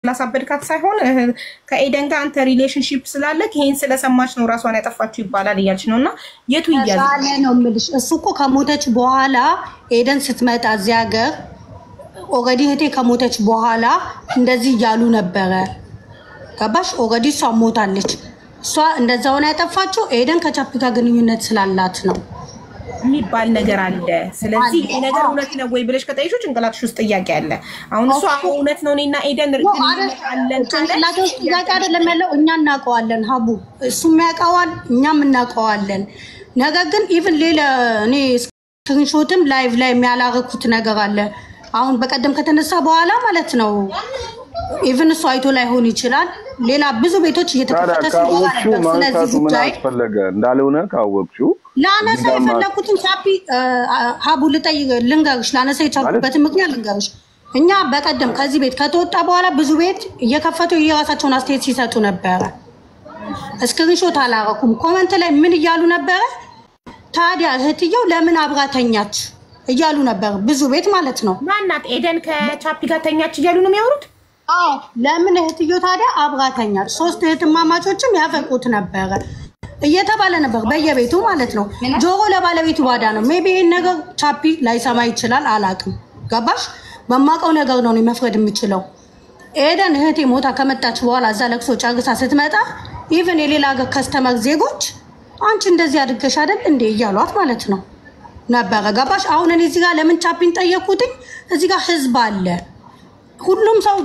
ስላሳበድካት ሳይሆን ከኤደን ጋር አንተ relationship ስላለክ ይሄን ስለሰማች ነው ራሷን ያጠፋችው ይባላል እያልች ነው። እና የቱ ይያዝ ተባለ ነው የምልሽ። እሱ እኮ ከሞተች በኋላ ኤደን ስትመጣ እዚህ ሀገር already እህቴ ከሞተች በኋላ እንደዚህ እያሉ ነበረ። ገባሽ? Already እሷ ሞታለች። እሷ እንደዛ ሆና ያጠፋችው ኤደን ከቻፒ ጋር ግንኙነት ስላላት ነው የሚባል ነገር አለ። ስለዚህ ይሄ ነገር እውነት ነው ወይ ብለሽ ከጠየቅሽው ጭንቅላትሽ ውስጥ ጥያቄ አለ። አሁን እሷ አዎ እውነት ነው እኔና ኤደን ግንኙነት አለን ካለች ጭንቅላቴ ውስጥ ጥያቄ አይደለም ያለው፣ እኛ እናውቀዋለን። ሀቡ እሱም ያውቀዋል፣ እኛም እናውቀዋለን። ነገር ግን even ሌላ እኔ screenshot ም live ላይ የሚያላረኩት ነገር አለ። አሁን በቀደም ከተነሳ በኋላ ማለት ነው። Even እሱ አይቶ ላይሆን ይችላል። ሌላ ብዙ ቤቶች ታዲያ እየተከፈተ ሲወራ ካወቅሽው ነበር ስለዚህ ማንሳቱ ምን ጉዳይ። አስፈለገ? እንዳልሆነ ካወቅሽው ላነሳ እዚህ ጋር የፈለኩትን ቻፒ ሀቡ ልጠይቅ ልንገርሽ፣ ላነሳ የቻልኩበትን ምክንያት ልንገርሽ። እኛ በቀደም ከዚህ ቤት ከተወጣ በኋላ ብዙ ቤት እየከፈቱ የራሳቸውን አስተያየት ሲሰጡ ነበረ። Screenshot አላረኩም። Comment ላይ ምን እያሉ ነበረ? ታዲያ እህትየው ለምን አብራ ተኛች እያሉ ነበር፣ ብዙ ቤት ማለት ነው። ማናት ኤደን ከቻፒ ጋር ተኛች እያሉ ነው የሚያወሩት? አዎ፣ ለምን እህትየው ታዲያ አብራ ተኛች? ሶስት እህትማማቾችም ያፈቅሩት ነበረ እየተባለ ነበር በየቤቱ ማለት ነው። ጆሮ ለባለቤቱ ባዳ ነው። Maybe ይሄን ነገር ቻፒ ላይሰማ ይችላል፣ አላቅም። ገባሽ? በማውቀው ነገር ነው እኔ መፍረድ የምችለው። ኤደን እህቴ ሞታ ከመጣች በኋላ እዛ ለቅሶ ጨርሳ ስትመጣ even የሌላ ሀገር customer ዜጎች አንቺ እንደዚህ አድርገሽ አይደል እንዴ እያሏት ማለት ነው ነበረ። ገባሽ? አሁን እኔ እዚህ ጋር ለምን ቻፒን ጠየኩትኝ? እዚህ ጋር ህዝብ አለ። ሁሉም ሰው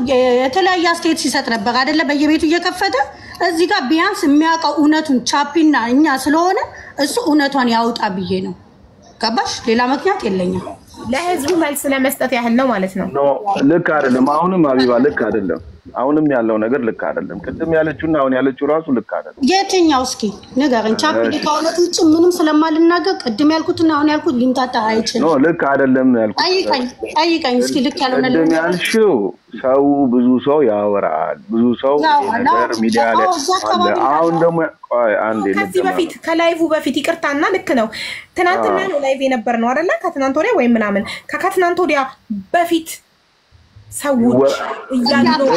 የተለያየ አስተያየት ሲሰጥ ነበር አይደለ? በየቤቱ እየከፈተ። እዚህ ጋር ቢያንስ የሚያውቀው እውነቱን ቻፒና እኛ ስለሆነ እሱ እውነቷን ያውጣ ብዬ ነው። ገባሽ? ሌላ ምክንያት የለኝም። ለህዝቡ መልስ ለመስጠት ያህል ነው ማለት ነው። No፣ ልክ አይደለም። አሁንም አቢባ ልክ አይደለም። አሁንም ያለው ነገር ልክ አይደለም። ቅድም ያለችውና አሁን ያለችው ራሱ ልክ አይደለም። የትኛው እስኪ ንገረኝ። ቻፒ ከእውነት ውጭ ምንም ስለማልናገር ቅድም ያልኩትና አሁን ያልኩት ሊምታታ አይችልም። No፣ ልክ አይደለም ያልኩት ጠይቀኝ ጠይቀኝ እስኪ ልክ ያልሆነ ቅድም ያልሽው ሰው ብዙ ሰው ያወራል፣ ብዙ ሰው ይሄ ነገር ሚዲያ ላይ እዛ አለ። አካባቢ አሁን ደግሞ ቆይ አንዴ ከዚህ ልጀምር። በፊት ከ live በፊት ይቅርታና፣ ልክ ነው። ትናንትና ነው live የነበር ነው አይደለ? ከትናንት ወዲያ ወይም ምናምን ከትናንት ወዲያ በፊት ሰዎች እያሉ ነው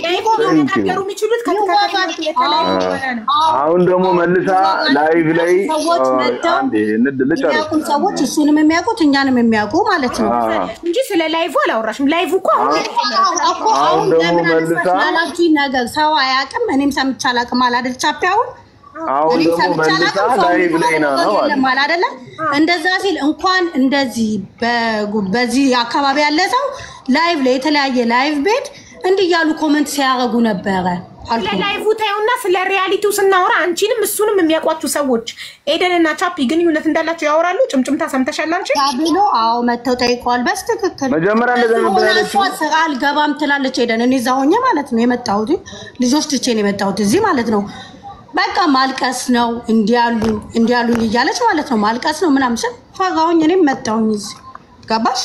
live ሊነጋገሩ የሚችሉት ከተለያዩ በኋላ ነው። አሁን ደግሞ መልሳ live ላይ ሰዎች መጥተው አንዴ እንድ ልጨርስ። የሚያውቁን ሰዎች እሱንም የሚያውቁት እኛንም የሚያውቁ ማለት ነው። እንጂ ስለ live አላወራሽም። Live እኮ አሁን እኮ አሁን አሁን ደግሞ ለምን አነሳሽ መልሳ ላላችሁኝ ነገር ሰው አያውቅም፣ እኔም ሰምቼ አላውቅም አለ አይደል? ቻፒ አሁን አሁን እኔም ደግሞ ሰምቼ መልሳ አላውቅም፣ ሰው ላይቭ ላይ ነው ነገር አለ። የለም አለ አይደለ? እንደዛ ሲል እንኳን እንደዚህ በዚህ አካባቢ ያለ ሰው live ላይ የተለያየ live ቤት እንዲህ እያሉ comment ሲያደርጉ ነበረ ስለ አልኩ። Live ታዩና ስለ reality ው ስናወራ አንቺንም እሱንም የሚያውቋችሁ ሰዎች ኤደን እና ቻፒ ግንኙነት እንዳላቸው ያወራሉ። ጭምጭምታ ሰምተሻል አንቺ? ብሎ አዎ መጥተው ጠይቀዋል። በስትክክል መጀመሪያ እንደዛ ነበር ሆና ያለችው። እሷ ስራ አልገባም ትላለች። ሄደን እኔ እዛ ሆኜ ማለት ነው የመጣሁት፣ ልጆች ትቼ ነው የመጣሁት እዚህ ማለት ነው። በቃ ማልቀስ ነው እንዲያሉ እንዲያሉኝ እያለች ማለት ነው ማልቀስ ነው ምናምን ስል ፈራሁኝ። እኔም መጣሁኝ እዚህ፣ ገባሽ?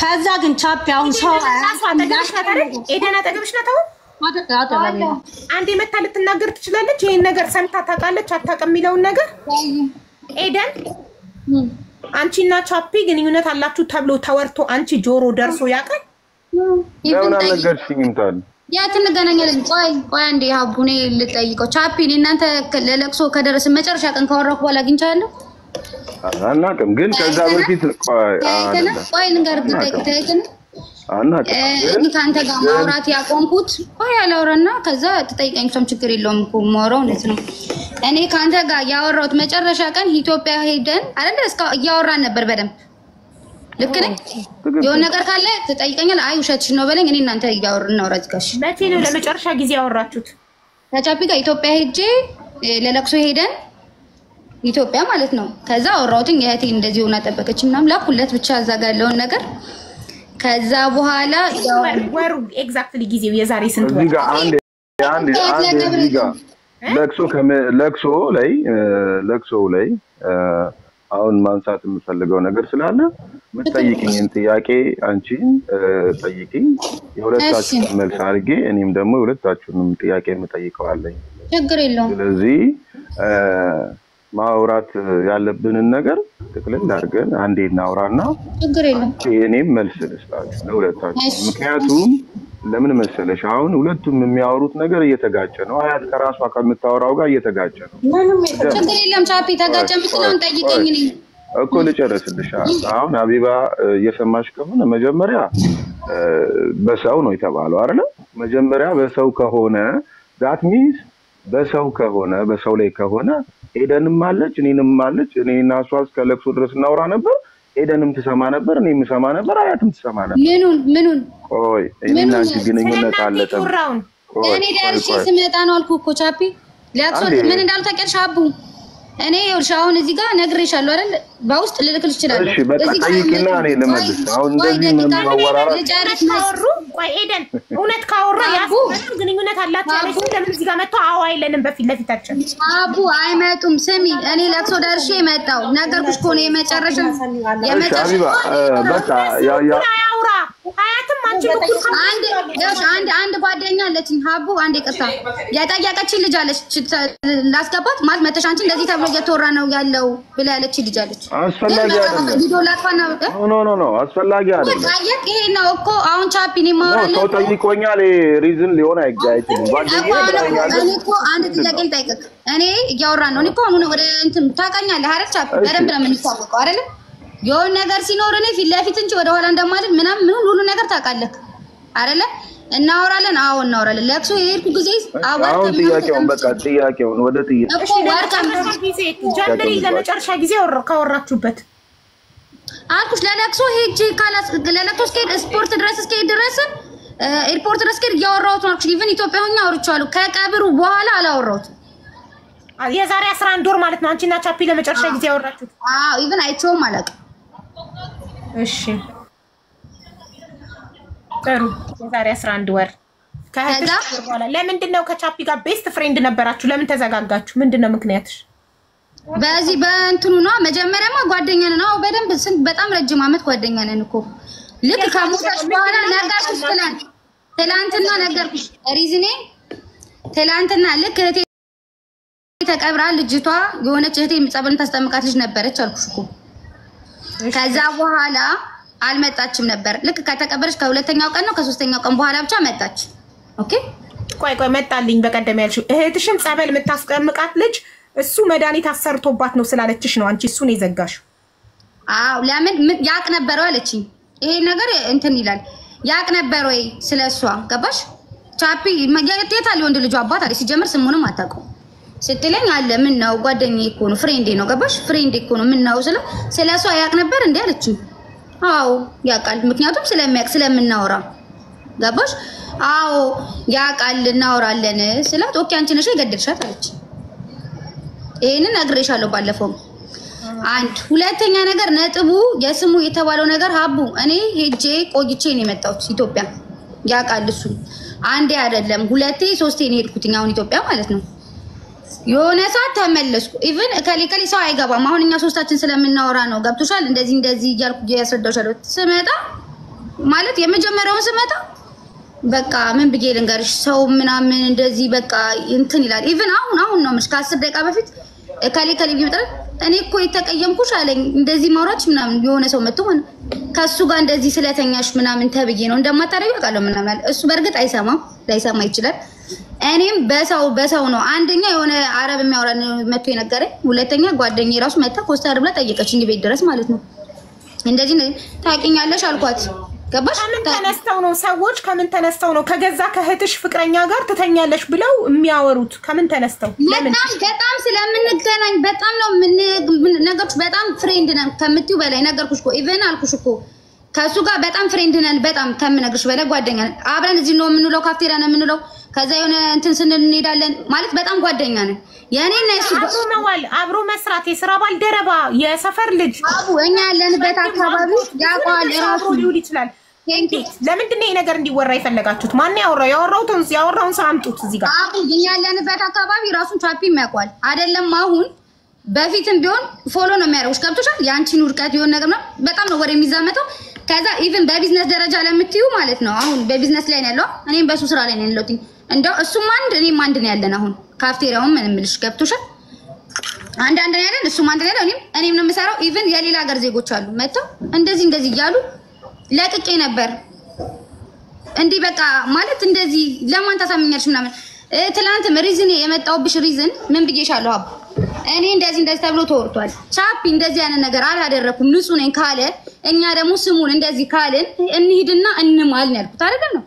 ከዛ ግን ቻፒ አሁን ሰው ራሷ አጠገብሽ ናት አይደል? ኤደን አጠገብሽ ናት አሁን? አጠገቤ ነው። አንዴ መታ ልትናገር ትችላለች። ይሄን ነገር ሰምታ ታውቃለች አታውቅም የሚለውን ነገር። ኤደን፣ አንቺና ቻፒ ግንኙነት አላችሁ ተብሎ ተወርቶ አንቺ ጆሮ ደርሶ ያውቃል? ለምን አልነገርሽኝም ታዲያ? የት እንገናኛለን? ቆይ ቆይ አንዴ ሀቡ፣ እኔ ልጠይቀው። ቻፒ፣ እኔ እናንተ ለለቅሶ ከደረስን መጨረሻ ቀን ካወራኩ በኋላ አግኝቻለሁ። አናውቅም፣ ግን ከዛ በፊት ቆይ ተያይተን አይደለም ቆይ ልንገርህ፣ ልጠይቅ፣ ተያይተን አናውቅም እኔ ግን ከአንተ ጋር ማውራት ያቆምኩት፣ ቆይ አላወራና ከዛ ትጠይቀኝ፣ እሷም ችግር የለውም እኮ የማወራው እውነት ነው። እኔ ከአንተ ጋር ያወራሁት መጨረሻ ቀን ኢትዮጵያ ሄደን አይደለ እስከ እያወራን ነበር በደንብ። ልክ ነኝ? የሆነ ነገር ካለ ትጠይቀኛለህ። አይ ውሸትሽን ነው በለኝ። እኔ እናንተ እያወራን እናውራ እዚህ ጋር እሺ። መቼ ነው ለመጨረሻ ጊዜ ያወራችሁት? ከቻፒ ጋር ኢትዮጵያ ሄጄ ለለቅሶ ሄደን ኢትዮጵያ ማለት ነው። ከዛ አወራሁትኝ፣ እህቴ እንደዚህ ሆና ጠበቀች ምናምን ላኩለት ብቻ እዛ ጋር ያለውን ነገር። ከዛ በኋላ ያው ወሩ exactly ጊዜው የዛሬ ስንት እዚህ ወር? ጋር አንድ አንድ አንድ እዚህ ጋር ለቅሶ ላይ አሁን ማንሳት የምፈልገው ነገር ስላለ የምትጠይቅኝን ጥያቄ አንቺን ጠይቂኝ፣ የሁለታችሁን መልስ አድርጌ እኔም ደግሞ የሁለታችሁንም ጥያቄ የምጠይቀዋለኝ። ችግር የለውም። ስለዚህ ማውራት ያለብንን ነገር ጥቅልል አድርገን አንዴ እናውራና ችግር የለውም። እኔም መልስ ልስጣችሁ ለሁለታችሁ። እሺ። ምክንያቱም ለምን መሰለሽ አሁን ሁለቱም የሚያወሩት ነገር እየተጋጨ ነው። አያት ከራሷ ከምታወራው ጋር እየተጋጨ ነው። ችግር የለም ቻፒ፣ ተጋጨ የምትለውን ጠይቀኝ። እኔ እኮ ልጨርስልሽ። አሁን ሀቢባ እየሰማሽ ከሆነ መጀመሪያ በሰው ነው የተባለው አይደለ? መጀመሪያ በሰው ከሆነ that means በሰው ከሆነ በሰው ላይ ከሆነ ኤደንም አለች እኔንም አለች። እኔና እሷ እስከ ለቅሶ ድረስ እናወራ ነበር። ኤደንም ትሰማ ነበር፣ እኔም እሰማ ነበር፣ አያትም ትሰማ ነበር። ምኑን ምኑን? ቆይ እኔና አንቺ ግንኙነት አለ። እኔ ደርሼ ስመጣ ነው አልኩህ እኮ ቻፒ። ለቅሶ ምን እንዳሉ ታውቂያለሽ አቡ? እኔ ይኸውልሽ አሁን እዚህ ጋር ነግሬሻለሁ አይደል? በውስጥ ልልክልሽ እችላለሁ። እሺ በቃ ጠይቂና እኔ ልመልስ። አሁን እንደዚህ መወራራት ካወሩ ቆይ ኤደን እውነት ካወራ ያስፈሩ ግንኙነት አላቸው ያለች ለምን እዚህ ጋር መጥቶ አዎ አይለንም በፊት ለፊታችን? አቡ አይመጡም። ስሚ እኔ ለቅሶ ደርሼ መጣሁ ነገርኩሽ እኮ ነው። የመጨረሻ የመጨረሻ በቃ ያ ያ አያውራ አያትም አንቺ እኩል አንድ አንድ አንድ ጓደኛ አለችኝ ሀቡ፣ አንድ ይቅርታ የጠየቀችኝ ልጅ አለች። ላስገባት ማለት መተሽ አንቺ እንደዚህ ተብሎ እየተወራ ነው ያለው ብላ ያለችኝ ልጅ አለች። አስፈላጊ አይደለም። ቪዲዮ ላጥፋና no no no አስፈላጊ አይደለም። ጠየቅ ይሄ ነው እኮ አሁን ቻፒ እኔ የማወራልህ ሰው ጠይቆኛል። reason ሊሆን አይችልም። ጓደኛዬ እኔ እኮ አንድ ጥያቄ ልጠይቅህ። እኔ እያወራን ነው። እኔ እኮ አሁን ወደ እንትን ታውቃኛለህ አይደል ቻፒ? በደንብ ነው የምንታወቀው አይደል? የሆነ ነገር ሲኖር እኔ ፊት ለፊት እንጂ ወደ ኋላ እንደማልል ምናምን ምን ሁሉ ነገር ታውቃለህ አይደለ? እናወራለን። አዎ እናወራለን። ለቅሶ የሄድኩ ጊዜ አሁን ጥያቄውን በቃ ጥያቄውን ወደ ጥያቄ እኮ ወርቀም ጀምሪ። ለመጨረሻ ጊዜ ካወራችሁበት አልኩሽ። ለለቅሶ ሄጄ ካላስ ለለቅሶ እስከሄድ ስፖርት ድረስ እስከሄድ ድረስ ኤርፖርት ድረስ እስከሄድ እያወራሁት ነው አልኩሽ። even ኢትዮጵያ ሆኜ አውርቼዋለሁ። ከቀብሩ በኋላ አላወራሁትም። የዛሬ 11 ወር ማለት ነው አንቺና ቻፒ ለመጨረሻ ጊዜ ያወራችሁት? አዎ even አይቼውም አላውቅም። እሺ ጥሩ። የዛሬ 11 ወር ከዛ በኋላ ለምንድን ነው ከቻፒ ጋር best friend ነበራችሁ? ለምን ተዘጋጋችሁ? ምንድን ነው ምክንያትሽ? በዚህ በእንትኑ ነው። መጀመሪያማ ጓደኛ ነን። አዎ በደንብ ስንት በጣም ረጅም አመት ጓደኛ ነን እኮ። ልክ ከሞተች በኋላ ነገርኩሽ። ትላንትና ነገርኩሽ reason ኤ። ትላንትና ልክ እህቴ ተቀብራ ልጅቷ የሆነች እህቴ ጸበልን ታስጠምቃት ልጅ ነበረች አልኩሽ እኮ። ከዛ በኋላ አልመጣችም ነበር። ልክ ከተቀበረች ከሁለተኛው ቀን ነው ከሶስተኛው ቀን በኋላ ብቻ መጣች። okay ቆይ ቆይ መጣልኝ። በቀደም ያልሽው እህትሽን ጸበል የምታስጠምቃት ልጅ እሱ መድኃኒት አሰርቶባት ነው ስላለችሽ ነው አንቺ እሱን የዘጋሽው? አዎ ለምን ያቅ ነበር አለችኝ። ይሄ ነገር እንትን ይላል ያቅ ነበር ወይ ስለሷ ገባሽ? ቻፒ የት አለ ወንድ ልጁ አባት አለች። ሲጀምር ስሙንም አታውቀውም ስትለኝ አለ ምን ነው ጓደኛዬ እኮ ነው friend ኤ ነው ገባሽ? friend ኤ እኮ ነው ምን ነው ስለሷ ያቅ ነበር እንዴ አለችኝ። አዎ ያውቃል፣ ምክንያቱም ስለሚያውቅ ስለምናወራ ገባሽ? አዎ ያውቃል እናወራለን ስላት okay አንቺ ነሽ የገደልሻት አለች። ይሄንን ነግሬሻለሁ ባለፈው። አንድ ሁለተኛ ነገር ነጥቡ የስሙ የተባለው ነገር ሀቡ እኔ ሄጄ ቆይቼ ነው የመጣሁት ኢትዮጵያ። ያውቃል እሱ አንዴ አይደለም ሁለቴ ሶስቴ ነው የሄድኩት አሁን ኢትዮጵያ ማለት ነው። የሆነ ሰዓት ተመለስኩ። even ከሌ ከሌ ሰው አይገባም። አሁን እኛ ሶስታችን ስለምናወራ ነው ገብቶሻል። እንደዚህ እንደዚህ እያልኩ እያስረዳሁሻለሁ። ስመጣ ማለት የመጀመሪያውን ስመጣ በቃ ምን ብዬ ልንገርሽ ሰው ምናምን እንደዚህ በቃ እንትን ይላል። even አሁን አሁን ነው የምልሽ ከ10 ደቂቃ በፊት ከሌ ከሌ ቢመጣ እኔ እኮ የተቀየምኩሽ አለኝ። እንደዚህ ማውራትሽ ምናምን የሆነ ሰው መጥቶ ማለት ከሱ ጋር እንደዚህ ስለተኛሽ ምናምን ተብዬ ነው እንደማታደርጊው አውቃለሁ ምናምን አለ። እሱ በእርግጥ አይሰማም፣ ላይሰማ ይችላል። እኔም በሰው በሰው ነው። አንደኛ የሆነ አረብ የሚያወራ መጥቶ የነገረኝ፣ ሁለተኛ ጓደኛዬ ራሱ መጥታ ኮስተር ብላ ጠየቀችኝ ቤት ድረስ ማለት ነው። እንደዚህ ታውቂኛለሽ አልኳት። ገባሽ? ከምን ተነስተው ነው ሰዎች ከምን ተነስተው ነው ከገዛ ከእህትሽ ፍቅረኛ ጋር ትተኛለሽ ብለው የሚያወሩት? ከምን ተነስተው? በጣም በጣም ስለምንገናኝ በጣም ነው ነገርኩሽ። በጣም friend ነን ከምትይው በላይ ነገርኩሽ እኮ። even አልኩሽ እኮ ከእሱ ጋር በጣም friend ነን፣ በጣም ከምነግርሽ በላይ ጓደኛ ነን። አብረን እዚህ ነው የምንውለው፣ ካፍቴሪያ ነው የምንውለው። ከዛ የሆነ እንትን ስንል እንሄዳለን ማለት በጣም ጓደኛ ነን። የኔና የሱ አብሮ መዋል፣ አብሮ መስራት፣ የስራ ባልደረባ፣ የሰፈር ልጅ አቡ እኛ ያለንበት አካባቢ ያውቀዋል ራሱ ሊውል ይችላል። ለምንድን ነው ይሄ ነገር እንዲወራ የፈለጋችሁት? ማን ያወራው? ያወራውን ሰው አምጡት እዚህ ጋር። አቡ እኛ ያለንበት አካባቢ ራሱን ቻፒ ያውቀዋል አይደለም? አሁን በፊትም ቢሆን follow ነው የሚያደርጉሽ። ገብቶሻል? የአንቺን ውድቀት የሆነ ነገር በጣም ነው ወሬ የሚዛመተው። ከዛ even በ business ደረጃ ለምትዩ ማለት ነው አሁን በቢዝነስ ላይ ነው ያለው፣ እኔም በሱ ስራ ላይ ነው ያለሁት። እንደው እሱም አንድ እኔም አንድ ነው ያለን። አሁን ካፍቴሪያውም ምን እምልሽ ገብቶሻል? አንድ አንድ ነው ያለን፣ እሱም አንድ ነው ያለው፣ እኔም ነው የምሰራው። even የሌላ ሀገር ዜጎች አሉ መጥተው እንደዚህ እንደዚህ እያሉ ለቅቄ ነበር። እንዲህ በቃ ማለት እንደዚህ ለማን ታሳምኛለሽ ምናምን። ትላንትም reason የመጣሁብሽ reason ምን ብዬሻለሁ? አቡ እኔ እንደዚህ እንደዚህ ተብሎ ተወርቷል። ቻፒ እንደዚህ አይነት ነገር አላደረኩም ንጹህ ነኝ ካለ እኛ ደግሞ ስሙን እንደዚህ ካልን እንሂድና እንማል ነው ያልኩት አይደል ነው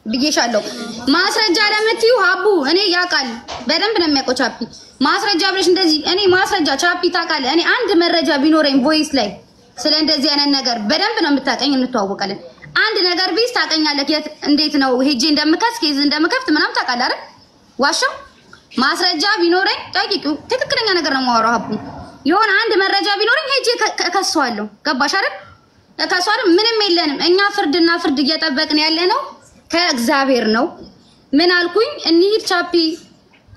ብዬሻለሁ። ማስረጃ ለምትዩ ሀቡ እኔ ያውቃል በደንብ ነው የሚያውቀው ቻፒ። ማስረጃ ብለሽ እንደዚህ እኔ ማስረጃ ቻፒ ታውቃለህ። እኔ አንድ መረጃ ቢኖረኝ voice ላይ ስለ እንደዚህ አይነት ነገር በደንብ ነው የምታውቀኝ፣ እንተዋወቃለን። አንድ ነገር ቢዝ ታውቀኛለህ። የት እንዴት ነው ሄጄ እንደምከስ case እንደምከፍት ምናምን ታውቃለህ አይደል? ዋሻው ማስረጃ ቢኖረኝ ጠይቂው። ትክክለኛ ነገር ነው የማወራው ሀቡ። የሆነ አንድ መረጃ ቢኖረኝ ሄጄ እከሰዋለሁ። ገባሽ አይደል? እከሰዋለሁ። ምንም የለንም እኛ ፍርድና ፍርድ እየጠበቅን ያለ ነው ከእግዚአብሔር ነው። ምን አልኩኝ? እንሂድ ቻፒ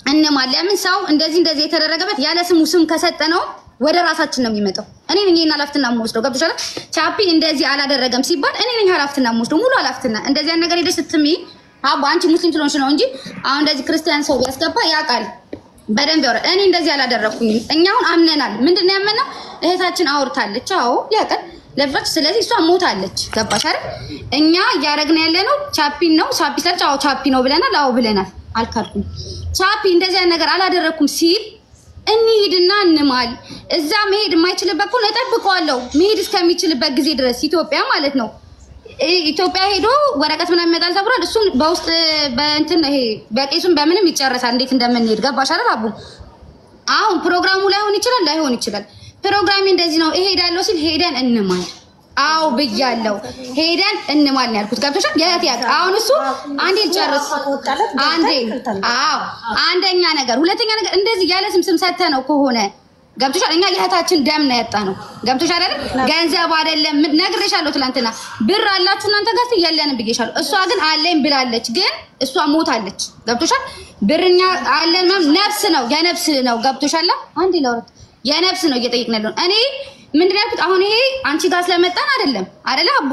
እንማል። ለምን ሰው እንደዚህ እንደዚህ የተደረገበት ያለ ስሙ ስም ከሰጠ ነው ወደ ራሳችን ነው የሚመጣው። እኔ ነኝ ይሄን ኃላፊነት የምወስደው። ገብቶሻል? ቻፒ እንደዚህ አላደረገም ሲባል እኔ ነኝ ኃላፊነት የምወስደው፣ ሙሉ ኃላፊነት። እንደዚህ አይነት ነገር ሄደሽ ስትሚ አቦ አንቺ ሙስሊም ስለሆንሽ ነው እንጂ አሁን እንደዚህ ክርስቲያን ሰው ቢያስገባ ያውቃል በደንብ ያወራል። እኔ እንደዚህ አላደረኩኝም። እኛ አሁን አምነናል። ምንድን ነው ያመነው? እህታችን አውርታለች። አዎ ያውቃል ለፍራች። ስለዚህ እሷ ሞታለች። ገባሽ አይደል? እኛ እያደረግን ያለ ነው ቻፒን ነው። ቻፒ ስለች አዎ ቻፒ ነው ብለናል። አዎ ብለናል። አልካልኩም። ቻፒ እንደዚህ አይነት ነገር አላደረኩም ሲል እንሂድና እንማል። እዛ መሄድ የማይችልበት ከሆነ እጠብቀዋለሁ መሄድ እስከሚችልበት ጊዜ ድረስ ኢትዮጵያ ማለት ነው። ኢትዮጵያ ሄዶ ወረቀት ምናምን ይመጣል ተብሏል። እሱም በውስጥ በእንትን ይሄ በቄሱም በምንም ይጨረሳል። እንዴት እንደምንሄድ ገባሽ አይደል? አቡ አሁን ፕሮግራሙ ላይሆን ይችላል ላይሆን ይችላል። ፕሮግራሜ እንደዚህ ነው እሄዳለሁ ሲል ሄደን እንማል። አዎ ብያለሁ። ሄደን እንማል ነው ያልኩት። ገብቶሻል? የት ያውቅ አሁን እሱ አንዴ ልጨርስ አንዴ። አዎ አንደኛ ነገር፣ ሁለተኛ ነገር እንደዚህ ያለ ስም ስም ሰተህ ነው ከሆነ ገብቶሻል። እኛ የእህታችን ደም ነው ያጣ ነው። ገብቶሻል አይደል? ገንዘብ አይደለም ነግሬሻለሁ። ትናንትና ብር አላችሁ እናንተ ጋር የለንም ብዬሻለሁ። እሷ ግን አለኝ ብላለች፣ ግን እሷ ሞታለች። ገብቶሻል? ብርኛ አለን ምናምን ነፍስ ነው የነፍስ ነው። ገብቶሻል? አንዴ ላውራት የነፍስ ነው እየጠየቅን ያለው። እኔ ምንድን ነው ያልኩት? አሁን ይሄ አንቺ ጋር ስለመጣን አይደለም አይደለ አቡ፣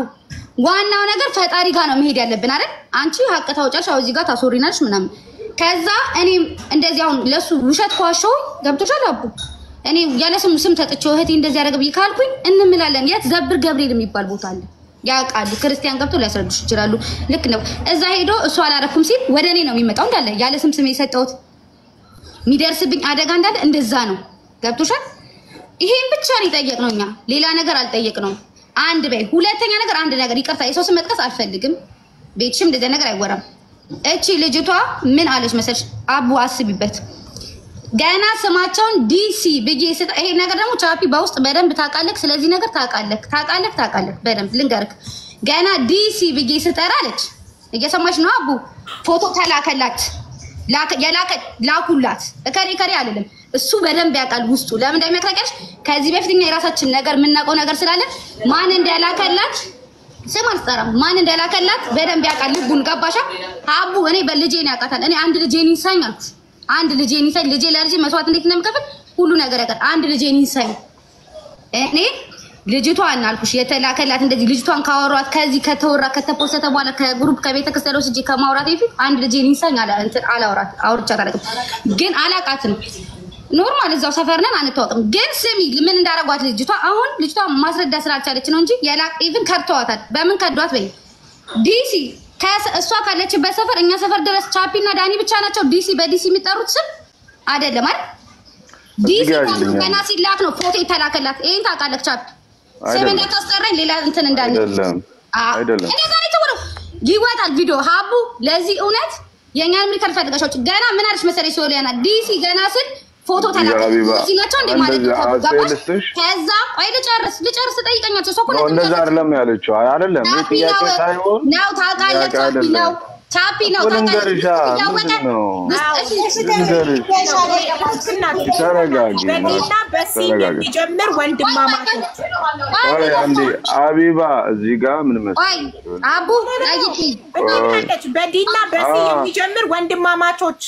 ዋናው ነገር ፈጣሪ ጋር ነው መሄድ ያለብን አይደል? አንቺ ሀቅ ታውጫለሽ፣ አሁን እዚህ ጋር ታስወሪናለሽ ምናምን። ከዛ እኔ እንደዚህ አሁን ለሱ ውሸት ኳሾው ገብቶሻል አቡ እኔ ያለ ስሙ ስም ተጥቼው እህቴ እንደዚህ ያደረገ ብዬ ካልኩኝ እንምላለን። የት ዘብር ገብርኤል የሚባል ቦታ አለ ያውቃሉ። ክርስቲያን ገብቶ ሊያስረዱሽ ይችላሉ። ልክ ነው። እዛ ሄዶ እሱ አላረኩም ሲል ወደ እኔ ነው የሚመጣው እንዳለ ያለ ስም ስም የሰጠሁት የሚደርስብኝ አደጋ እንዳለ እንደዛ ነው። ገብቶሻል? ይሄን ብቻ ነው የጠየቅነው እኛ ሌላ ነገር አልጠየቅነውም። አንድ በይ። ሁለተኛ ነገር አንድ ነገር ይቅርታ፣ የሰው ስም መጥቀስ አልፈልግም። ቤትሽም እንደዚያ ነገር አይወራም። እቺ ልጅቷ ምን አለች መሰለሽ? አቡ አስቢበት ገና ስማቸውን ዲሲ ብዬ ስጠ ይሄ ነገር ደግሞ ቻፒ በውስጥ በደንብ ታውቃለህ። ስለዚህ ነገር ታውቃለህ ታውቃለህ ታውቃለህ በደንብ ልንገርክ። ገና ዲሲ ብዬ ስጠራ አለች። እየሰማች ነው አቡ። ፎቶ ተላከላት ላኩላት። እከሬ እከሬ አልልም። እሱ በደንብ ያውቃል ውስጡ ለምን እንደሚያውቅ። ከዚህ በፊት እኛ የራሳችን ነገር የምናውቀው ነገር ስላለ ማን እንደላከላት ስም አልጠራም። ማን እንደላከላት በደንብ ያውቃል። ልቡን ገባሻ አቡ? እኔ በልጄን ያውቃታል። እኔ አንድ ልጄን ይንሳኝ አልኩት። አንድ ልጄን ይንሳኝ። ልጄ ለልጄ መስዋዕት እንዴት እንደምከፍል ሁሉ ነገር ያውቃል። አንድ ልጄን ይንሳኝ። እኔ ልጅቷን አልኩሽ የተላከላት እንደዚህ ልጅቷን ካወሯት ከዚህ ከተወራ ከተፖሰተ በኋላ ከ group ከቤተ ክርስቲያን ወስጄ ከማውራት በፊት አንድ ልጄን ይንሳኝ አላውራት አውርቻት አላውቅም፣ ግን አላውቃትም። normal እዛው ሰፈር ነን አንተዋወቅም። ግን ስሚ ምን እንዳረጓት ልጅቷ አሁን ልጅቷ ማስረዳት ስላልቻለች ነው እንጂ የላቅ even ከድተዋታል። በምን ከዷት በይ ዲሲ እሷ ካለችበት ሰፈር እኛ ሰፈር ድረስ ቻፒ እና ዳኒ ብቻ ናቸው ዲሲ በዲሲ የሚጠሩት ስም አይደለም አይደል? ዲሲ ገና ሲላክ ነው ፎቶ የተላከላት። ይሄን ታውቃለህ ቻፒ። ስም እንዳታስጠራኝ ሌላ እንትን እንዳለ አይደለም። እንደዛ ነው የተወራው። ይወጣል ቪዲዮ ሀቡ። ለዚህ እውነት የእኛን ምሪክ አልፈልጋቸው። ገና ምን አለች መሰለኝ ሶሊያና ዲሲ ገና ስል ፎቶ ተላከላት ናቸው እንዴ ማለት ነው። ገባሽ? ከዛ ቆይ ልጨርስ ልጨርስ ጠይቀኛቸው። ሰው ነው እንደዛ አይደለም ያለችው። አይደለም ይሄ ጥያቄ ሳይሆን ነው ታውቃለህ። ቻፒ ነው ቻፒ ነው ልንገርሽ፣ ተረጋጊ። በዲና በሲ የሚጀምር ወንድማማቾች ቆይ አንዴ አቢባ፣ እዚህ ጋር ምን መሰለሽ አቡ ጠይቂ እናታለች። በዲና በሲ የሚጀምር ወንድማማቾች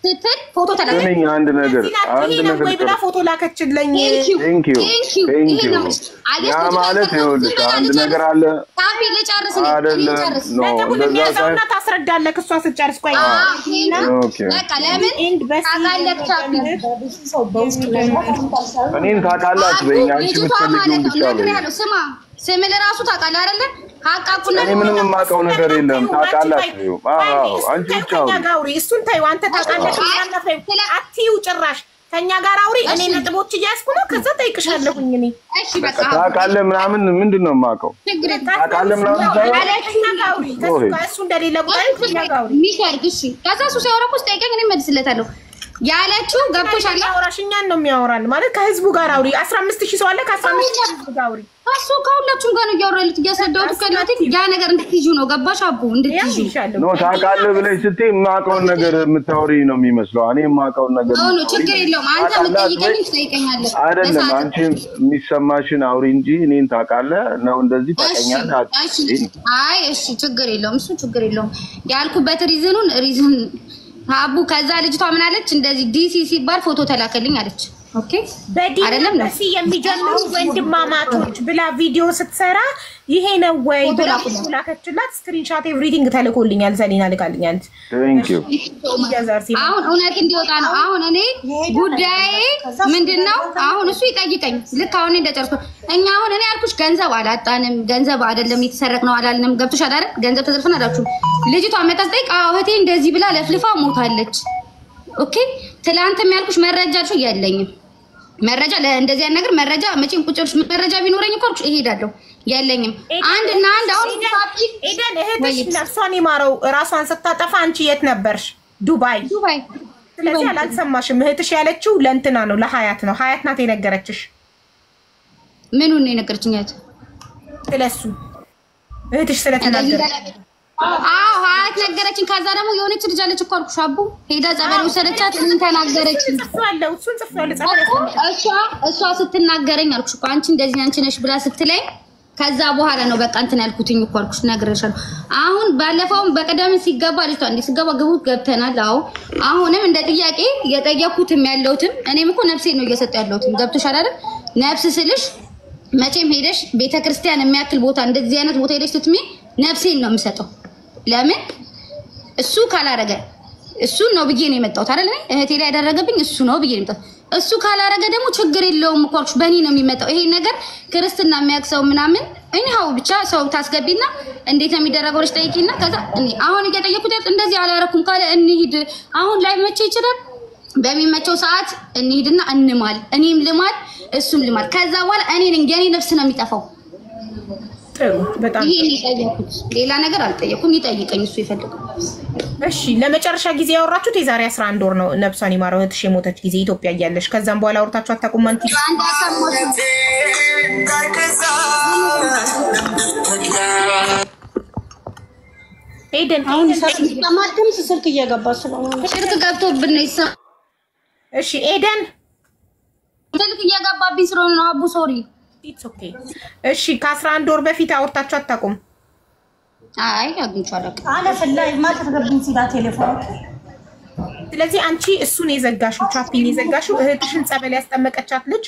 ስትል ፎቶ ተላከች። ስሚኝ፣ አንድ ነገር አንድ ነገር ወይ ብላ ፎቶ ላከችልኝ። thank you thank you። ያ ማለት ይኸውልሽ አንድ ነገር አለ ቻፒ ልጨርስ አይደለም no ነጥቡን እንደዛ የሚያዘውና ታስረዳለህ። እሷ ስትጨርስ ቆይ okay በቃ ለምን ታውቃለህ ቻፒ እኔን ታውቃለህ አትበይኝ። አንቺ ልጅቷ የምትፈልጊውን ማለት ነው ብቻ በይኝ። ነግሬሃለሁ። ስማ ስም ለራሱ ታውቃለህ አይደለ? ሀቃቁና እኔ ምንም የማውቀው ነገር የለም። ታውቃላችሁ? አዎ አንቺ ብቻ አውሪ። እሱን ተይው። አንተ ታውቃለህ አትይው ጭራሽ ከኛ ጋር አውሪ። እኔ ነጥቦች እያያዝኩ ነው። ከዛ ጠይቅሻለሁኝ። እኔ እሺ በቃ ታውቃለህ ምናምን ምንድን ነው የማውቀው? ታውቃለህ ምናምን እሱ እንደሌለ ጉዳይ ከኛ ጋር አውሪ። ሚሰርግ እሺ። ከዛ እሱ ሲያወራ እኮ ስጠይቀኝ እኔ እመልስለታለሁ። ያለችው ገብቶሻል? አውራሽ እኛን ነው የሚያወራን ማለት ከህዝቡ ጋር አውሪ። 15,000 ሰው አለ። ከ15,000 ህዝብ ጋር አውሪ። እሱ ከሁላችሁም ጋር ነው እያወራ ያሉት፣ እያስረዳሁት እኮ ያለሁት ያ ነገር እንድትይዙ ነው። ገባሽ አቡ? እንድትይዙ No ታውቃለህ ብለሽ ስትይ የማውቀውን ነገር የምታወሪ ነው የሚመስለው። እኔ የማውቀውን ነገር ነው። ችግር የለውም። አንተ የምትጠይቀኝ ትጠይቀኛለህ አይደለም። አንቺ የሚሰማሽን አውሪ እንጂ እኔን ታውቃለህ ነው እንደዚህ ታውቀኛለህ። አይ እሺ፣ ችግር የለውም። እሱ ችግር የለውም ያልኩበት reason ኡን reason አቡ። ከዛ ልጅቷ ምን አለች? እንደዚህ ዲሲ ሲባል ፎቶ ተላከልኝ አለች። Okay አይደለም ነው በ C የሚጀምሩ ወንድማማቾች ብላ ቪዲዮ ስትሰራ ይሄ ነው ወይ ብላ ላከችላት። Screenshot everything ተልኮልኛል። ዘሊና ልካልኛለች። አሁን እውነት እንዲወጣ ነው። አሁን እኔ ጉዳዬ ምንድነው? አሁን እሱ ይጠይቀኝ። ልክ አሁን እንደጨርሶ እኛ አሁን እኔ ያልኩሽ ገንዘብ አላጣንም፣ ገንዘብ አይደለም የተሰረቅነው አላልንም። ገብቶሻል አይደል? ገንዘብ ተዘርፈን አላችሁም። ልጅቷ መጣ ስትጠይቅ አዎ እህቴ እንደዚህ ብላ ለፍልፋ ሞታለች። Okay ትላንትም ያልኩሽ መረጃ አልሽው የለኝም መረጃ ለእንደዚህ አይነት ነገር መረጃ መቼም ቁጭ ብለሽ መረጃ ቢኖረኝ እኮ አልኩሽ እሄዳለሁ። የለኝም። አንድ እና አንድ አሁን ኤደን እህትሽ ነፍሷን ይማረው ራሷን ስታጠፋ አንቺ የት ነበርሽ? ዱባይ። ስለዚህ አላልሰማሽም። እህትሽ ያለችው ለእንትና ነው ለሀያት ነው። ሀያት ናት የነገረችሽ። ምኑን ነው የነገረችኝ? ሀያት ስለሱ እህትሽ ስለተናገረች። አዎ ሀያት ነገረችኝ። ከዛ ደግሞ የሆነች ልጅ አለች እኮ አልኩሽ አቡ ሄዳ ጸበል ወሰደቻት። ምን ተናገረችኝ? እሷ ስትናገረኝ አልኩሽ እኮ አንቺ እንደዚህ አንቺ ነሽ ብላ ስትለኝ ከዛ በኋላ ነው በቃ እንትን ያልኩትኝ እኮ አልኩሽ፣ ነግሬሻለሁ። አሁን ባለፈውም በቀደም ሲገባ ልጅቷ እንዲህ ሲገባ ግቡ ገብተናል። አዎ አሁንም እንደ ጥያቄ የጠየኩትም ያለሁትም እኔም እኮ ነፍሴን ነው እየሰጠሁ ያለሁትም። ገብቶሻል አይደል? ነፍስ ስልሽ መቼም ሄደሽ ቤተክርስቲያን የሚያክል ቦታ እንደዚህ አይነት ቦታ ሄደሽ ስትሚ ነፍሴን ነው የምሰጠው። ለምን እሱ ካላረገ እሱ ነው ብዬ ነው የመጣሁት አይደል? እህቴ ላይ ያደረገብኝ እሱ ነው ብዬ ነው የመጣሁት። እሱ ካላረገ ደግሞ ችግር የለውም እኮ አልኩሽ፣ በእኔ ነው የሚመጣው ይሄ ነገር። ክርስትና የሚያውቅ ሰው ምናምን እኛው ብቻ ሰው ታስገቢና እንዴት ነው የሚደረገው ብለሽ ጠይቂና ከዛ እኔ አሁን እየጠየኩት እንደዚህ አላረኩም ካለ እንሂድ። አሁን ላይ መቼ ይችላል በሚመቸው ሰዓት እንሂድና እንማል። እኔም ልማል እሱም ልማል። ከዛ በኋላ እኔ ነኝ የኔ ነፍስ ነው የሚጠፋው። ጥሩ በጣም ይሄን የጠየኩት ሌላ ነገር አልጠየኩም። ይጠይቀኝ እሱ ይፈልጋል። እሺ ለመጨረሻ ጊዜ ያወራችሁት የዛሬ 11 ወር ነው። ነፍሷን ይማረው እህትሽ የሞተች ጊዜ ኢትዮጵያ እያለሽ። ከዛም በኋላ አውርታችሁ አታውቁም? አንቺ ኤደን አሁን ድምፅ ስልክ እየገባ ስለሆነ ስልክ ገብቶብን ነው ይሰማል። እሺ ኤደን ስልክ እየገባብኝ ስለሆነ ነው አቡ sorry። It's okay። እሺ ከ11 ወር በፊት አውርታችሁ አታውቁም? አይ አግኝቼው አላውቅም። አለፈላይ ማተገብኝ ሲዳ ቴሌፎን። ስለዚህ አንቺ እሱን የዘጋሽው ቻፒን የዘጋሽው እህትሽን ጸበል ያስጠመቀቻት ልጅ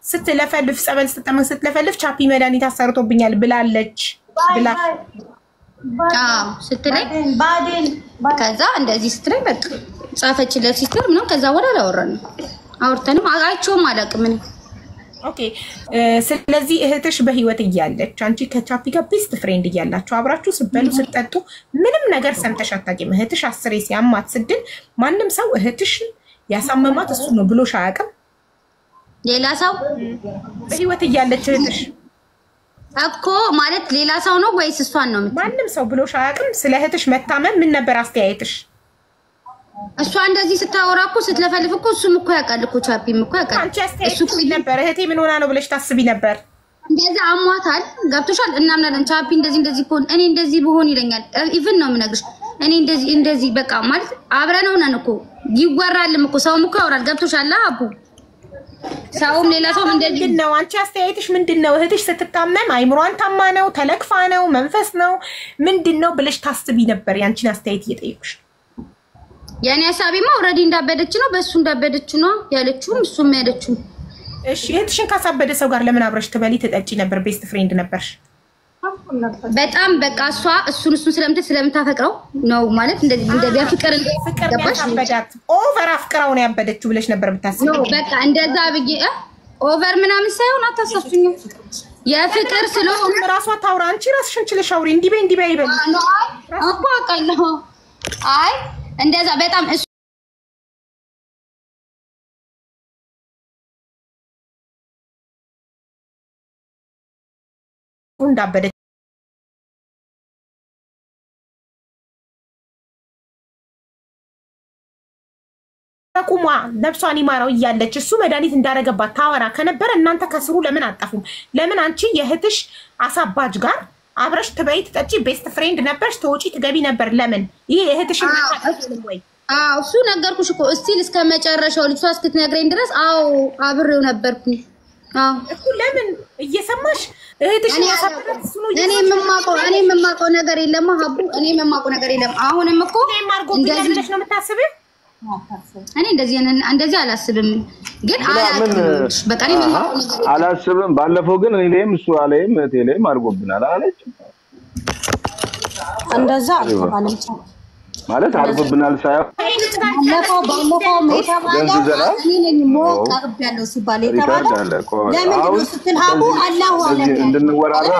ስትለፈልፍ ጸበል ስትጠመቅ ስትለፈልፍ ቻፒ መድኃኒት አሰርቶብኛል ብላለች ብላ አዎ ስትለኝ ከዛ እንደዚህ ስትለኝ በቃ ጻፈችለት sister ምናምን። ከዛ በኋላ አላወራንም፣ አውርተንም አይቼውም አላውቅም እኔ። Okay ስለዚህ እህትሽ በህይወት እያለች አንቺ ከቻፒ ጋር best friend እያላችሁ አብራችሁ ስትበሉ ስትጠጡ ምንም ነገር ሰምተሽ አታውቂም። እህትሽ አስሬ ሲያማት ስድል ማንም ሰው እህትሽን ያሳመማት እሱ ነው ብሎሽ አያውቅም። ሌላ ሰው በህይወት እያለች እህትሽ እኮ ማለት ሌላ ሰው ነው ወይስ እሷን ነው? ማንም ሰው ብሎሽ አያውቅም። ስለ እህትሽ መታመም ምን ነበር አስተያየትሽ? እሷ እንደዚህ ስታወራ እኮ ስትለፈልፍ እኮ እሱም እኮ ያውቃል እኮ ቻፒም እኮ ያውቃል። አንቺ አስተያየትሽ ነበር እህቴ ምን ሆና ነው ብለሽ ታስቢ ነበር? እንደዛ አሟታል፣ ገብቶሻል። እናምናለን። ቻፒ እንደዚህ እንደዚህ እኮ እኔ እንደዚህ ብሆን ይለኛል። Even ነው የምነግርሽ። እኔ እንደዚህ እንደዚህ በቃ ማለት አብረን ሆነን እኮ ይወራልም እኮ ሰውም እኮ ያወራል። ገብቶሻል አቡ ሰውም ሌላ ሰውም እንደዚህ ምንድን ነው አንቺ አስተያየትሽ ምንድን ነው? እህትሽ ስትታመም አይምሯን ታማ ነው ተለክፋ ነው መንፈስ ነው ምንድን ነው ብለሽ ታስቢ ነበር? ያንቺን አስተያየት እየጠየኩሽ ነው። የኔ ሀሳቤማ already እንዳበደች ነው፣ በእሱ እንዳበደች ነው ያለችውም እሱም ያለችው። እሺ እህትሽን ካሳበደ ሰው ጋር ለምን አብረሽ ትበሊ ትጠጪ ነበር? Best friend ነበርሽ። በጣም በቃ እሷ እሱን እሱን ስለምታፈቅረው ነው ማለት እንደዚህ እንደዚህ ፍቅር ፍቅር ያሳበዳት over አፍቅራው ነው ያበደችው ብለሽ ነበር የምታስቢው? በቃ እንደዛ ብዬ over ምናምን ሳይሆን አታሳሱኝ። የፍቅር ስለሆነ ራሷ ታውራ። አንቺ ራስሽን ችለሽ አውሪ። እንዲህ በይ እንዲህ በይ አይበል እኮ አውቃለሁ። አይ እንደዛ በጣም እሱ እንዳበደች ቁሟ ነፍሷን ይማረው እያለች እሱ መድኃኒት እንዳረገባት ታወራ ከነበረ እናንተ ከስሩ ለምን አጠፉም? ለምን አንቺ የእህትሽ አሳባጅ ጋር አብረሽ ትበይ ትጠጪ፣ best friend ነበርሽ፣ ትወጪ ትገቢ ነበር። ለምን ይሄ የእህትሽን ወይ? አዎ እሱ ነገርኩሽ እኮ still እስከ መጨረሻው ልጅቷ እስክትነግረኝ ድረስ አዎ አብሬው ነበርኩኝ። አዎ እኮ ለምን እየሰማሽ እህትሽን ያሳበዳት እሱ ነው። እኔ የማውቀው ነገር የለም ሀቡ፣ እኔ የማውቀው ነገር የለም። አሁንም እኮ እንደዚህ ብለሽ ነው የምታስቢው? እኔ እንደዚህ አላስብም፣ ግን አላውቅም። በቃ እኔ የማውቀው ነገር የለም አላስብም። ባለፈው ግን እኔ ላይም እሱ ላይም እህቴ ላይም አድርጎብናል አለች። እንደዛ አልተባለም ማለት አድርጎብናል ሳይሆን ባለፈው የተባለው እኔ ነኝ ሞቅ አቅርቤያለሁ ሲባል የተባለው ለምንድን ነው ስትል ሀቡ አላሁ አለም እንድንወራራ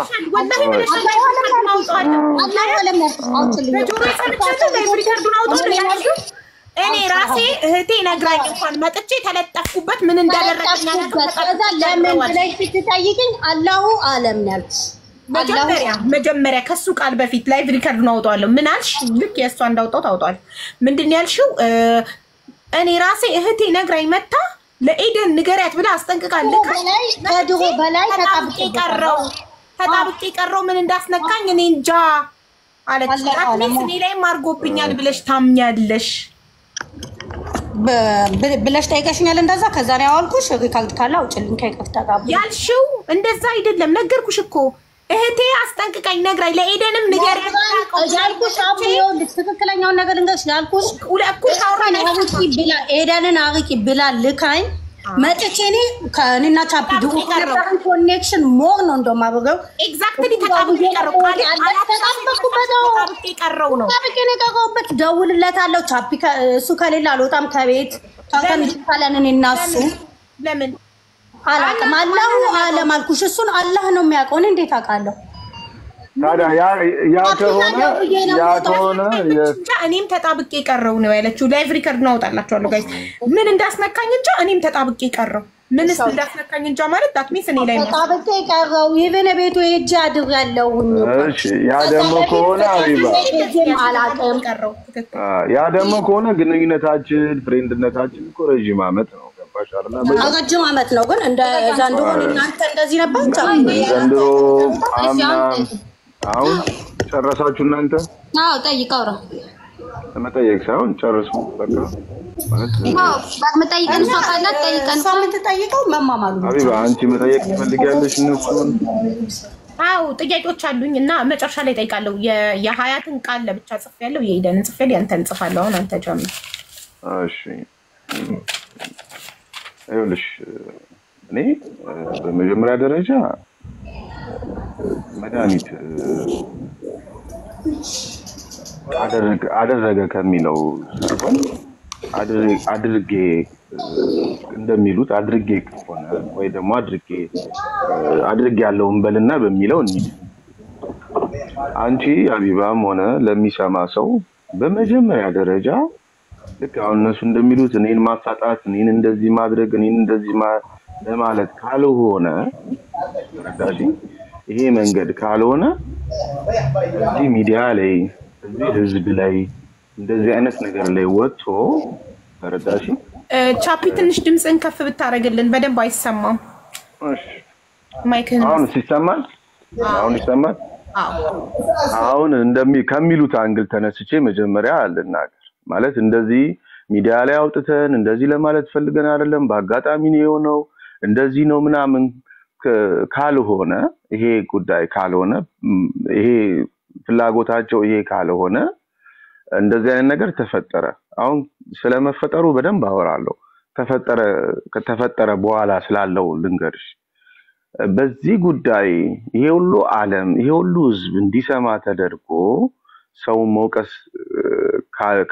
አላሁ አለም አውጭልኝ። እኔ ራሴ እህቴ ነግራኝ እንኳን መጥቼ ተለጠፍኩበት። ምን እንዳደረገኝ ከዛ ለምን ብለሽ ስትጠይቅኝ አላሁ አለም ነው ያልኩሽ። መጀመሪያ ከሱ ቃል በፊት live record ኡን አውጣዋለሁ። ምን አልሽ? ልክ የእሷ እንዳውጣው ታውጣዋለሁ። ምንድን ነው ያልሽው? እኔ ራሴ እህቴ ነግራኝ መታ ለኤደን ንገሪያት ብላ አስጠንቅቃ ከድሮ በላይ ተጣብቄ ቀረው። ምን እንዳስነካኝ እኔ እንጃ አለች። At least እኔ ላይም አድርጎብኛል ብለሽ ታምኛለሽ ብለሽ ጠይቀሽኛል። እንደዛ ከዛ ነው ያዋልኩሽ። record ካለ አውጭልኝ ከይቅርታ ጋር ያልሽው እንደዛ አይደለም። ነገርኩሽ እኮ እህቴ አስጠንቅቃኝ ነግራኝ ለኤደንም ንገሪያት ያልኩሽ። አቡ ይኸውልሽ ትክክለኛውን ነገር ልንገርሽ ያልኩሽ ብላ ኤደንን አርቂ ብላ ልካኝ መጥቼ እኔ ከእኔና ቻፒ ድሮ ከነበረን connection more ነው እንደውም አብረው exactly ተጣብቄ ቀረው ቀረው ነው ተጣብቄ ነው የቀረሁበት። ደውልለታለሁ ቻፒ እሱ ከሌለ አልወጣም ከቤት ታውቃለህ። እኔ እና እሱ ለምን አላውቅም። አላሁ አለም አልኩሽ። እሱን አላህ ነው የሚያውቀው። እኔ እንዴት አውቃለሁ? ታዲያ ያ ከሆነ እኔም ተጣብቄ ቀረው ነው ያለችው። Live record ነው አወጣላችኋለሁ guys። ምን እንዳስነካኝ እንጃ። እኔም ተጣብቄ ቀረው። ምንስ እንዳስነካኝ እንጃ ማለት that means እኔ ላይ ተጣብቄ ቀረው። Even ቤቱ ሄጄ አድሬያለሁኝ። እሺ ያ ደግሞ ከሆነ አቢባ አላውቅም። ያ ደግሞ ከሆነ ግንኙነታችን friend ነታችን እኮ ረዥም ዓመት ነው። ገባሽ አይደል? ረጅም ዓመት ነው። ግን እንደ ዘንድሮ እናንተ እንደዚህ ነበር ዘንድሮ አምና አሁን ጨረሳችሁ እናንተ? አዎ ጠይቀው ነው መጠየቅ ሳይሆን ጨርሱ በቃ ማለት አዎ መጠይቀን እሷ ካላት ጠይቀን እሷ የምትጠይቀው መማማሉ ነው። አቢባ አንቺ መጠየቅ ትፈልጊያለሽ እነሱን? አዎ ጥያቄዎች አሉኝ እና መጨረሻ ላይ እጠይቃለሁ። የሀያትን ቃል ለብቻ ጽፌያለሁ፣ የኢደንን ጽፌያለሁ፣ ያንተን ጽፋለሁ። አሁን አንተ ጀምር። እሺ ይኸውልሽ እኔ በመጀመሪያ ደረጃ መድኃኒት አደረገ ከሚለው ሳይሆን አድርጌ እንደሚሉት አድርጌ ከሆነ ወይ ደግሞ አድርጌ ያለውን በልና በሚለው እንሂድ። አንቺ አቢባም ሆነ ለሚሰማ ሰው በመጀመሪያ ደረጃ ልክ አሁን እነሱ እንደሚሉት እኔን ማሳጣት፣ እኔን እንደዚህ ማድረግ፣ እኔን እንደዚህ ለማለት ካልሆነ ረዳሽ ይሄ መንገድ ካልሆነ እዚህ ሚዲያ ላይ እዚህ ህዝብ ላይ እንደዚህ አይነት ነገር ላይ ወጥቶ ተረዳሽ። ቻፒ ትንሽ ድምፅን ከፍ ብታደርግልን በደንብ አይሰማም። እሺ Mic ህን አሁን ይሰማል? አሁን ይሰማል? አሁን ከሚሉት angle ተነስቼ መጀመሪያ ልናገር። ማለት እንደዚህ ሚዲያ ላይ አውጥተን እንደዚህ ለማለት ፈልገን አይደለም፣ በአጋጣሚ ነው የሆነው እንደዚህ ነው ምናምን ካልሆነ ይሄ ጉዳይ ካልሆነ ይሄ ፍላጎታቸው ይሄ ካልሆነ እንደዚህ አይነት ነገር ተፈጠረ። አሁን ስለመፈጠሩ በደንብ አወራለሁ። ከተፈጠረ በኋላ ስላለው ልንገርሽ። በዚህ ጉዳይ ይሄ ሁሉ ዓለም ይሄ ሁሉ ህዝብ እንዲሰማ ተደርጎ ሰው መውቀስ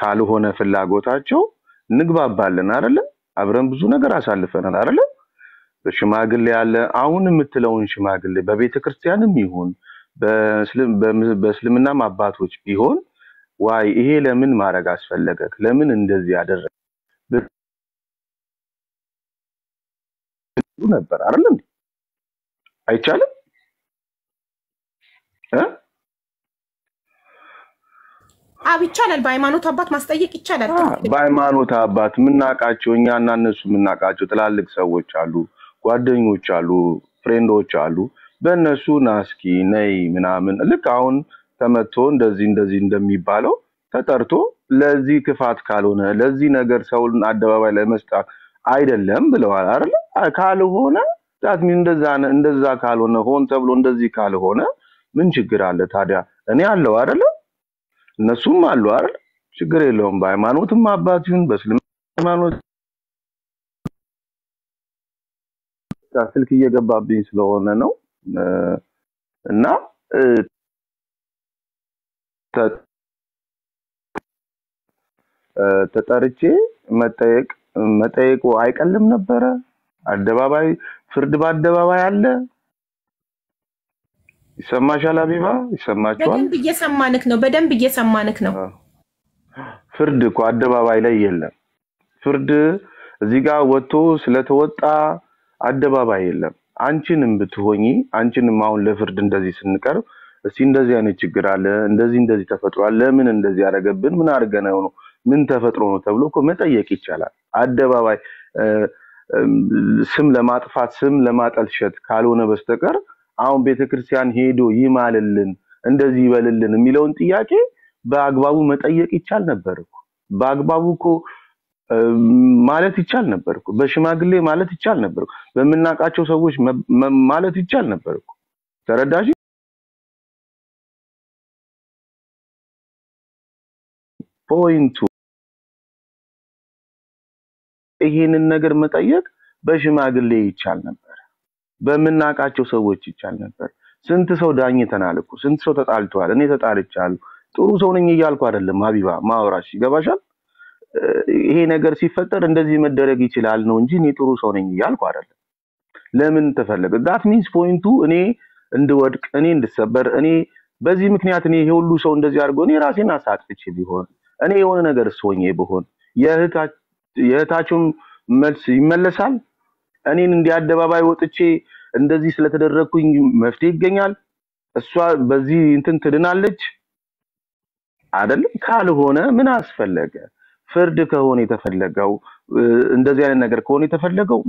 ካልሆነ ፍላጎታቸው እንግባባለን አይደለ? አብረን ብዙ ነገር አሳልፈናል አይደለ? ሽማግሌ አለ። አሁን የምትለውን ሽማግሌ በቤተ ክርስቲያንም ይሁን በእስልምናም አባቶች ቢሆን why ይሄ ለምን ማድረግ አስፈለገ? ለምን እንደዚህ ያደረገ ነበር አይደል እንዴ? አይቻልም እ አብ ይቻላል። በሃይማኖት አባት ማስጠየቅ ይቻላል። በሃይማኖት አባት የምናውቃቸው እኛና እነሱ የምናውቃቸው ትላልቅ ሰዎች አሉ፣ ጓደኞች አሉ፣ friend ኦች አሉ። በእነሱ ናስኪ ነይ ምናምን ልክ አሁን ተመቶ እንደዚህ እንደዚህ እንደሚባለው ተጠርቶ ለዚህ ክፋት ካልሆነ ለዚህ ነገር ሰውን አደባባይ ለመስጣት አይደለም ብለዋል አይደል? ካልሆነ that mean እንደዛ ካልሆነ ሆን ተብሎ እንደዚህ ካልሆነ ምን ችግር አለ ታዲያ? እኔ አለው አይደል? እነሱም አሉ አይደል? ችግር የለውም። በሃይማኖትም አባት ይሁን በእስልምና ሃይማኖት ስልክ እየገባብኝ ስለሆነ ነው እና ተጠርቼ መጠየቁ አይቀልም ነበረ። አደባባይ ፍርድ በአደባባይ አለ። ይሰማሻል አቢባ? ይሰማችኋል? በደንብ እየሰማንክ ነው። በደንብ እየሰማንክ ነው። ፍርድ እኮ አደባባይ ላይ የለም። ፍርድ እዚህ ጋር ወጥቶ ስለተወጣ አደባባይ የለም። አንቺንም ብትሆኚ አንቺንም አሁን ለፍርድ እንደዚህ ስንቀርብ እስቲ እንደዚህ አይነት ችግር አለ፣ እንደዚህ እንደዚህ ተፈጥሯል፣ ለምን እንደዚህ ያደረገብን፣ ምን አድርገነው ነው፣ ምን ተፈጥሮ ነው ተብሎ እኮ መጠየቅ ይቻላል። አደባባይ ስም ለማጥፋት ስም ለማጠልሸት ካልሆነ በስተቀር አሁን ቤተክርስቲያን ሄዶ ይማልልን እንደዚህ ይበልልን የሚለውን ጥያቄ በአግባቡ መጠየቅ ይቻል ነበር እኮ። በአግባቡ እኮ ማለት ይቻል ነበር እኮ። በሽማግሌ ማለት ይቻል ነበር እኮ። በምናውቃቸው ሰዎች ማለት ይቻል ነበር እኮ። ተረዳሽ? point ኡ ይሄንን ነገር መጠየቅ በሽማግሌ ይቻል ነበር፣ በምናውቃቸው ሰዎች ይቻል ነበር። ስንት ሰው ዳኝተናል እኮ፣ ስንት ሰው ተጣልቷል። እኔ ተጣልቻለሁ። ጥሩ ሰው ነኝ እያልኩ አይደለም ሀቢባ ማውራሽ፣ ይገባሻል? ይሄ ነገር ሲፈጠር እንደዚህ መደረግ ይችላል ነው እንጂ እኔ ጥሩ ሰው ነኝ እያልኩ አይደለም። ለምን ተፈለገ? that means point ኡ እኔ እንድወድቅ፣ እኔ እንድሰበር፣ እኔ በዚህ ምክንያት እኔ ይሄ ሁሉ ሰው እንደዚህ አድርጎ እኔ ራሴን አሳጥቼ ቢሆን እኔ የሆነ ነገር ሆኜ ብሆን የእህታችሁን መልስ ይመለሳል? እኔን እንዲህ አደባባይ ወጥቼ እንደዚህ ስለተደረግኩኝ መፍትሄ ይገኛል? እሷ በዚህ እንትን ትድናለች አይደለም? ካልሆነ ምን አስፈለገ? ፍርድ ከሆነ የተፈለገው እንደዚህ አይነት ነገር ከሆነ የተፈለገው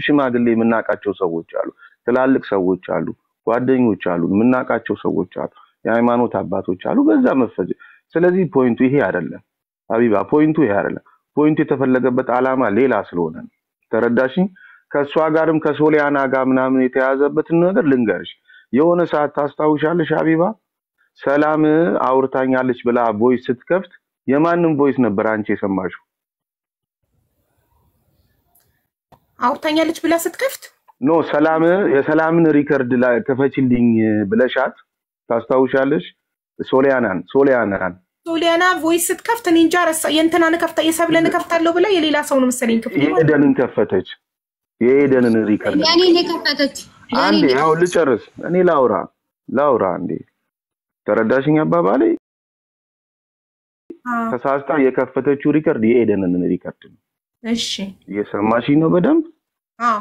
ሽማግሌ የምናውቃቸው ሰዎች አሉ፣ ትላልቅ ሰዎች አሉ፣ ጓደኞች አሉ፣ የምናውቃቸው ሰዎች አሉ፣ የሃይማኖት አባቶች አሉ። በዛ መፈጀ። ስለዚህ point ኡ ይሄ አይደለም ሀቢባ፣ point ኡ ይሄ አይደለም። point ኡ የተፈለገበት ዓላማ ሌላ ስለሆነ ነው። ተረዳሽኝ? ከእሷ ጋርም ከሶሊያና ጋር ምናምን የተያዘበትን ነገር ልንገርሽ። የሆነ ሰዓት ታስታውሻለሽ ሀቢባ፣ ሰላም አውርታኛለች ብላ voice ስትከፍት የማንም voice ነበር አንቺ የሰማሽው? አውርታኛለች ብላ ስትከፍት no ሰላም የሰላምን record ላይ ክፈችልኝ ብለሻት ታስታውሻለሽ? ሶሊያናን ሶሊያና voice ስትከፍት እኔ እንጃ ረሳ። የእንትናን ከፍታ የሰብለን ከፍታለሁ ብላ የሌላ ሰው ነው መሰለኝ ከፍታ የኤደንን ከፈተች። የኤደንን record ያኔ ከፈተች። አንዴ አሁን ልጨርስ፣ እኔ ላውራ አንዴ። ተረዳሽኝ አባባሌ? ተሳስታ የከፈተችው record የኤደንን record ነው። እሺ እየሰማሽኝ ነው በደንብ? አዎ።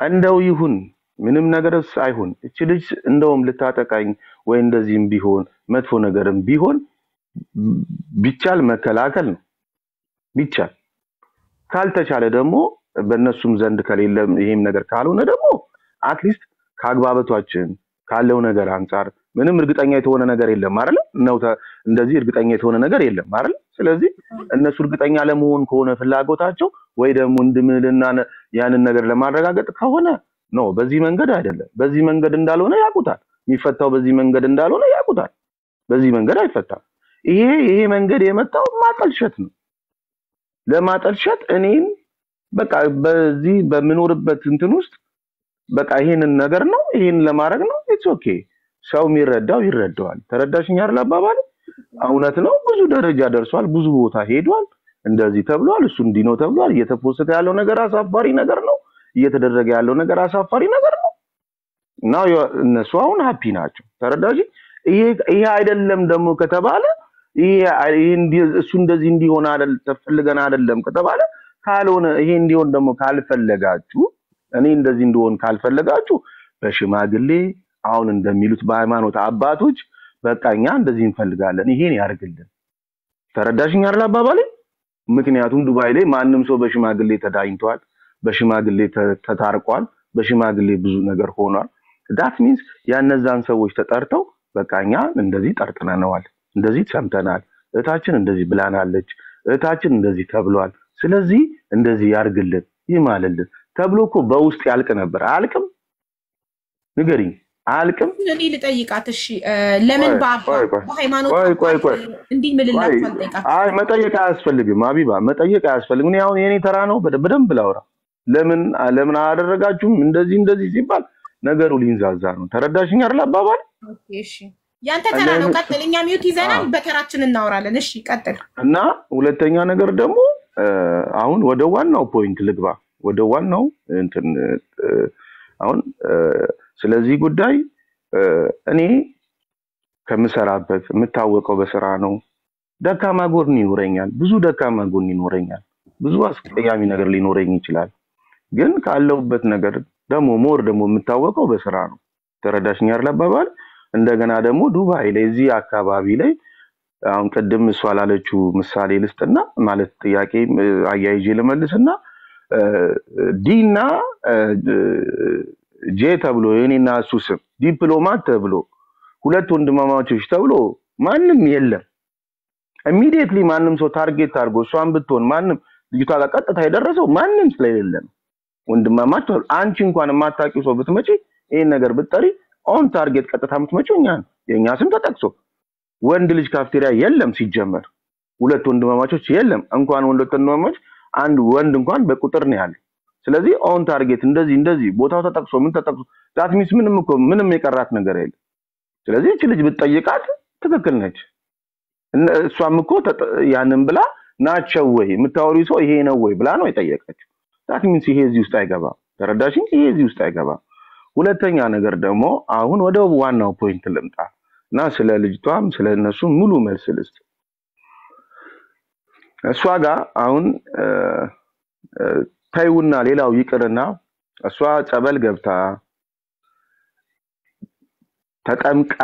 እንደው ይሁን ምንም ነገርስ አይሁን፣ እቺ ልጅ እንደውም ልታጠቃኝ ወይ እንደዚህም ቢሆን መጥፎ ነገርም ቢሆን ቢቻል መከላከል ነው ቢቻል። ካልተቻለ ደግሞ በእነሱም ዘንድ ከሌለ ይሄም ነገር ካልሆነ ደግሞ at least ከአግባበቷችን ካለው ነገር አንጻር ምንም እርግጠኛ የተሆነ ነገር የለም አይደል? ነው እንደዚህ እርግጠኛ የተሆነ ነገር የለም አይደል? ስለዚህ እነሱ እርግጠኛ ለመሆን ከሆነ ፍላጎታቸው ወይ ደግሞ እንድምልና ያንን ነገር ለማረጋገጥ ከሆነ ነው በዚህ መንገድ አይደለም፣ በዚህ መንገድ እንዳልሆነ ያውቁታል። የሚፈታው በዚህ መንገድ እንዳልሆነ ያውቁታል። በዚህ መንገድ አይፈታም። ይሄ መንገድ የመጣው ማጠልሸት ነው። ለማጠልሸት እኔን በቃ በዚህ በምኖርበት እንትን ውስጥ በቃ ይሄንን ነገር ነው ይሄን ለማድረግ ነው። it's okay። ሰው የሚረዳው ይረዳዋል። ተረዳሽኝ አይደል አባባል? እውነት ነው። ብዙ ደረጃ ደርሷል፣ ብዙ ቦታ ሄዷል፣ እንደዚህ ተብሏል፣ እሱ እንዲህ ነው ተብሏል። እየተፖሰተ ያለው ነገር አሳፋሪ ነገር ነው። እየተደረገ ያለው ነገር አሳፋሪ ነገር ነው። እና እነሱ አሁን happy ናቸው። ተረዳሽ? ይሄ አይደለም ደግሞ ከተባለ ይሄ እሱ እንደዚህ እንዲሆን አይደል ተፈልገን አይደለም ከተባለ ካልሆነ ይሄ እንዲሆን ደግሞ ካልፈለጋችሁ እኔ እንደዚህ እንዲሆን ካልፈለጋችሁ በሽማግሌ አሁን እንደሚሉት በሃይማኖት አባቶች በቃ እኛ እንደዚህ እንፈልጋለን ይሄን ያርግልን። ተረዳሽኝ አይደል አባባሌ? ምክንያቱም ዱባይ ላይ ማንም ሰው በሽማግሌ ተዳኝቷል፣ በሽማግሌ ተታርቋል፣ በሽማግሌ ብዙ ነገር ሆኗል። That means ያነዛን ሰዎች ተጠርተው በቃ እኛ እንደዚህ ጠርጥነነዋል፣ እንደዚህ ሰምተናል፣ እህታችን እንደዚህ ብላናለች፣ እህታችን እንደዚህ ተብሏል፣ ስለዚህ እንደዚህ ያርግልን ይማልልን ተብሎ እኮ በውስጥ ያልቅ ነበር። አያልቅም? ንገሪኝ፣ አያልቅም? እኔ ልጠይቃት። እሺ ለምን በሃይማኖት እንዲህ ምልላችሁ አልጠይቃት? አይ መጠየቅ አያስፈልግም አቢባ፣ መጠየቅ አያስፈልግም። እኔ አሁን የኔ ተራ ነው፣ በደንብ ላውራ። ለምን ለምን አላደረጋችሁም እንደዚህ እንደዚህ ሲባል ነገሩ ሊንዛዛ ነው። ተረዳሽኝ አይደል አባባል? Okay እሺ፣ ያንተ ተራ ነው፣ ቀጥል። እኛ mute ይዘናል፣ በተራችን እናወራለን። እሺ ቀጥል። እና ሁለተኛ ነገር ደግሞ አሁን ወደ ዋናው point ልግባ። ወደ ዋናው እንትን አሁን ስለዚህ ጉዳይ እኔ ከምሰራበት የምታወቀው በስራ ነው። ደካማ ጎን ይኖረኛል፣ ብዙ ደካማ ጎን ይኖረኛል፣ ብዙ አስቀያሚ ነገር ሊኖረኝ ይችላል። ግን ካለውበት ነገር ደግሞ more ደግሞ የምታወቀው በስራ ነው። ተረዳሽኝ አይደል አባባል? እንደገና ደግሞ ዱባይ ላይ እዚህ አካባቢ ላይ አሁን ቅድም እሷ ላለችው ምሳሌ ልስጥና ማለት ጥያቄ አያይዤ ልመልስና D ና J ተብሎ የኔና እሱ ስም ዲፕሎማት ተብሎ ሁለት ወንድማማቾች ተብሎ ማንም የለም። Immediately ማንም ሰው target አድርጎ እሷን ብትሆን ማንም ልጅቷ ጋር ቀጥታ የደረሰው ማንም ስለሌለ ነው። ወንድማማች ተብሎ አንቺ እንኳን የማታውቂው ሰው ብትመጪ ይሄን ነገር ብትጠሪ on target ቀጥታ የምትመጪው እኛ ነው። የኛ ስም ተጠቅሶ ወንድ ልጅ ካፍቴሪያ የለም ሲጀመር፣ ሁለት ወንድማማቾች የለም። እንኳን ወንድ ወንድማማች አንድ ወንድ እንኳን በቁጥር ነው ያለው። ስለዚህ on target እንደዚህ እንደዚህ ቦታው ተጠቅሶ ምን ተጠቅሶ that means ምንም እኮ ምንም የቀራት ነገር የለም። ስለዚህ እቺ ልጅ ብትጠይቃት ትክክል ነች። እሷም እኮ ያንን ብላ ናቸው ወይ የምታወሪው ሰው ይሄ ነው ወይ ብላ ነው የጠየቀችው። That means ይሄ እዚህ ውስጥ አይገባም። ተረዳሽኝ? ይሄ እዚህ ውስጥ አይገባም። ሁለተኛ ነገር ደግሞ አሁን ወደ ዋናው point ልምጣ እና ስለ ልጅቷም ስለ እነሱ ሙሉ መልስ ልስጥ። እሷ ጋር አሁን ተይውና ሌላው ይቅርና እሷ ጸበል ገብታ ተጠምቃ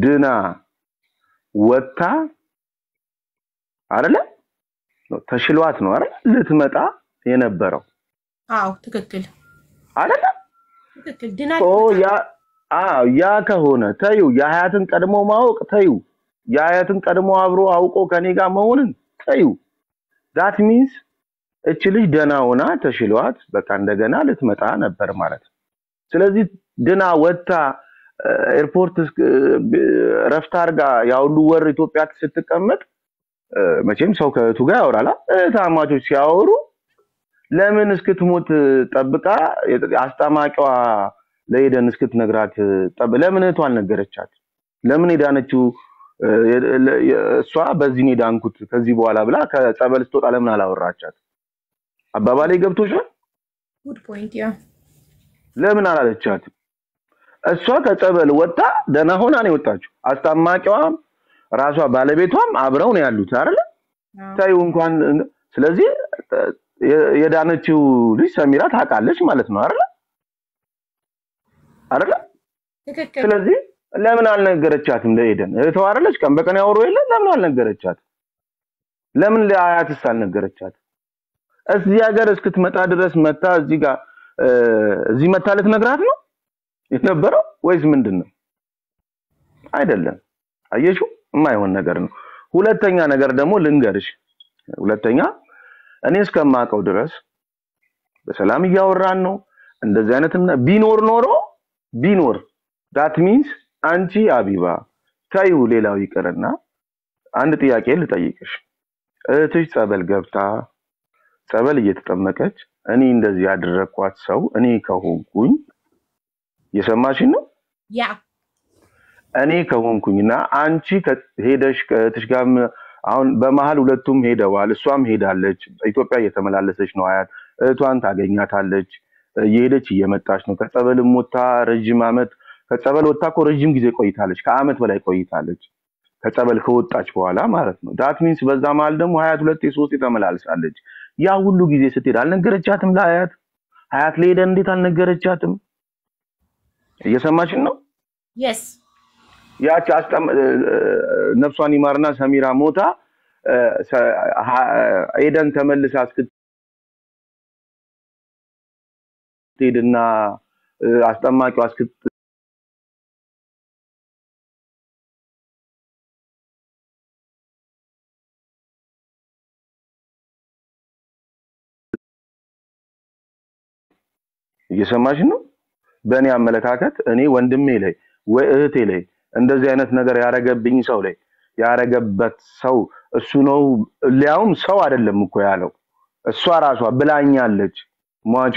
ድና ወጥታ አይደለ ተሽሏት ነው አይደለ ልትመጣ የነበረው? አዎ ትክክል አይደለ? ትክክል። ድና ያ ከሆነ ተዩ፣ የሀያትን ቀድሞ ማወቅ ተዩ፣ የሀያትን ቀድሞ አብሮ አውቆ ከኔ ጋር መሆንን ተዩ። That means እቺ ልጅ ደና ሆና ተሽሏት በቃ እንደገና ልትመጣ ነበር ማለት ነው። ስለዚህ ድና ወጥታ ኤርፖርት ረፍት አድርጋ ያሁሉ ወር ኢትዮጵያ ስትቀመጥ መቼም ሰው ከእህቱ ጋር ያወራል። እህታማቾች ሲያወሩ ለምን እስክትሞት ጠብቃ አስጠማቂዋ ለሄደን እስክትነግራት ለምን እህቷ አልነገረቻት? ለምን የዳነችው እሷ በዚህ ነው የዳንኩት ከዚህ በኋላ ብላ ከጸበል ስትወጣ ለምን አላወራቻት? አባባሌ ገብቶሻል? Good point። Yeah ለምን አላለቻት? እሷ ከጸበል ወጣ ደህና ሆና ነው የወጣችው። አስታማቂዋም ራሷ ባለቤቷም አብረው ነው ያሉት አይደል? ታዩ እንኳን ስለዚህ የዳነችው ልጅ ሰሚራ ታውቃለች ማለት ነው አይደል? አይደል? ትክክል። ስለዚህ ለምን አልነገረቻትም? ለኤደን እህቷ አይደለች? ቀን በቀን ያወሩ የለ ለምን አልነገረቻት? ለምን ለአያትስ አልነገረቻት? እዚህ ሀገር እስክትመጣ ድረስ መታ እዚህ ጋር እዚህ መታ ልትነግራት ነው የነበረው ወይስ ምንድን ነው? አይደለም። አየሽው፣ የማይሆን ነገር ነው። ሁለተኛ ነገር ደግሞ ልንገርሽ፣ ሁለተኛ እኔ እስከማውቀው ድረስ በሰላም እያወራን ነው። እንደዚህ አይነት ቢኖር ኖሮ ቢኖር that means አንቺ አቢባ ተይው፣ ሌላው ይቅርና አንድ ጥያቄ ልጠይቅሽ። እህትሽ ጸበል ገብታ ጸበል እየተጠመቀች እኔ እንደዚህ ያደረኳት ሰው እኔ ከሆንኩኝ፣ የሰማሽኝ ነው? ያ እኔ ከሆንኩኝና አንቺ ሄደሽ ከእህትሽ ጋር አሁን በመሀል ሁለቱም ሄደዋል፣ እሷም ሄዳለች፣ ኢትዮጵያ እየተመላለሰች ነው አያት። እህቷን ታገኛታለች። እየሄደች እየመጣች ነው። ከጸበልም ወጥታ ረጅም ዓመት ከጸበል ወጥታ እኮ ረጅም ጊዜ ቆይታለች። ከዓመት በላይ ቆይታለች። ከጸበል ከወጣች በኋላ ማለት ነው። That means በዛ መሀል ደግሞ ሀያት ሁለቴ ሶስቴ ተመላልሳለች። ያ ሁሉ ጊዜ ስትሄድ አልነገረቻትም ለሀያት? ሀያት ለሄደን እንዴት አልነገረቻትም? እየሰማችን ነው? Yes. ያቺ ነፍሷን ይማርና ሰሚራ ሞታ ኤደን ተመልሳ እስክትሄድና አስጠማቂዋ እየሰማሽ ነው? በእኔ አመለካከት እኔ ወንድሜ ላይ ወይ እህቴ ላይ እንደዚህ አይነት ነገር ያረገብኝ ሰው ላይ ያረገበት ሰው እሱ ነው። ሊያውም ሰው አይደለም እኮ ያለው፣ እሷ ራሷ ብላኛለች፣ ሟቿ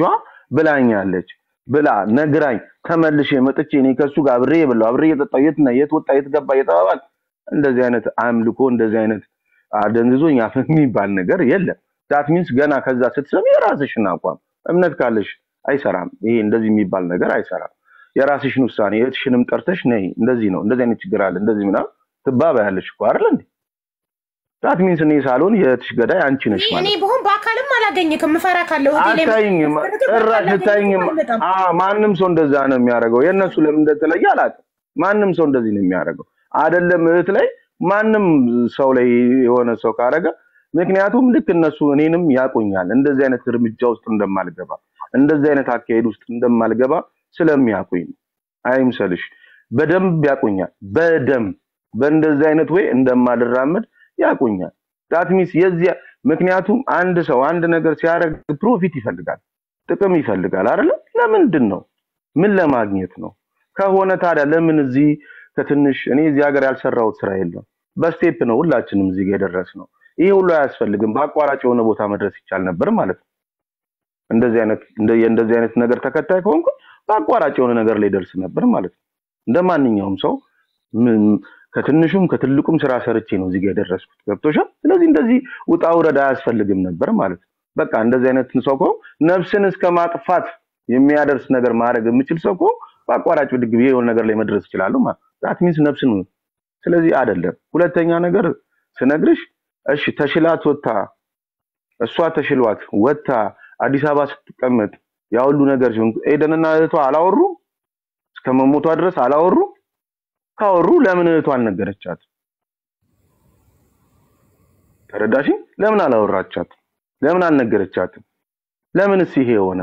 ብላኛለች ብላ ነግራኝ ተመልሼ መጥቼ እኔ ከሱ ጋር አብሬ የበላሁ አብሬ የጠጣሁ የት ነህ የት ወጣ የት ገባ እየተባባል እንደዚህ አይነት አምልኮ እንደዚህ አይነት አደንዝዞኝ አፍ የሚባል ነገር የለም። That means ገና ከዛ ስትሰሚ የራስሽን አቋም እምነት ካለሽ አይሰራም። ይሄ እንደዚህ የሚባል ነገር አይሰራም። የራስሽን ውሳኔ እህትሽንም ጠርተሽ ነይ እንደዚህ ነው እንደዚህ አይነት ችግር አለ እንደዚህ ምናምን ትባባያለሽ እኮ አይደል እንዴ? That means እኔ ሳልሆን የእህትሽ ገዳይ አንቺ ነሽ ማለት እኔ ብሆን በአካልም አላገኝክም። ምፈራ ካለው አታይኝም፣ ጭራሽ አታይኝም። ማንም ሰው እንደዛ ነው የሚያደርገው። የእነሱ ለምን እንደተለየ አላውቅም። ማንም ሰው እንደዚህ ነው የሚያደርገው። አይደለም እህት ላይ ማንም ሰው ላይ የሆነ ሰው ካረገ፣ ምክንያቱም ልክ እነሱ እኔንም ያቆኛል እንደዚህ አይነት እርምጃ ውስጥ እንደማልገባ እንደዚህ አይነት አካሄድ ውስጥ እንደማልገባ ስለሚያውቁኝ ነው። አይምሰልሽ፣ በደንብ ያቆኛል። በደንብ በእንደዚህ አይነት ወይ እንደማልራመድ ያቆኛል። That means የዚያ ምክንያቱም አንድ ሰው አንድ ነገር ሲያደርግ profit ይፈልጋል፣ ጥቅም ይፈልጋል አይደለ? ለምንድን ነው? ምን ለማግኘት ነው? ከሆነ ታዲያ ለምን እዚህ ከትንሽ እኔ እዚህ ሀገር ያልሰራሁት ስራ የለም። በ step ነው ሁላችንም እዚህ ጋር የደረስነው። ይሄ ሁሉ አያስፈልግም። በአቋራጭ የሆነ ቦታ መድረስ ይቻል ነበር ማለት ነው። እንደዚህ አይነት ነገር ተከታይ ከሆንኩ በአቋራጭ የሆነ ነገር ላይ ደርስ ነበር ማለት ነው። እንደማንኛውም ሰው ከትንሹም ከትልቁም ስራ ሰርቼ ነው እዚህ ጋር የደረስኩት። ገብቶሻል? ስለዚህ እንደዚህ ውጣ ውረድ አያስፈልግም ነበር ማለት ነው። በቃ እንደዚህ አይነት ሰው ከሆንኩ ነፍስን እስከ ማጥፋት የሚያደርስ ነገር ማድረግ የምችል ሰው ከሆንኩ በአቋራጭ ብድግ ብዬ የሆነ ነገር ላይ መድረስ እችላለሁ ማለት that means ነፍስን። ስለዚህ አይደለም። ሁለተኛ ነገር ስነግርሽ እሺ ተሽላት ወጣ፣ እሷ ተሽሏት ወጣ አዲስ አበባ ስትቀመጥ ያ ሁሉ ነገር ሲሆን ኤደንና እህቷ አላወሩ? እስከ መሞቷ ድረስ አላወሩ? ካወሩ ለምን እህቷ አልነገረቻት? ተረዳሽ? ለምን አላወራቻት? ለምን አልነገረቻትም? ለምንስ ይሄ ሆነ?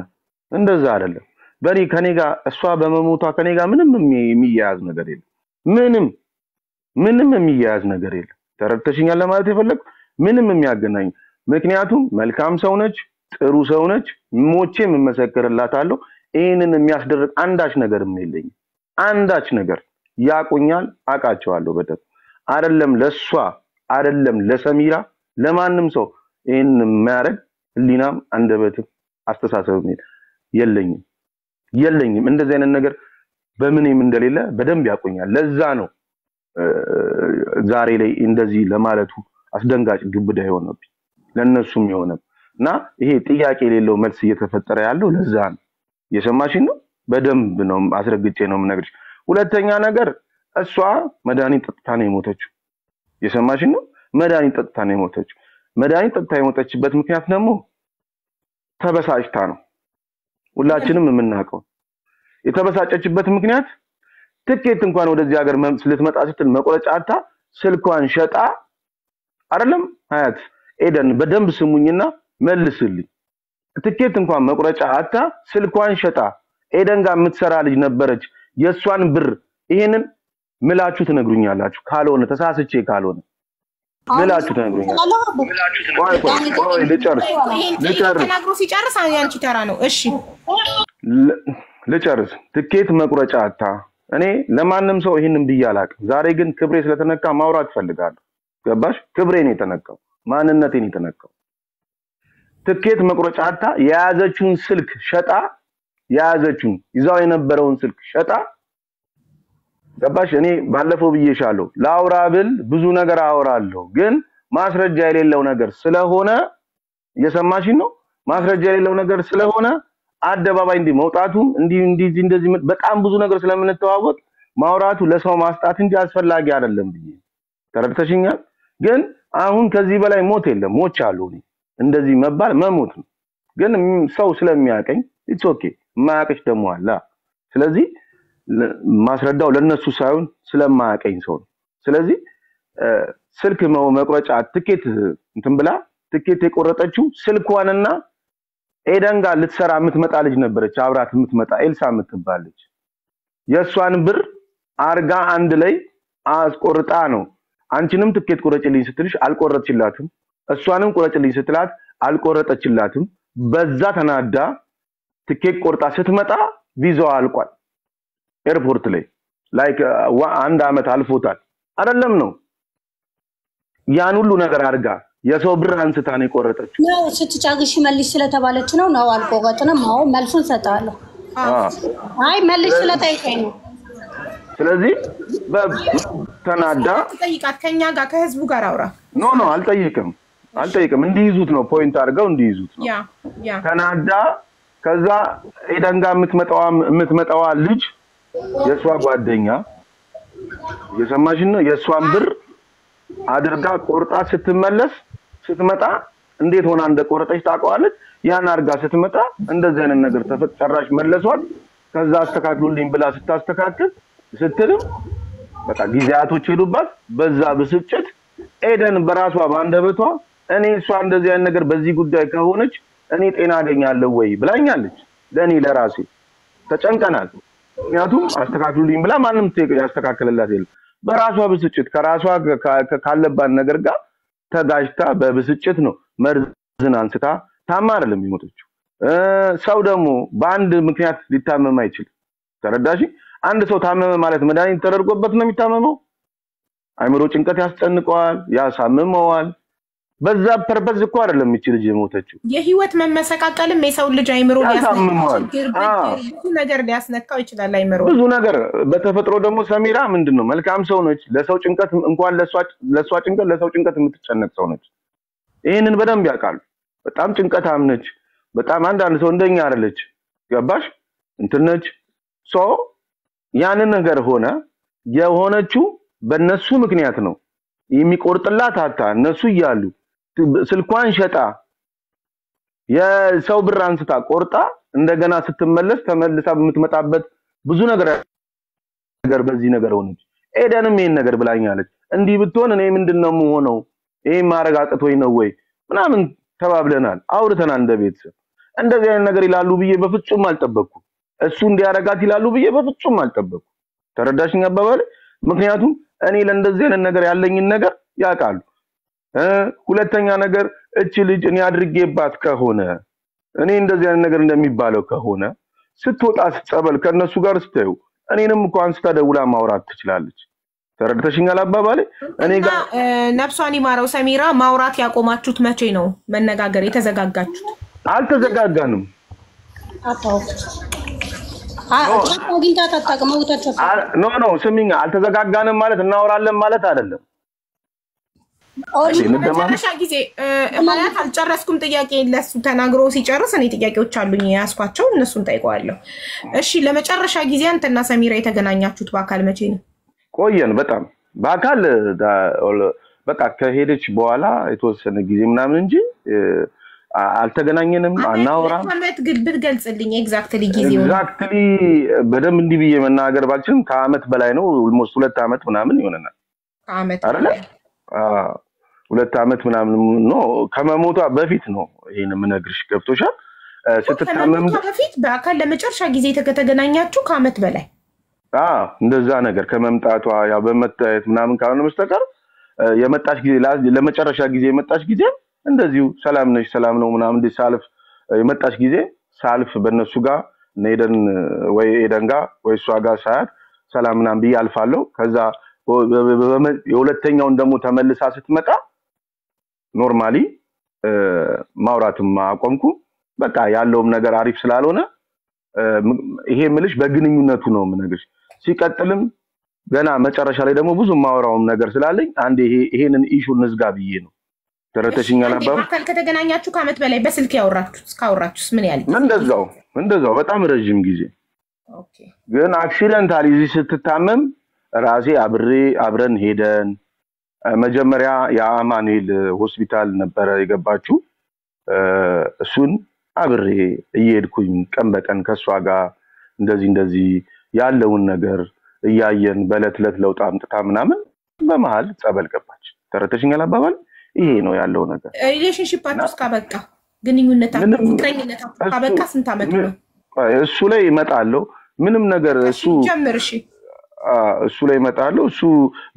እንደዛ አይደለም። በእኔ ከኔ ጋር እሷ በመሞቷ ከኔ ጋር ምንም የሚያያዝ ነገር የለም። ምንም ምንም የሚያያዝ ነገር የለም። ተረድተሽኛል ለማለት የፈለኩ ምንም የሚያገናኝ፣ ምክንያቱም መልካም ሰው ነች፣ ጥሩ ሰው ነች፣ ሞቼ የምመሰክርላታለሁ። ይሄንን የሚያስደርግ አንዳች ነገርም የለኝም። አንዳች ነገር ያቆኛል፣ አውቃቸዋለሁ በደንብ። አይደለም ለሷ አይደለም ለሰሚራ ለማንም ሰው ይሄንን የሚያደርግ ህሊናም አንደበትም አስተሳሰብም የለኝም የለኝም። እንደዚህ አይነት ነገር በምንም እንደሌለ በደንብ ያቆኛል። ለዛ ነው ዛሬ ላይ እንደዚህ ለማለቱ አስደንጋጭ ግብዳ የሆነብኝ ለነሱም የሆነ እና ይሄ ጥያቄ የሌለው መልስ እየተፈጠረ ያለው ለዛ ነው። እየሰማሽኝ ነው? በደንብ ነው አስረግጬ ነው የምነግርሽ። ሁለተኛ ነገር እሷ መድኃኒት ጠጥታ ነው የሞተችው። እየሰማሽኝ ነው? መድኃኒት ጠጥታ ነው የሞተችው። መድኃኒት ጠጥታ የሞተችበት ምክንያት ደግሞ ተበሳጭታ ነው። ሁላችንም የምናውቀው የተበሳጨችበት ምክንያት ትኬት እንኳን ወደዚህ ሀገር ልትመጣ ስትል መቁረጫ አጥታ ስልኳን ሸጣ አይደለም ሀያት ኤደን በደንብ ስሙኝና መልስልኝ። ትኬት እንኳን መቁረጫ አጥታ ስልኳን ሸጣ ኤደን ጋር የምትሰራ ልጅ ነበረች። የሷን ብር ይሄንን ምላችሁ ትነግሩኛላችሁ። ካልሆነ ተሳስቼ ካልሆነ ምላችሁ ትነግሩኛላችሁ። ቆይ ቆይ ልጨርስ ልጨርስ ተናግሮ ሲጨርስ ያንቺ ተራ ነው። እሺ ልጨርስ። ትኬት መቁረጫ አጥታ እኔ ለማንም ሰው ይሄንን ብዬ አላውቅም። ዛሬ ግን ክብሬ ስለተነካ ማውራት ፈልጋለሁ። ገባሽ? ክብሬ ነው የተነካው፣ ማንነቴ ነው የተነካው። ትኬት መቁረጫ አጥታ የያዘችውን ስልክ ሸጣ፣ የያዘችውን ይዛው የነበረውን ስልክ ሸጣ። ገባሽ? እኔ ባለፈው ብዬሻለሁ፣ ላውራ ብል ብዙ ነገር አወራለሁ፣ ግን ማስረጃ የሌለው ነገር ስለሆነ እየሰማሽኝ ነው? ማስረጃ የሌለው ነገር ስለሆነ አደባባይ እንዲህ መውጣቱም እንዲህ እንዲህ እንደዚህ በጣም ብዙ ነገር ስለምንተዋወቅ ማውራቱ ለሰው ማስጣት እንጂ አስፈላጊ አይደለም ብዬ ተረድተሽኛል። ግን አሁን ከዚህ በላይ ሞት የለም። ሞች አሉ። እኔ እንደዚህ መባል መሞት ነው። ግን ሰው ስለሚያቀኝ it's okay። የማያውቅሽ ደግሞ አለ። ስለዚህ ማስረዳው ለነሱ ሳይሆን ስለማያቀኝ ሰው ነው። ስለዚህ ስልክ መቁረጫ ትኬት እንትን ብላ ትኬት የቆረጠችው ስልኳንና ኤደን ጋር ልትሰራ የምትመጣ ልጅ ነበረች፣ አብራት የምትመጣ ኤልሳ የምትባል ልጅ። የእሷን ብር አርጋ አንድ ላይ አስቆርጣ ነው። አንቺንም ትኬት ቁረጭልኝ ስትልሽ አልቆረጥሽላትም፣ እሷንም ቁረጭልኝ ስትላት አልቆረጠችላትም። በዛ ተናዳ ትኬት ቆርጣ ስትመጣ ቪዛዋ አልቋል። ኤርፖርት ላይ like አንድ አመት አልፎታል። አይደለም ነው ያን ሁሉ ነገር አድርጋ የሰው ብር አንስታ ነው የቆረጠችው። ነው ስትጨርሺ መልሽ ስለተባለች ነው ነው አልቆረጥንም። አዎ መልሱን ሰጣለሁ። አይ መልሽ ስለጠይቀኝ ነው። ስለዚህ ተናዳ ጠይቃት፣ ከኛ ጋር ከህዝቡ ጋር አውራ። No no አልጠይቅም አልጠይቅም። እንዲይዙት ነው point አድርገው እንዲይዙት ነው። yeah yeah ተናዳ ከዛ ኤደን ጋር የምትመጣዋ ልጅ የእሷ ጓደኛ እየሰማሽን ነው። የእሷን ብር አድርጋ ቆርጣ ስትመለስ ስትመጣ እንዴት ሆና እንደቆረጠች ታውቀዋለች። ያን አድርጋ ስትመጣ እንደዚህ አይነት ነገር ተፈጠራሽ መለሷል። ከዛ አስተካክሉልኝ ብላ ስታስተካክል ስትልም በቃ ጊዜያቶች ሄዱባት። በዛ ብስጭት ኤደን በራሷ በአንደበቷ እኔ እሷ እንደዚህ አይነት ነገር በዚህ ጉዳይ ከሆነች እኔ ጤና አገኛለሁ ወይ ብላኛለች። ለእኔ ለራሴ ተጨንቀናል። ምክንያቱም አስተካክሉልኝ ብላ ማንም ያስተካክልላት የለም። በራሷ ብስጭት ከራሷ ካለባት ነገር ጋር ተጋጅታ በብስጭት ነው መርዝን አንስታ ታማ አይደለም የሞተችው። ሰው ደግሞ በአንድ ምክንያት ሊታመም አይችልም። ተረዳሽ? አንድ ሰው ታመመ ማለት መድኃኒት ተደርጎበት ነው የሚታመመው። አይምሮ ጭንቀት ያስጨንቀዋል፣ ያሳምመዋል። በዛ purpose እኮ አይደለም እቺ ልጅ የሞተችው። የህይወት መመሰቃቀልም የሰው ልጅ አይምሮ ያሳምመዋል። ብዙ ነገር ሊያስነካው ይችላል። አይምሮ ብዙ ነገር በተፈጥሮ ደግሞ ሰሚራ ምንድነው መልካም ሰው ነች። ለሰው ጭንቀት እንኳን ለሷ ጭንቀት ለሰው ጭንቀት የምትጨነቅ ሰው ነች። ይሄንን በደንብ ያውቃሉ። በጣም ጭንቀታም ነች። በጣም አንዳንድ ሰው እንደኛ አይደለች። ገባሽ? እንትን ነች። so ያንን ነገር ሆነ የሆነችው በነሱ ምክንያት ነው። የሚቆርጥላት አታ እነሱ እያሉ ስልኳን ሸጣ የሰው ብር አንስታ ቆርጣ እንደገና ስትመለስ ተመልሳ በምትመጣበት ብዙ ነገር በዚህ ነገር ሆነች። ኤደንም ይሄን ነገር ብላኛለች። እንዲህ ብትሆን እኔ ምንድነው የምሆነው? ይሄን ማድረግ አቅቶኝ ነው ወይ ምናምን ተባብለናል፣ አውርተናል እንደ ቤተሰብ። እንደዚህ አይነት ነገር ይላሉ ብዬ በፍጹም አልጠበቅኩም። እሱ እንዲያረጋት ይላሉ ብዬ በፍጹም አልጠበቅኩም። ተረዳሽኝ አባባሌ? ምክንያቱም እኔ ለእንደዚህ አይነት ነገር ያለኝን ነገር ያውቃሉ። ሁለተኛ ነገር እቺ ልጅ እኔ አድርጌባት ከሆነ እኔ እንደዚህ አይነት ነገር እንደሚባለው ከሆነ ስትወጣ ስትጸበል ከነሱ ጋር ስታዩ እኔንም እኮ አንስታ ደውላ ማውራት ትችላለች። ተረድተሽኛል አባባሌ? እኔ ጋር ነፍሷን ይማረው ሰሚራ፣ ማውራት ያቆማችሁት መቼ ነው? መነጋገር የተዘጋጋችሁት? አልተዘጋጋንም። No no ስሚኝ፣ አልተዘጋጋንም ማለት እናወራለን ማለት አይደለም። መጨረሻ ጊዜ ማለት አልጨረስኩም። ጥያቄ ለሱ ተናግሮ ሲጨርስ እኔ ጥያቄዎች አሉኝ የያዝኳቸው እነሱን ጠይቀዋለሁ። እሺ፣ ለመጨረሻ ጊዜ አንተና ሰሚራ የተገናኛችሁት በአካል መቼ ነው? ቆየን በጣም በአካል በቃ ከሄደች በኋላ የተወሰነ ጊዜ ምናምን እንጂ አልተገናኘንም፣ አናወራም። አመት ብትገልጽልኝ exactly ጊዜው። Exactly በደንብ እንዲህ ብዬ መናገር ባልችልም ከአመት በላይ ነው። Almost 2 ዓመት ምናምን ይሆነናል። ከአመት አይደለ? አዎ 2 ዓመት ምናምን ነው። ከመሞቷ በፊት ነው ይሄን የምነግርሽ። ገብቶሻል? ስትታመም በፊት በአካል ለመጨረሻ ጊዜ ከተገናኛችሁ ከአመት በላይ። አዎ እንደዛ ነገር ከመምጣቷ ያው በመታየት ምናምን ካልሆነ በስተቀር የመጣሽ ጊዜ ለመጨረሻ ጊዜ የመጣሽ ጊዜ እንደዚሁ ሰላም ነሽ ሰላም ነው ምናምን እንደ ሳልፍ የመጣሽ ጊዜ ሳልፍ በእነሱ ጋር ኤደን ወይ ኤደን ጋር ወይ እሷ ጋር ሳያት ሰላም ምናምን ብዬ አልፋለሁ። ከዛ የሁለተኛውን ደግሞ ተመልሳ ስትመጣ normally ማውራትም አቆምኩ። በቃ ያለውም ነገር አሪፍ ስላልሆነ ይሄ ምልሽ በግንኙነቱ ነው የምነግርሽ። ሲቀጥልም ገና መጨረሻ ላይ ደግሞ ብዙ ማወራውም ነገር ስላለኝ አንዴ ይሄንን issue እንዝጋ ብዬ ነው። ተረተሽኛል አንዴ አባባ? በአካል ከተገናኛችሁ ከዓመት በላይ በስልክ ያወራችሁት ካወራችሁስ ምን ያህል ጊዜ? እንደዛው በጣም ረዥም ጊዜ። Okay። ግን accidentally እዚህ ስትታመም ራሴ አብረን ሄደን መጀመሪያ የአማኑኤል ሆስፒታል ነበረ የገባችው። እሱን አብሬ እየሄድኩኝ ቀን በቀን ከእሷ ጋር እንደዚህ እንደዚህ ያለውን ነገር እያየን በዕለት ዕለት ለውጥ አምጥታ ምናምን በመሀል ጸበል ገባች። ተረተሽኛል አባባል? ይሄ ነው ያለው ነገር። Relationship ኣችሁ እስካበቃ ግንኙነታችሁ ምንም ፍቅረኝነታችሁ ካበቃ ስንት ዓመቱ ነው? እሱ ላይ እመጣለሁ። ምንም ነገር እሱ ጀምር። እሺ። እሱ ላይ እመጣለሁ። እሱ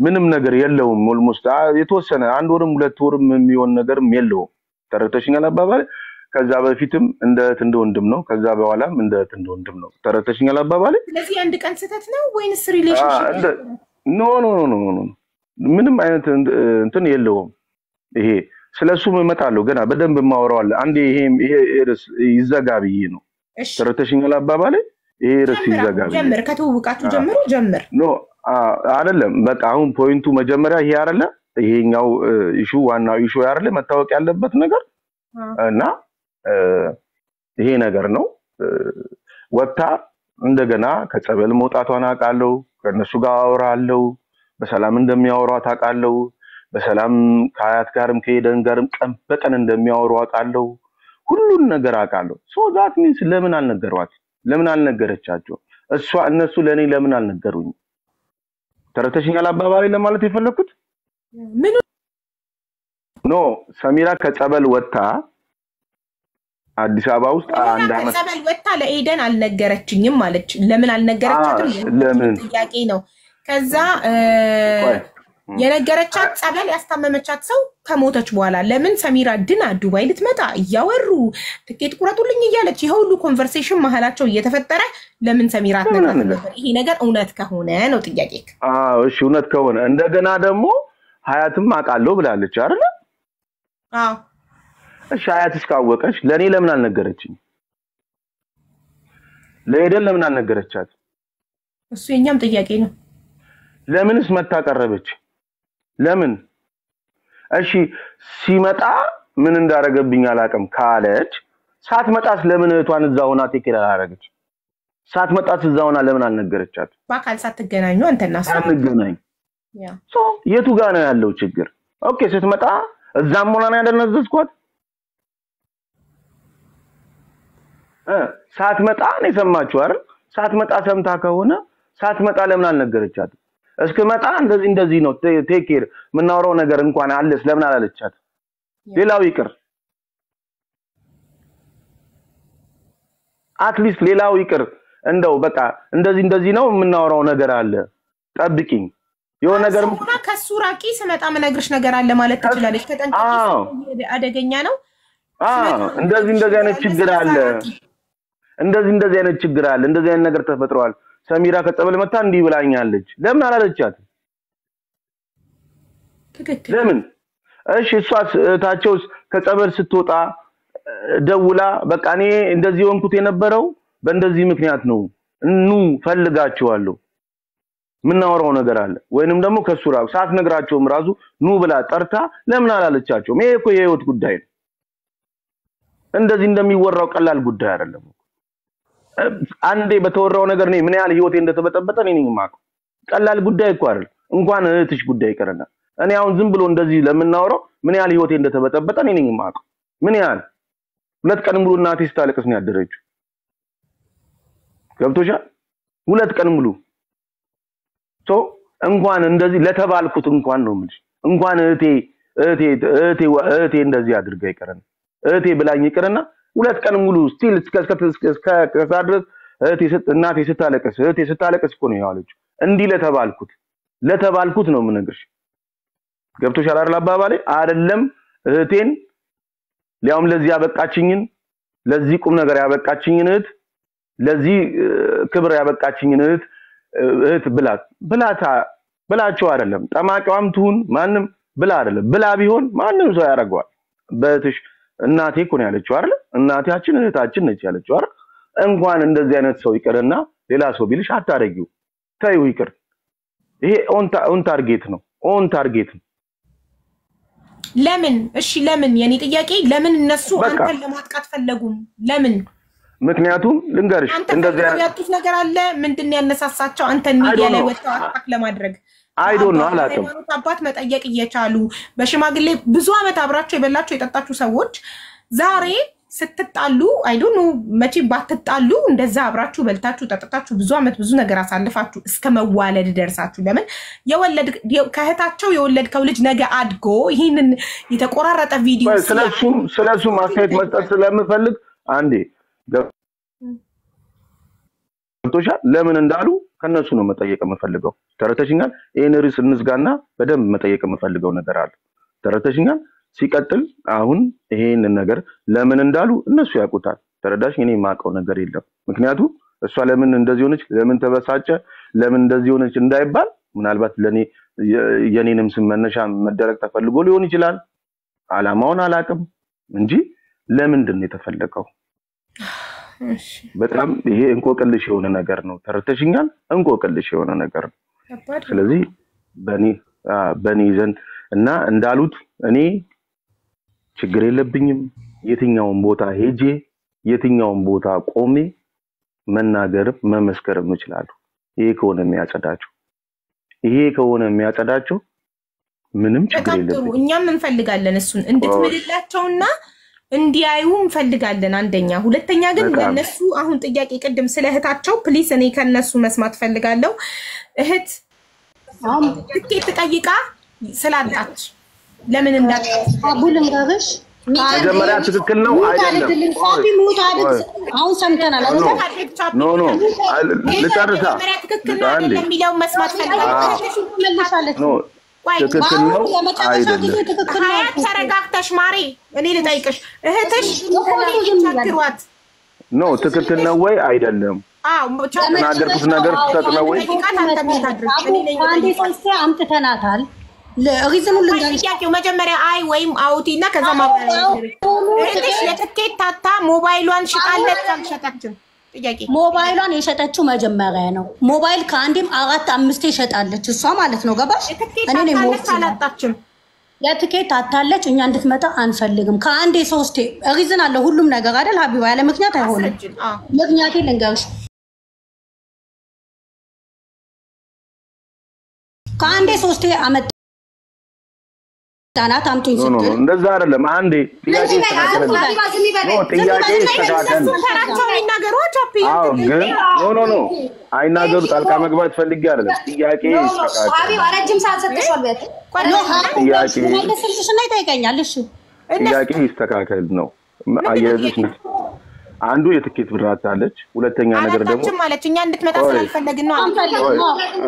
ምንም ነገር የለውም። Almost የተወሰነ አንድ ወርም ሁለት ወርም የሚሆን ነገርም የለውም። ተረተሽኛል አባባል? ከዛ በፊትም እንደ እህት እንደ ወንድም ነው። ከዛ በኋላም እንደ እህት እንደ ወንድም ነው። ተረተሽኛል አባባል? ስለዚህ አንድ ቀን ስህተት ነው ወይንስ relationship? No, no, no, no, no፣ ምንም አይነት እንትን የለውም። ይሄ ስለሱም እመጣለሁ ገና በደንብ የማወራው አለ። አንዴ ይሄ ርዕስ ይዘጋ ብዬ ነው። እሺ። ተረተሽኛል አባባል? ይሄ ርዕስ ጀምር፣ ይዘጋ አሁን ብዬ ጀምር። ከትውውቃችሁ ጀምሮ ጀምር። No፣ አይደለም። በቃ አሁን point ኡ መጀመሪያ ይሄ አይደለ? ይሄኛው issue ዋናው issue አይደለ? መታወቅ ያለበት ነገር እና ይሄ ነገር ነው። ወጥታ እንደገና ከጸበል መውጣቷን አውቃለሁ። ከእነሱ ጋር አወራለሁ። በሰላም እንደሚያወሯት አውቃለሁ። በሰላም ከአያት ጋርም ከሄደን ጋርም ቀን በቀን እንደሚያወሩ አውቃለሁ። ሁሉን ነገር አውቃለሁ። So that means ለምን አልነገሯት? ለምን አልነገረቻቸው? እሷ እነሱ ለእኔ ለምን አልነገሩኝ? ተረተሽኛል አባባሌ ለማለት የፈለኩት? ምን? No፣ ሰሚራ ከጸበል ወጥታ አዲስ አበባ ውስጥ አንድ ዓመት ከጸበል ወጥታ ለኤደን አልነገረችኝም አለች። ለምን አልነገረቻትም? ለምን? ጥያቄ ነው። ከዛ ቆይ። የነገረቻት ጸበል ያስታመመቻት ሰው ከሞተች በኋላ ለምን ሰሚራ ድና ዱባይ ልትመጣ እያወሩ ትኬት ቁረጡልኝ እያለች ይሄ ሁሉ conversation መሀላቸው እየተፈጠረ ለምን ሰሚራ ለምን አትነግራትም አልነገር ነበር? ይሄ ነገር እውነት ከሆነ ነው ጥያቄ። አዎ እሺ፣ እውነት ከሆነ እንደገና ደግሞ ሀያትም አውቃለሁ ብላለች አይደለ? አዎ። እሺ፣ ሀያት እስካወቀች ለእኔ ለምን አልነገረችኝ? ለኤደን ለምን አልነገረቻት? እሱ የኛም ጥያቄ ነው። ለምንስ መታ ቀረበች? ለምን? እሺ፣ ሲመጣ ምን እንዳደረገብኝ አላውቅም ካለች ሳትመጣስ ለምን እህቷን እዛ ሆና take care አላደረገች? ሳትመጣስ እዛ ሆና ለምን አልነገረቻት? በአካል ሳትገናኙ አንተና እሷ። ሳንገናኝ። Yeah. So የቱ ጋር ነው ያለው ችግር? Okay፣ ስትመጣ እዛም ሆና ነው ያደነዘዝኳት። ሳትመጣ ነው የሰማችሁ አይደል? ሳትመጣ ሰምታ ከሆነ ሳትመጣ ለምን አልነገረቻት? እስክመጣ እንደዚህ እንደዚህ ነው take care የምናወራው ነገር እንኳን አለስ ለምን አላለቻት? ሌላው ይቅር፣ at least ሌላው ይቅር፣ እንደው በቃ እንደዚህ እንደዚህ ነው የምናወራው ነገር አለ፣ ጠብቂኝ የሆነ ነገር ሰውና ከሱ ራቂ፣ ስመጣ ምነግርሽ ነገር አለ ማለት ትችላለች። ተጠንቀቂ፣ አደገኛ ነው። አዎ፣ እንደዚህ እንደዚህ አይነት ችግር አለ፣ እንደዚህ እንደዚህ አይነት ችግር አለ፣ እንደዚህ አይነት ነገር ተፈጥሯል። ሰሚራ ከጸበል መታ እንዲህ ብላኛለች። ለምን አላለቻት? ትክክል። ለምን? እሺ፣ እሷስ እህታቸውስ ከጸበል ስትወጣ ደውላ በቃ እኔ እንደዚህ የሆንኩት የነበረው በእንደዚህ ምክንያት ነው፣ ኑ ፈልጋችኋለሁ፣ የምናወራው ነገር አለ፣ ወይንም ደግሞ ከሱ ራሱ ሳትነግራቸውም ራሱ ኑ ብላ ጠርታ ለምን አላለቻቸውም? ይሄ እኮ የህይወት ጉዳይ ነው። እንደዚህ እንደሚወራው ቀላል ጉዳይ አይደለም። አንዴ በተወራው ነገር እኔ ምን ያህል ህይወቴ እንደተበጠበጠ እኔ ነኝ የማውቀው። ቀላል ጉዳይ እኮ አይደለም። እንኳን እህትሽ ጉዳይ ይቅርና እኔ አሁን ዝም ብሎ እንደዚህ ለምናወራው ምን ያህል ህይወቴ እንደተበጠበጠ እኔ ነኝ የማውቀው። ምን ያህል 2 ቀን ሙሉ እናቴ ስታለቅስ ነው ያደረችው። ገብቶሻል? 2 ቀን ሙሉ። So እንኳን እንደዚህ ለተባልኩት እንኳን ነው የምልሽ። እንኳን እህቴ እህቴ እህቴ እንደዚህ አድርጋ ይቅርና እህቴ ብላኝ ይቅርና 2 ቀን ሙሉ still እስከ ከዛ ድረስ እናቴ ስታለቅስ እህቴ ስታለቅስ እኮ ነው የዋለችው። እንዲህ ለተባልኩት ነው የምነግርሽ። ገብቶሻል አይደል አባባሌ? አይደለም እህቴን ሊያውም ለዚህ ያበቃችኝን፣ ለዚህ ቁም ነገር ያበቃችኝን እህት፣ ለዚህ ክብር ያበቃችኝን እህት እህት ብላት ብላታ ብላቸው አይደለም ጠማቂዋም ትሁን ማንም ብላ አይደለም። ብላ ቢሆን ማንም ሰው ያደርገዋል። በእህትሽ እናቴ እኮ ነው ያለችው አይደል? እናታችን እህታችን ነች ያለችው አይደል? እንኳን እንደዚህ አይነት ሰው ይቅርና ሌላ ሰው ቢልሽ አታረጊው። ተይው ይቅር። ይሄ on target ነው። On target ነው። ለምን? እሺ ለምን? የኔ ጥያቄ ለምን እነሱ በቃ አንተን ለማጥቃት ፈለጉም? ለምን? ምክንያቱም ልንገርሽ አንተ እንደዚህ ፈልገው ያጡት ነገር አለ? ምንድን ነው ያነሳሳቸው አንተን I ሚዲያ don't ላይ know ወጥተው attack ለማድረግ? I don't know አላውቅም። ሃይማኖት አባት መጠየቅ እየቻሉ፣ በሽማግሌ ብዙ ዓመት አብራቸው የበላቸው የጠጣችሁ ሰዎች ዛሬ ስትጣሉ፣ I don't know፣ መቼ ባትጣሉ እንደዛ አብራችሁ በልታችሁ ጠጥታችሁ ብዙ ዓመት ብዙ ነገር አሳልፋችሁ እስከ መዋለድ ደርሳችሁ፣ ለምን የወለድ ከእህታቸው የወለድከው ልጅ ነገ አድጎ ይህንን የተቆራረጠ ቪዲዮ ሲያይ ስለሱም አስተያየት መስጠት ስለምፈልግ አንዴ ገብቶሻል። ለምን እንዳሉ ከነሱ ነው መጠየቅ የምፈልገው። ተረተሽኛል። ይህን ርዕስ እንዝጋና በደንብ መጠየቅ የምፈልገው ነገር አለ። ተረተሽኛል። ሲቀጥል አሁን ይሄንን ነገር ለምን እንዳሉ እነሱ ያውቁታል። ተረዳሽ? እኔ የማውቀው ነገር የለም። ምክንያቱም እሷ ለምን እንደዚህ ሆነች፣ ለምን ተበሳጨ፣ ለምን እንደዚህ ሆነች እንዳይባል ምናልባት ለኔ የኔንም ስም መነሻ መደረግ ተፈልጎ ሊሆን ይችላል። አላማውን አላውቅም እንጂ ለምንድን ነው የተፈለገው? እሺ፣ በጣም ይሄ እንቆቅልሽ የሆነ ነገር ነው። ተረድተሽኛል? እንቆቅልሽ የሆነ ነገር ነው። ከባድ ነው። ስለዚህ በኔ ዘንድ እና እንዳሉት እኔ ችግር የለብኝም። የትኛውን ቦታ ሄጄ የትኛውን ቦታ ቆሜ መናገርም መመስከርም እችላለሁ። ይሄ ከሆነ የሚያጸዳቸው ይሄ ከሆነ የሚያጸዳቸው ምንም ችግር በጣም ጥሩ። የለብኝም። እኛም እንፈልጋለን እሱን እንድትምልላቸውና እንዲያዩ እንፈልጋለን። አንደኛ፣ ሁለተኛ ግን በጣም ለነሱ አሁን ጥያቄ ቅድም ስለ እህታቸው please እኔ ከነሱ መስማት ፈልጋለሁ። እህት አሁን ትኬት ጠይቃ ስላጣች ለምን እንዳጣች አቡ ልንገርሽ፣ መጀመሪያ ትክክል ነው mute አይደለም? አድርግልን ቆይ ሳቢ፣ mute አድርግ። ቆይ አሁን ሰምተናል no አይደል? አድርግ ቻፒ no no ልጨርሳ መጀመሪያ ትክክል ነው አንዴ አይደለም የሚለውን መስማት ፈልጋለሁ። አዎ እህትሽ መልሻለች። no ቆይ ትክክል በአሁኑ ነው የመጨረሻ ጊዜ አይደለም? ትክክል ነው ሀያት አልኩት። ተረጋግተሽ ማሬ፣ እኔ ልጠይቅሽ፣ እህትሽ እኮ ዝም ይላል። ቸግሯት no ትክክል ነው ወይ አይደለም? አዎ ቻፒ የተናገርኩት ነገር ስህተት ነው ወይ? ጠይቃት፣ አንተ mute አድርግ። አቡ እኔ ነኝ ከአንዴ የምጠይቃት። ሶስቴ አምጥተናታል። reason ኡን ቆይ ልንገርሽ። ጥያቄው መጀመሪያ አይ ወይም አውቲ እና ከዛ ማብራሪያ ይደረግ። እህትሽ ለትኬት ታታ ሞባይሏን ሽጣለች አልሸጠችም? ጥያቄ ሞባይሏን የሸጠችው መጀመሪያ ነው። ሞባይል ከአንዴም አራት አምስቴ ሸጣለች እሷ ማለት ነው። ገባሽ? የትኬት እኔ ነኝ ታታለች የምወስነው። አላጣችም? የትኬት አታለች። እኛ እንድትመጣ አንፈልግም። ከአንዴ ሶስቴ reason አለ ሁሉም ነገር አይደል ሀቢባ? ያለ ምክንያት አይሆንም። አስረጅን። አዎ ምክንያቴ ልንገርሽ። ከአንዴ ሶስቴ አመጣናት አምጡኝ no no no ስትል እንደዛ አይደለም። አንዴ ጥያቄ ዝም በል ይስተካከል። ሀቢባ፣ ዝም no በል። ጥያቄ ይስተካከል። እነሱ ተራቸው ይናገሩ። ቻፒ አዎ ግን no no no አይናገሩ። ጣልቃ መግባት ፈልጌ አይደለም። ጥያቄ ይስተካከል። ሀቢባ ረጅም ሰዓት ሰጥተሽዋል። በያት no ጥያቄ መልስልሽና ይጠይቀኛል። እሺ ጥያቄ ይስተካከል ነው አያይዘሽ ነው። አንዱ የትኬት ብር አታለች። ሁለተኛ ነገር ደግሞ አላጣችም አለች። እኛ እንድትመጣ ቆይ ስላልፈለግን ነው አለች። ቆይ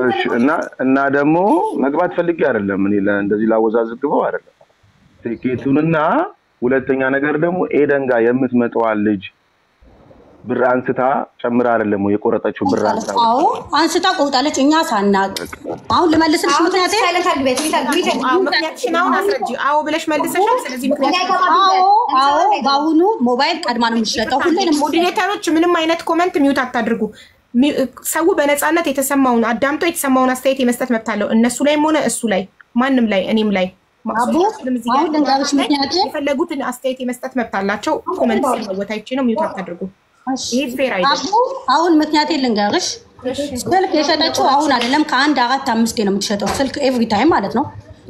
እሺ። እና ደግሞ መግባት ፈልጌ አይደለም እኔ እንደዚህ ላወዛዝግበው አይደለም። ትኬቱንና ሁለተኛ ነገር ደግሞ ኤደን ጋር የምትመጣዋን ልጅ ብር አንስታ ጨምራ አይደለም ወይ የቆረጠችው ብር አንስታ? አዎ አንስታ ቆርጣለች። እኛ ሳናቅ አሁን ልመልስልሽ ምክንያቴ silent አድርጊ በያት። mute አድርጊ፣ mute አድርጊ። አዎ ምክንያትሽን አሁን አስረጂ። አዎ ብለሽ መልሰሻል። ስለዚህ ምክንያት አዎ አዎ፣ በአሁኑ ሞባይል ቀድማ ነው የምትሸጠው። ሁሌንም moderator ኦች ምንም አይነት comment mute አታድርጉ። ሰው በነፃነት የተሰማውን አዳምጦ የተሰማውን አስተያየት የመስጠት መብት አለው። እነሱ ላይም ሆነ እሱ ላይ ማንም ላይ እኔም ላይ አቡ ሁላችንም እዚህ ጋር አሁን ልንገርሽ ምክንያቴ የፈለጉትን አስተያየት የመስጠት መብት አላቸው። comment ሲመወት አይቼ ነው። mute አታድርጉ። ይሄ fair አይደለም። አቡ አሁን ምክንያቴ ልንገርሽ። ስልክ የሸጠችው አሁን አይደለም፣ ከአንድ አራት አምስቴ ነው የምትሸጠው ስልክ every time ማለት ነው።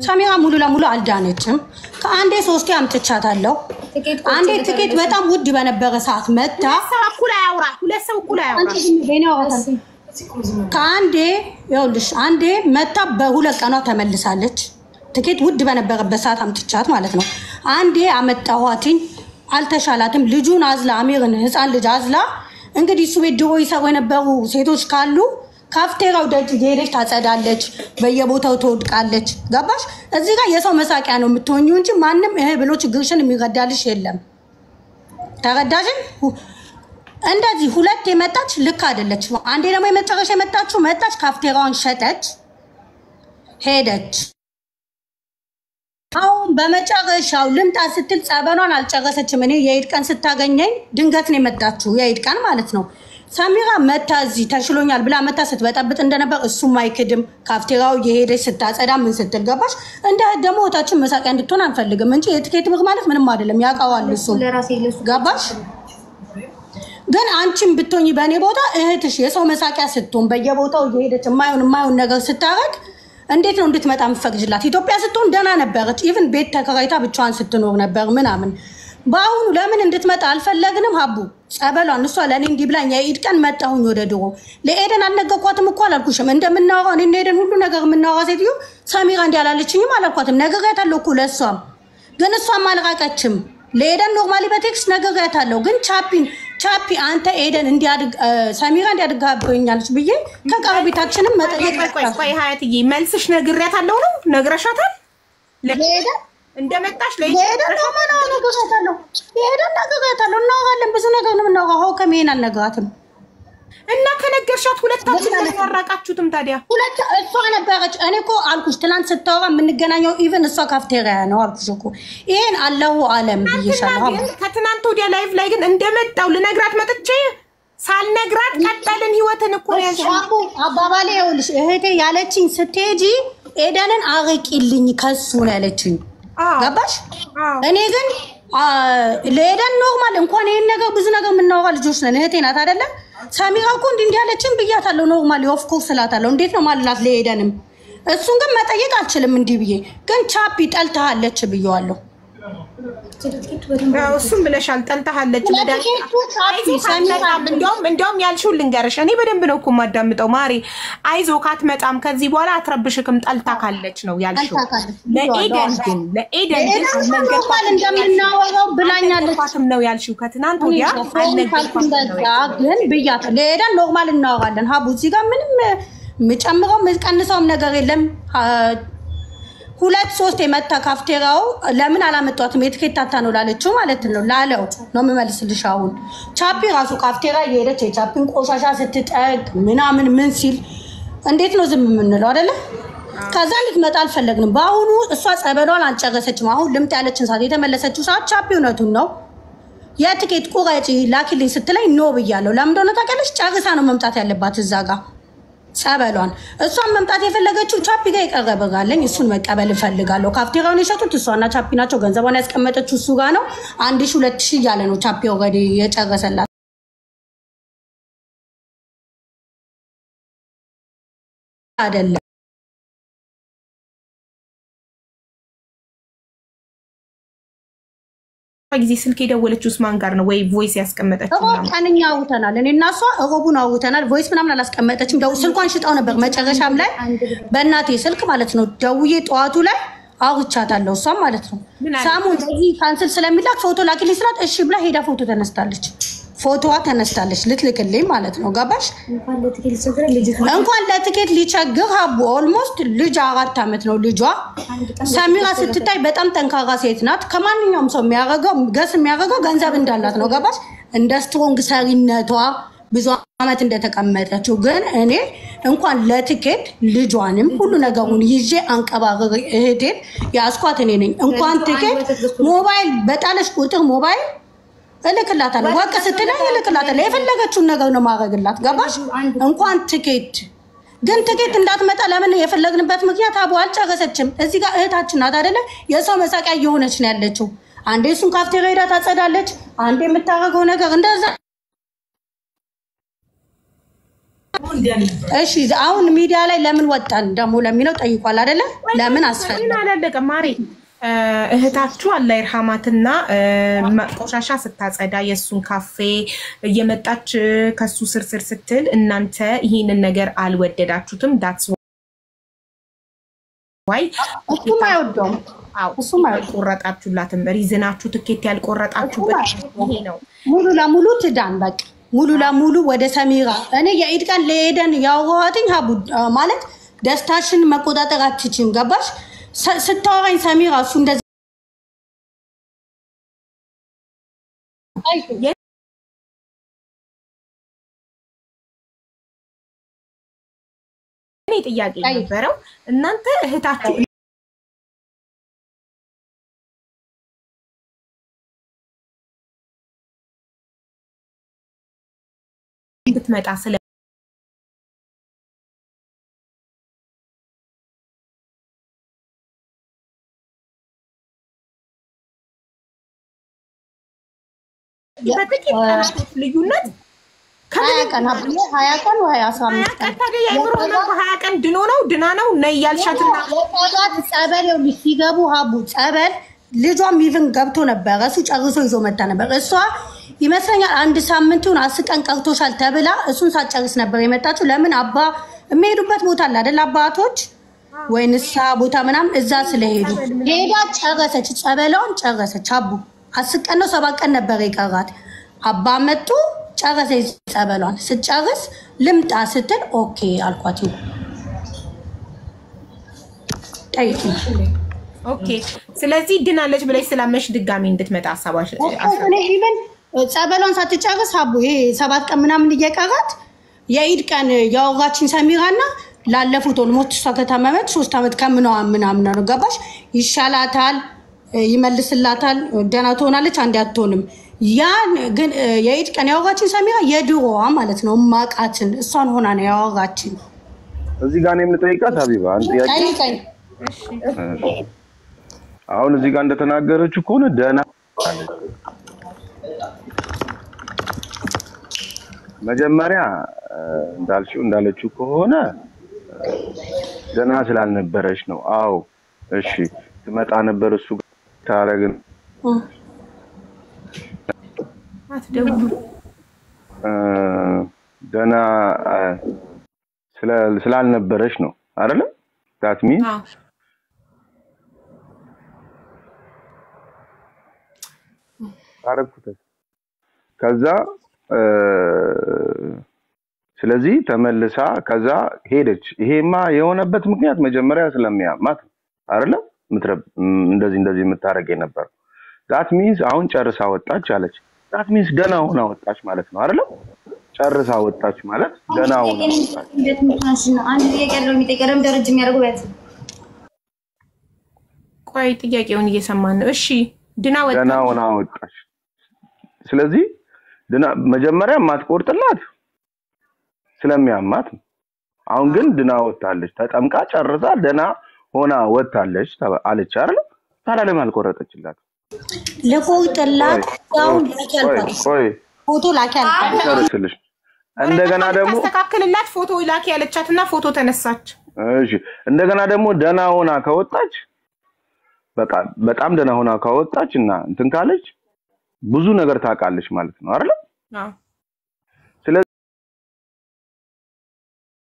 ሰሚራ ሙሉ ለሙሉ አልዳነችም። ከአንዴ ሶስቴ አምጥቻታለሁ። አንዴ ትኬት በጣም ውድ በነበረ ሰዓት መታ ሁለት ሰው እኩል አያውራ። ሁለት ሰው እኩል አያውራ። አንቺ ዝም በይ፣ እኔ አወራታለሁ። ከአንዴ ይኸውልሽ፣ አንዴ መታ በሁለት ቀኗ ተመልሳለች። ትኬት ውድ በነበረበት ሰዓት አምጥቻት ማለት ነው። አንዴ አመጣኋትኝ አልተሻላትም። ልጁን አዝላ አሚርን ህፃን ልጅ አዝላ እንግዲህ እሱ ቤት ድሮ ይሰሩ የነበሩ ሴቶች ካሉ ካፍቴራው ደጅ እየሄደች ታጸዳለች፣ በየቦታው ትወድቃለች። ገባሽ? እዚህ ጋር የሰው መሳቂያ ነው የምትሆኚው እንጂ ማንም ይሄ ብሎ ችግርሽን የሚረዳልሽ የለም። ተረዳሽን? እንደዚህ ሁለት የመጣች ልክ አይደለች። አንዴ ደግሞ የመጨረሻ የመጣችው መጣች፣ ካፍቴራዋን ሸጠች፣ ሄደች። አሁን በመጨረሻው ልምጣ ስትል ጸበሏን አልጨረሰችም። እኔ የኢድ ቀን ስታገኘኝ ድንገት ነው የመጣችው፣ የኢድ ቀን ማለት ነው። ሰሚራ መታ እዚህ ተሽሎኛል ብላ መታ ስትበጠብጥ እንደነበር እሱም አይክድም። ካፍቴራው የሄደች ስታጸዳ ምን ስትል ገባሽ? እንደ ደግሞ ወታችን መሳቂያ እንድትሆን አንፈልግም እንጂ የትኬት ብር ማለት ምንም አይደለም፣ ያውቀዋል እሱ ገባሽ? ግን አንቺም ብትሆኚ በእኔ ቦታ እህትሽ የሰው መሳቂያ ስትሆን በየቦታው እየሄደች የማይሆን የማይሆን ነገር ስታረግ እንዴት ነው እንድትመጣ የምፈቅጅላት? ኢትዮጵያ ስትሆን ደህና ነበረች። Even ቤት ተከራይታ ብቻዋን ስትኖር ነበር ምናምን። በአሁኑ ለምን እንድትመጣ አልፈለግንም? ሀቡ ጸበሏን እሷ ለእኔ እንዲህ ብላኝ የኢድ ቀን መጣሁኝ ወደ ድሮ። ለኤደን አልነገርኳትም እኮ አላልኩሽም? እንደምናወራው እኔና ኤደን ሁሉ ነገር የምናወራ ሴትዮ ሰሚራ እንዲህ አላለችኝም አላልኳትም። ነግሬያታለሁ እኮ ለእሷም፣ ግን እሷም አልራቀችም። ለኤደን normally በ text ነግሬያታለሁ። ግን ቻፒን ቻፒ አንተ ኤደን እንዲያድግ ሰሚራ እንዲያድጋብኛለች ብዬ ከቀረቤታችንም መጠየቅ ቆይ ቆይ ሀያትዬ መልስሽ ነግሬያታለሁ ነው? ነግረሻታል? ለኤደን እንደመጣሽ ለኤደን normal ነግሬያታለሁ። ለኤደን ነግሬያታለሁ። እናወራለን፣ ብዙ ነገር ነው የምናወራው። ሀው ከመሄን አልነግራትም። እና ከነገርሻት ሁለታችሁ ለምን አራቃችሁትም ታዲያ? ሁለት እሷ ነበረች። እኔ እኮ አልኩሽ ትናንት ስታወራ የምንገናኘው even እሷ ካፍቴሪያ ነው አልኩሽ እኮ ይሄን አለሁ አለም ብዬሻለሁ። ግን ከትናንት ወዲያ live ላይ ግን እንደመጣው ልነግራት መጥቼ ሳልነግራት ቀጠልን ህይወትን እኮ ነው ያልሽው። አባባሌ ይኸውልሽ እህቴ ያለችኝ ስትሄጂ ኤደንን አርቂልኝ ከሱ ነው ያለችኝ። ገባሽ? እኔ ግን ለኤደን normal እንኳን ይሄን ነገር ብዙ ነገር የምናወራ ልጆች ነን። እህቴ ናት አይደለ? ሰሚራ እኮ እንዲህ እንዲህ ያለችን ብያታለሁ። Normally of course እላታለሁ። እንዴት ነው ማልላት ለኤደንም? እሱን ግን መጠየቅ አልችልም እንዲህ ብዬ ግን ቻፒ ጠልታሃለች ብየዋለሁ። እሱም ብለሻል፣ ጠልታሃለች። እንደውም ያልሽውን ልንገርሽ፣ እኔ በደንብ ነው እኮ የማዳምጠው ማሬ። አይዞህ ካትመጣም ከዚህ በኋላ አትረብሽክም፣ ጠልታ ካለች ነው ያልሽው። ለኤደን ግን ለኤደን ግን እንደምናወራው ብላኛለች ነው ያልሽው። ከትናንት ወዲያ አልነገርኳትም ግን ብያት ለኤደን normal እናወራለን። ሀቡ እዚህ ጋር ምንም የምጨምረው የምቀንሰውም ነገር የለም። ሁለት ሶስት የመታ ካፍቴራው ለምን አላመጧትም? የትኬት ታታ ነው ላለችው ማለት ነው ላለው ነው የምመልስልሽ። አሁን ቻፒ ራሱ ካፍቴራ እየሄደች የቻፒን ቆሻሻ ስትጠቅ ምናምን ምን ሲል እንዴት ነው ዝም የምንለው አይደለ? ከዛ እንድትመጣ አልፈለግንም። በአሁኑ እሷ ጸበሏን አልጨረሰችም። አሁን ልምጥ ያለችን ሰዓት የተመለሰችው ሰዓት ቻፒ እውነቱን ነው የትኬት ቁረጪ ላኪልኝ ስትለኝ no ብያለሁ። ለምን እንደሆነ ታውቂያለሽ? ጨርሳ ነው መምጣት ያለባት እዛ ጋር ጸበሏን። እሷን መምጣት የፈለገችው ቻፒ ጋር የቀረበጋለኝ እሱን መቀበል እፈልጋለሁ። ካፍቴራውን የሸጡት እሷና ቻፒ ናቸው። ገንዘቧን ያስቀመጠችው እሱ ጋር ነው። 1000 2000 እያለ ነው ቻፒ already የጨረሰላት አይደለም። ጊዜ ስልክ የደወለችው ኡስማን ጋር ነው ወይ voice ያስቀመጠችው? እሮብ ቀን እኛ አውርተናል። እኔ እና እሷ እሮቡን አውርተናል። Voice ምናምን አላስቀመጠችም። ስልኳን ሽጣው ነበር መጨረሻም ላይ በእናቴ ስልክ ማለት ነው ደውዬ ጠዋቱ ላይ አውርቻታለሁ። እሷም ማለት ነው ሳሙን በዚህ cancel ስለሚላክ ፎቶ ላኪልኝ ስላት እሺ ብላ ሄዳ ፎቶ ተነስታለች። ፎቶዋ ተነስታለች ልትልክልኝ ማለት ነው። ገባሽ? እንኳን ለትኬት ሊቸግር ሀቡ almost ልጅ 4 ዓመት ነው ልጇ። ሰሚራ ስትታይ በጣም ጠንካራ ሴት ናት። ከማንኛውም ሰው የሚያረገው guess የሚያረገው ገንዘብ እንዳላት ነው። ገባሽ? እንደ strong ሰሪነቷ ብዙ ዓመት እንደተቀመጠችው ግን እኔ እንኳን ለትኬት ልጇንም ሁሉ ነገሩን ይዤ አንቀባረር እህቴን ያስኳት እኔ ነኝ። እንኳን ትኬት ሞባይል በጣለች ቁጥር ሞባይል እልክላታለሁ። ወቅ ስትለኝ እልክላታለሁ። የፈለገችውን ነገር ነው ማድረግላት። ገባሽ? እንኳን ትኬት ግን ትኬት እንዳትመጣ ለምን የፈለግንበት ምክንያት አቡ አልጨረሰችም። እዚህ ጋር እህታችን ናት አይደለ? የሰው መሳቂያ እየሆነች ነው ያለችው። አንዴ እሱን ካፍቴሪያ ሄዳ ታጸዳለች፣ አንዴ የምታደርገው ነገር እንደዛ። እሺ አሁን ሚዲያ ላይ ለምን ወጣን ደግሞ ለሚለው ጠይቋል አይደለ? ለምን አስፈለገ? አላለቀም ማሬ። እህታችሁ አላህ ይርሐማትና ቆሻሻ ስታጸዳ የእሱን ካፌ እየመጣች ከሱ ስር ስር ስትል እናንተ ይህንን ነገር አልወደዳችሁትም። That's why እሱም አይወደውም። እሱም አልቆረጣችሁላትም። Reason ኣችሁ ትኬት ያልቆረጣችሁበት ይሄ ነው። ሙሉ ለሙሉ ትዳን በቃ ሙሉ ለሙሉ ወደ ሰሚራ። እኔ የኢድ ቀን ለኤደን ያወራኋትኝ ሀቡ ማለት ደስታሽን መቆጣጠር አትችይም። ገባሽ? ስታወራኝ ሰሚራ እሱ እንደዛ የኔ ጥያቄ ነበረው እናንተ እህታችሁ እንድትመጣ ስለ በጥቂት ቀናቶች ልዩነት 20 ቀን፣ 20 ቀን ወይ 15 ቀን። ታዲያ የአእምሮ ህመም በ20 ቀን ድኖ ነው ድና ነው ነይ ያልሻትና የቆዳት ጸበል ይኸውልሽ፣ ሲገቡ ሀቡ ጸበል ልጇም even ገብቶ ነበረ። እሱ ጨርሶ ይዞ መጣ ነበር። እሷ ይመስለኛል አንድ ሳምንት ይሁን 10 ቀን ቀርቶሻል ተብላ እሱን ሳትጨርስ ነበር የመጣችው። ለምን አባ የሚሄዱበት ቦታ አለ አይደል? አባቶች ወይ ንስሐ ቦታ ምናምን እዛ ስለሄዱ ሄዳ ጨረሰች፣ ጸበላውን ጨረሰች። አቡ 10 ቀን ነው 7 ቀን ነበር የቀራት። አባ መጡ፣ ጨረሰች ጸበሏን። ስትጨርስ ልምጣ ስትል okay አልኳት። ጠይቂ። Okay። ስለዚህ ድናለች ብለሽ ስላመሽ ድጋሚ እንድትመጣ ሀሳባሽ? እኔ even ጸበሏን ሳትጨርስ አቡ ይሄ 7 ቀን ምናምን እየቀራት የኢድ ቀን ያወራችን ሰሚራና ላለፉት almost እሷ ከታመመች 3 ዓመት ከምናዋ ምናምን ነው፣ ገባሽ? ይሻላታል፣ ይመልስላታል፣ ደህና ትሆናለች፣ አንዴ አትሆንም። ያን ግን የኢድ ቀን ያወራችን ሰሚራ የድሮዋ ማለት ነው ማቃትን እሷን ሆና ነው ያወራችን። እዚህ ጋር እኔም ልጠይቃት ሀቢባ አንድ ጥያቄ። ጠይቀኝ። አሁን እዚህ ጋር እንደተናገረችው ከሆነ ደህና መጀመሪያ እንዳልሽው እንዳለችው ከሆነ ደህና ስላልነበረች ነው። አዎ እሺ፣ ትመጣ ነበር እሱ ጋር ታረግ አትደውሉ። ደህና ስላልነበረች ነው አይደለ? That mean አዎ። አረኩት። ከዛ ስለዚህ ተመልሳ ከዛ ሄደች። ይሄማ የሆነበት ምክንያት መጀመሪያ ስለሚያማት ነው አይደለ? እንደዚህ እንደዚህ የምታደርግ የነበር that means አሁን ጨርሳ ወጣች አለች። That means ደህና ሆና ወጣች ማለት ነው አይደለ? ጨርሳ ወጣች ማለት ደህና ሆና ወጣች። አንድ ጥያቄ ያለው የሚጠይቀው ደረጅ የሚያደርገው ቢያንስ ቆይ ጥያቄውን እየሰማን ነው። እሺ ድና ደህና ወጣች። ሆና ወጣች። ስለዚህ ድና መጀመሪያ የማትቆርጥላት ስለሚያማት ነው። አሁን ግን ድና ወጣለች። ተጠምቃ ጨርሳ ደህና ሆና ወጣለች አለች አይደል? ታዲያ ለምን አልቆረጠችላት? ልቆርጥላት አሁን ላኪ ቆይ አልኳት፣ ቆይ ፎቶ ላኪ አልኳት። ጨርስልሽ። እንደገና ደግሞ ታስተካክልላት ፎቶ ላኪ ያለቻትና ፎቶ ተነሳች። እሺ እንደገና ደግሞ ደህና ሆና ከወጣች በቃ በጣም ደህና ሆና ከወጣች እና እንትን ካለች ብዙ ነገር ታውቃለች ማለት ነው አይደል? አዎ።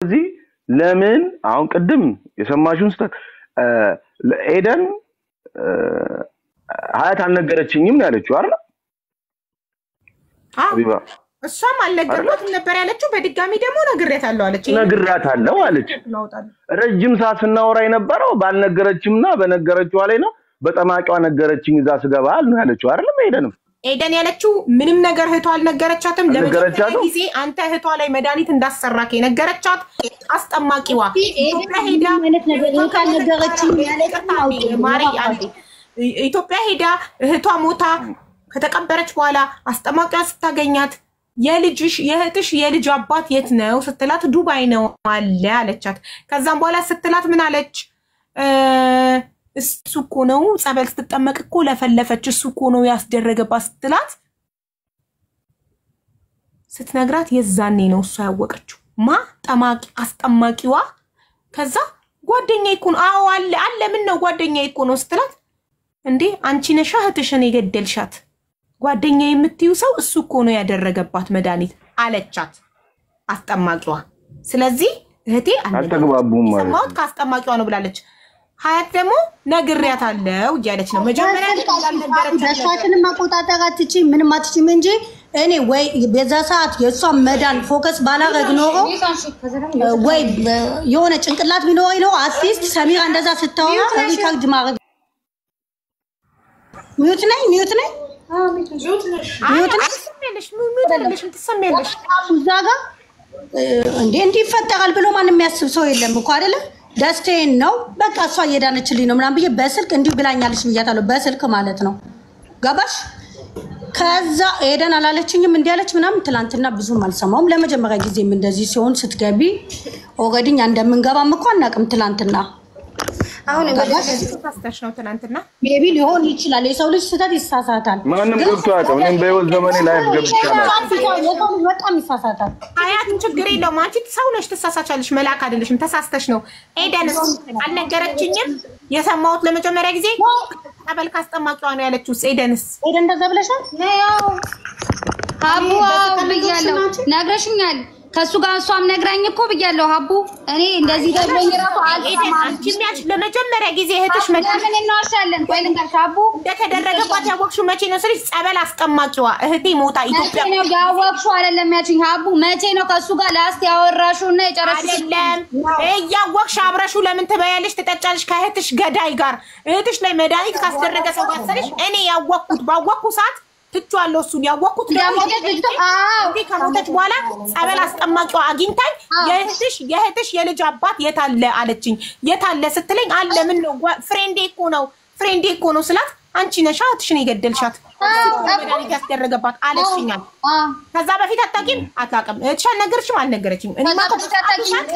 ስለዚህ ለምን አሁን ቅድም የሰማሽውን ስህተት ኤደን ሀያት አልነገረችኝም ነው ያለችው አይደል? አዎ። ሀቢባ እሷም አልነገርኳትም ነበር ያለችው። በድጋሚ ደግሞ ነግሬያታለሁ አለች። ነግራታለሁ አለች። እናወጣለን። ረጅም ሰዓት ስናወራ የነበረው ባልነገረችምና በነገረችዋ ላይ ነው። በጠማቂዋ ነገረችኝ እዛ ስገባ ነው ያለችው አይደለም? ኤደንም ኤደን ያለችው ምንም ነገር እህቷ አልነገረቻትም። ለመጀመሪያ አልነገረቻትም? ጊዜ አንተ እህቷ ላይ መድኃኒት እንዳሰራክ የነገረቻት አስጠማቂዋ ኢትዮጵያ ሄዳ ምንም አይነት ነገር እህቷ አልነገረችኝም ያለችውን አውቄ ነው። ማሪ አንዴ ኢትዮጵያ ሄዳ እህቷ ሞታ ከተቀበረች በኋላ አስጠማቂዋ ስታገኛት የልጅሽ የእህትሽ የልጅ አባት የት ነው ስትላት ዱባይ ነው አለ አለቻት። ከዛም በኋላ ስትላት ምን አለች? እሱ እኮ ነው ጸበል ስትጠመቅ እኮ ለፈለፈች፣ እሱ እኮ ነው ያስደረገባት ስትላት ስትነግራት የዛኔ ነው እሷ ያወቀችው። ማ ጠማቂ አስጠማቂዋ። ከዛ ጓደኛዬ እኮ ነው፣ አዎ አለ አለ፣ ምን ነው ጓደኛዬ እኮ ነው ስትላት፣ እንዴ አንቺ ነሻ እህትሽን የገደልሻት ጓደኛ የምትዩ ሰው እሱ እኮ ነው ያደረገባት መድኃኒት አለቻት አስጠማቂዋ። ስለዚህ እህቴ አልተግባቡም ማለት ነው። የሰማሁት ከአስጠማቂዋ ነው ብላለች። ሀያት ደግሞ ነግሬያታለሁ እያለች ነው። መጀመሪያ ግን እንዳልነገረቻት ነበር። ደስታሽንም መቆጣጠር አትችይም፣ ምንም አትችይም እንጂ እኔ ወይ በዛ ሰዓት የእሷን መዳን focus ባላረግ ኖሮ ወይ የሆነ ጭንቅላት ቢኖረኝ ኖሮ at least ሰሚራ እንደዛ ስታወራ record ማድረግ mute ነኝ፣ mute ነኝ። አይ ትሰሚያለሽ፣ mute አይደለሽም፣ ትሰሚያለሽ። እዛ ጋ እንዴ እንዲህ ይፈጠራል ብሎ ማንም የሚያስብ ሰው የለም እኮ አይደለ? ደስታዬን ነው በቃ እሷ እየዳነችልኝ ነው ምናምን ብዬ በስልክ እንዲሁ ብላኛለች ብያታለሁ። በስልክ ማለት ነው። ገባሽ? ከዛ ኤደን አላለችኝም እንዲህ አለች ምናምን። ትላንትና ብዙም አልሰማውም። ለመጀመሪያ ጊዜም እንደዚህ ሲሆን ስትገቢ already እኛ እንደምንገባም እኮ አናውቅም። ትላንትና አሁን ተሳስተሽ ነው ትናንትና። Maybe ሊሆን ይችላል። የሰው ልጅ ስህተት ይሳሳታል። ማንም ገብቶ አያውቅም። እኔም በህይወት ዘመኔ live ገብቼ አላውቅም። የሰው ልጅ በጣም ይሳሳታል። ሀያት ችግር የለውም። አንቺ ሰው ነሽ፣ ትሳሳቻለሽ። መልአክ አይደለሽም። ተሳስተሽ ነው። ኤደንስ አልነገረችኝም። የሰማሁት ለመጀመሪያ ጊዜ ጠበል ካስጠማቂዋ ነው ያለችው። ኤደንስ ኤደን እንደዛ ብለሻል? ሀቡ አዎ ብያለሁ፣ ነግረሽኛል። ከእሱ ጋር እሷም ነግራኝ እኮ ብያለሁ። ሀቡ እኔ እንደዚህ ተብሎኝ እራሱ ኤደን አልሰማም። አንቺም ያልሽ ለመጀመሪያ ጊዜ እህትሽ መጣ ለምን እንዋሻለን? ቆይ ልንገርሽ ሀቡ እንደተደረገባት ያወቅሽው መቼ ነው ስልሽ ጸበል አስጠማቂዋ እህቴ ሞታ መቼ ኢትዮጵያ ነው ያወቅሽው? አይደለም ያልሽኝ ሀቡ፣ መቼ ነው ከእሱ ጋር last ያወራሽው እና የጨረስሽው? አይደለም እያወቅሽ አብረሹ ለምን ትበያለሽ ትጠጫለሽ? ከእህትሽ ገዳይ ጋር እህትሽ ላይ መድኃኒት ካስደረገ ሰው ጋር ስልሽ እኔ ያወቅኩት ባወቅኩ ሰዓት ትቼዋለሁ። እሱን ያወቅኩት ደግሞ እንደሞተች ልጅቷ አዎ እንዴ ከሞተች በኋላ ጸበል አስጠማቂዋ አግኝታኝ የእህትሽ የልጅ አባት የታለ አለችኝ። የታለ ስትለኝ አለ ምን ነው friend ኤ እኮ ነው friend ኤ እኮ ነው ስላት አንቺ ነሻ እህትሽን የገደልሻት መድኃኒት ያስደረገባት አለችኛል። ከዛ በፊት አታውቂም? አታውቅም። እህትሽ አልነገረችም? አልነገረችም። እኔማ ከዛ በፊት አታውቂም?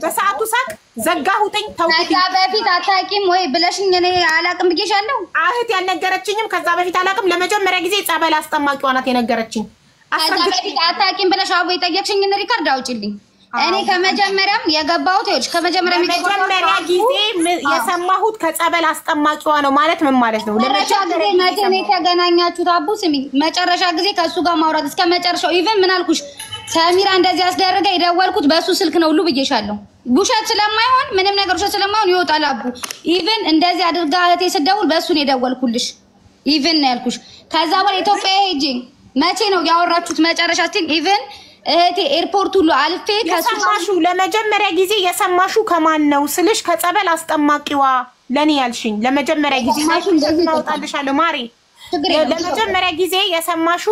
በሰዓቱ ሳቅ ዘጋሁትኝ፣ ተውኩትኝ። ከዛ በፊት አታውቂም ወይ ብለሽኝ እኔ አላውቅም ብዬሻለሁ። እህት ያልነገረችኝም ከዛ በፊት አላውቅም። ለመጀመሪያ ጊዜ ጸበል አስጠማቂዋ ናት የነገረችኝ። ከዛ በፊት አታውቂም ብለሽ አቦ የጠየቅሽኝን record አውጪልኝ። እኔ ከመጀመሪያም የገባሁት ይኸውልሽ፣ ከመጀመሪያም ለመጀመሪያ ጊዜ የሰማሁት ከጸበል አስጠማቂዋ ነው ማለት ምን ማለት ነው? መጨረሻ ጊዜ መቼ ነው የተገናኛችሁት? አቡ ስሚ፣ መጨረሻ ጊዜ ከእሱ ጋር ማውራት እስከ መጨረሻው even ምን አልኩሽ? ሰሚራ እንደዚህ አስደረገ የደወልኩት በእሱ ስልክ ነው ሁሉ ብዬሻለሁ። ውሸት ስለማይሆን ምንም ነገር ውሸት ስለማይሆን ይወጣል። አቡ even እንደዚህ አድርጋ እህቴ ስደውል በእሱ ነው የደወልኩልሽ። Even ነው ያልኩሽ። ከዛ በኋላ ኢትዮጵያ ሄጄ መቼ ነው ያወራችሁት? መጨረሻ እስኪ even እህቴ ኤርፖርት ሁሉ አልፌ ከእሱ የሰማሹ ለመጀመሪያ ጊዜ የሰማሹ ከማን ነው ስልሽ ከጸበል አስጠማቂዋ ለኔ ያልሽኝ ለመጀመሪያ ጊዜ የሰማሹ እንደዚህ አወጣልሻለሁ ማሬ። ችግር የለም። ለመጀመሪያ ጊዜ የሰማሹ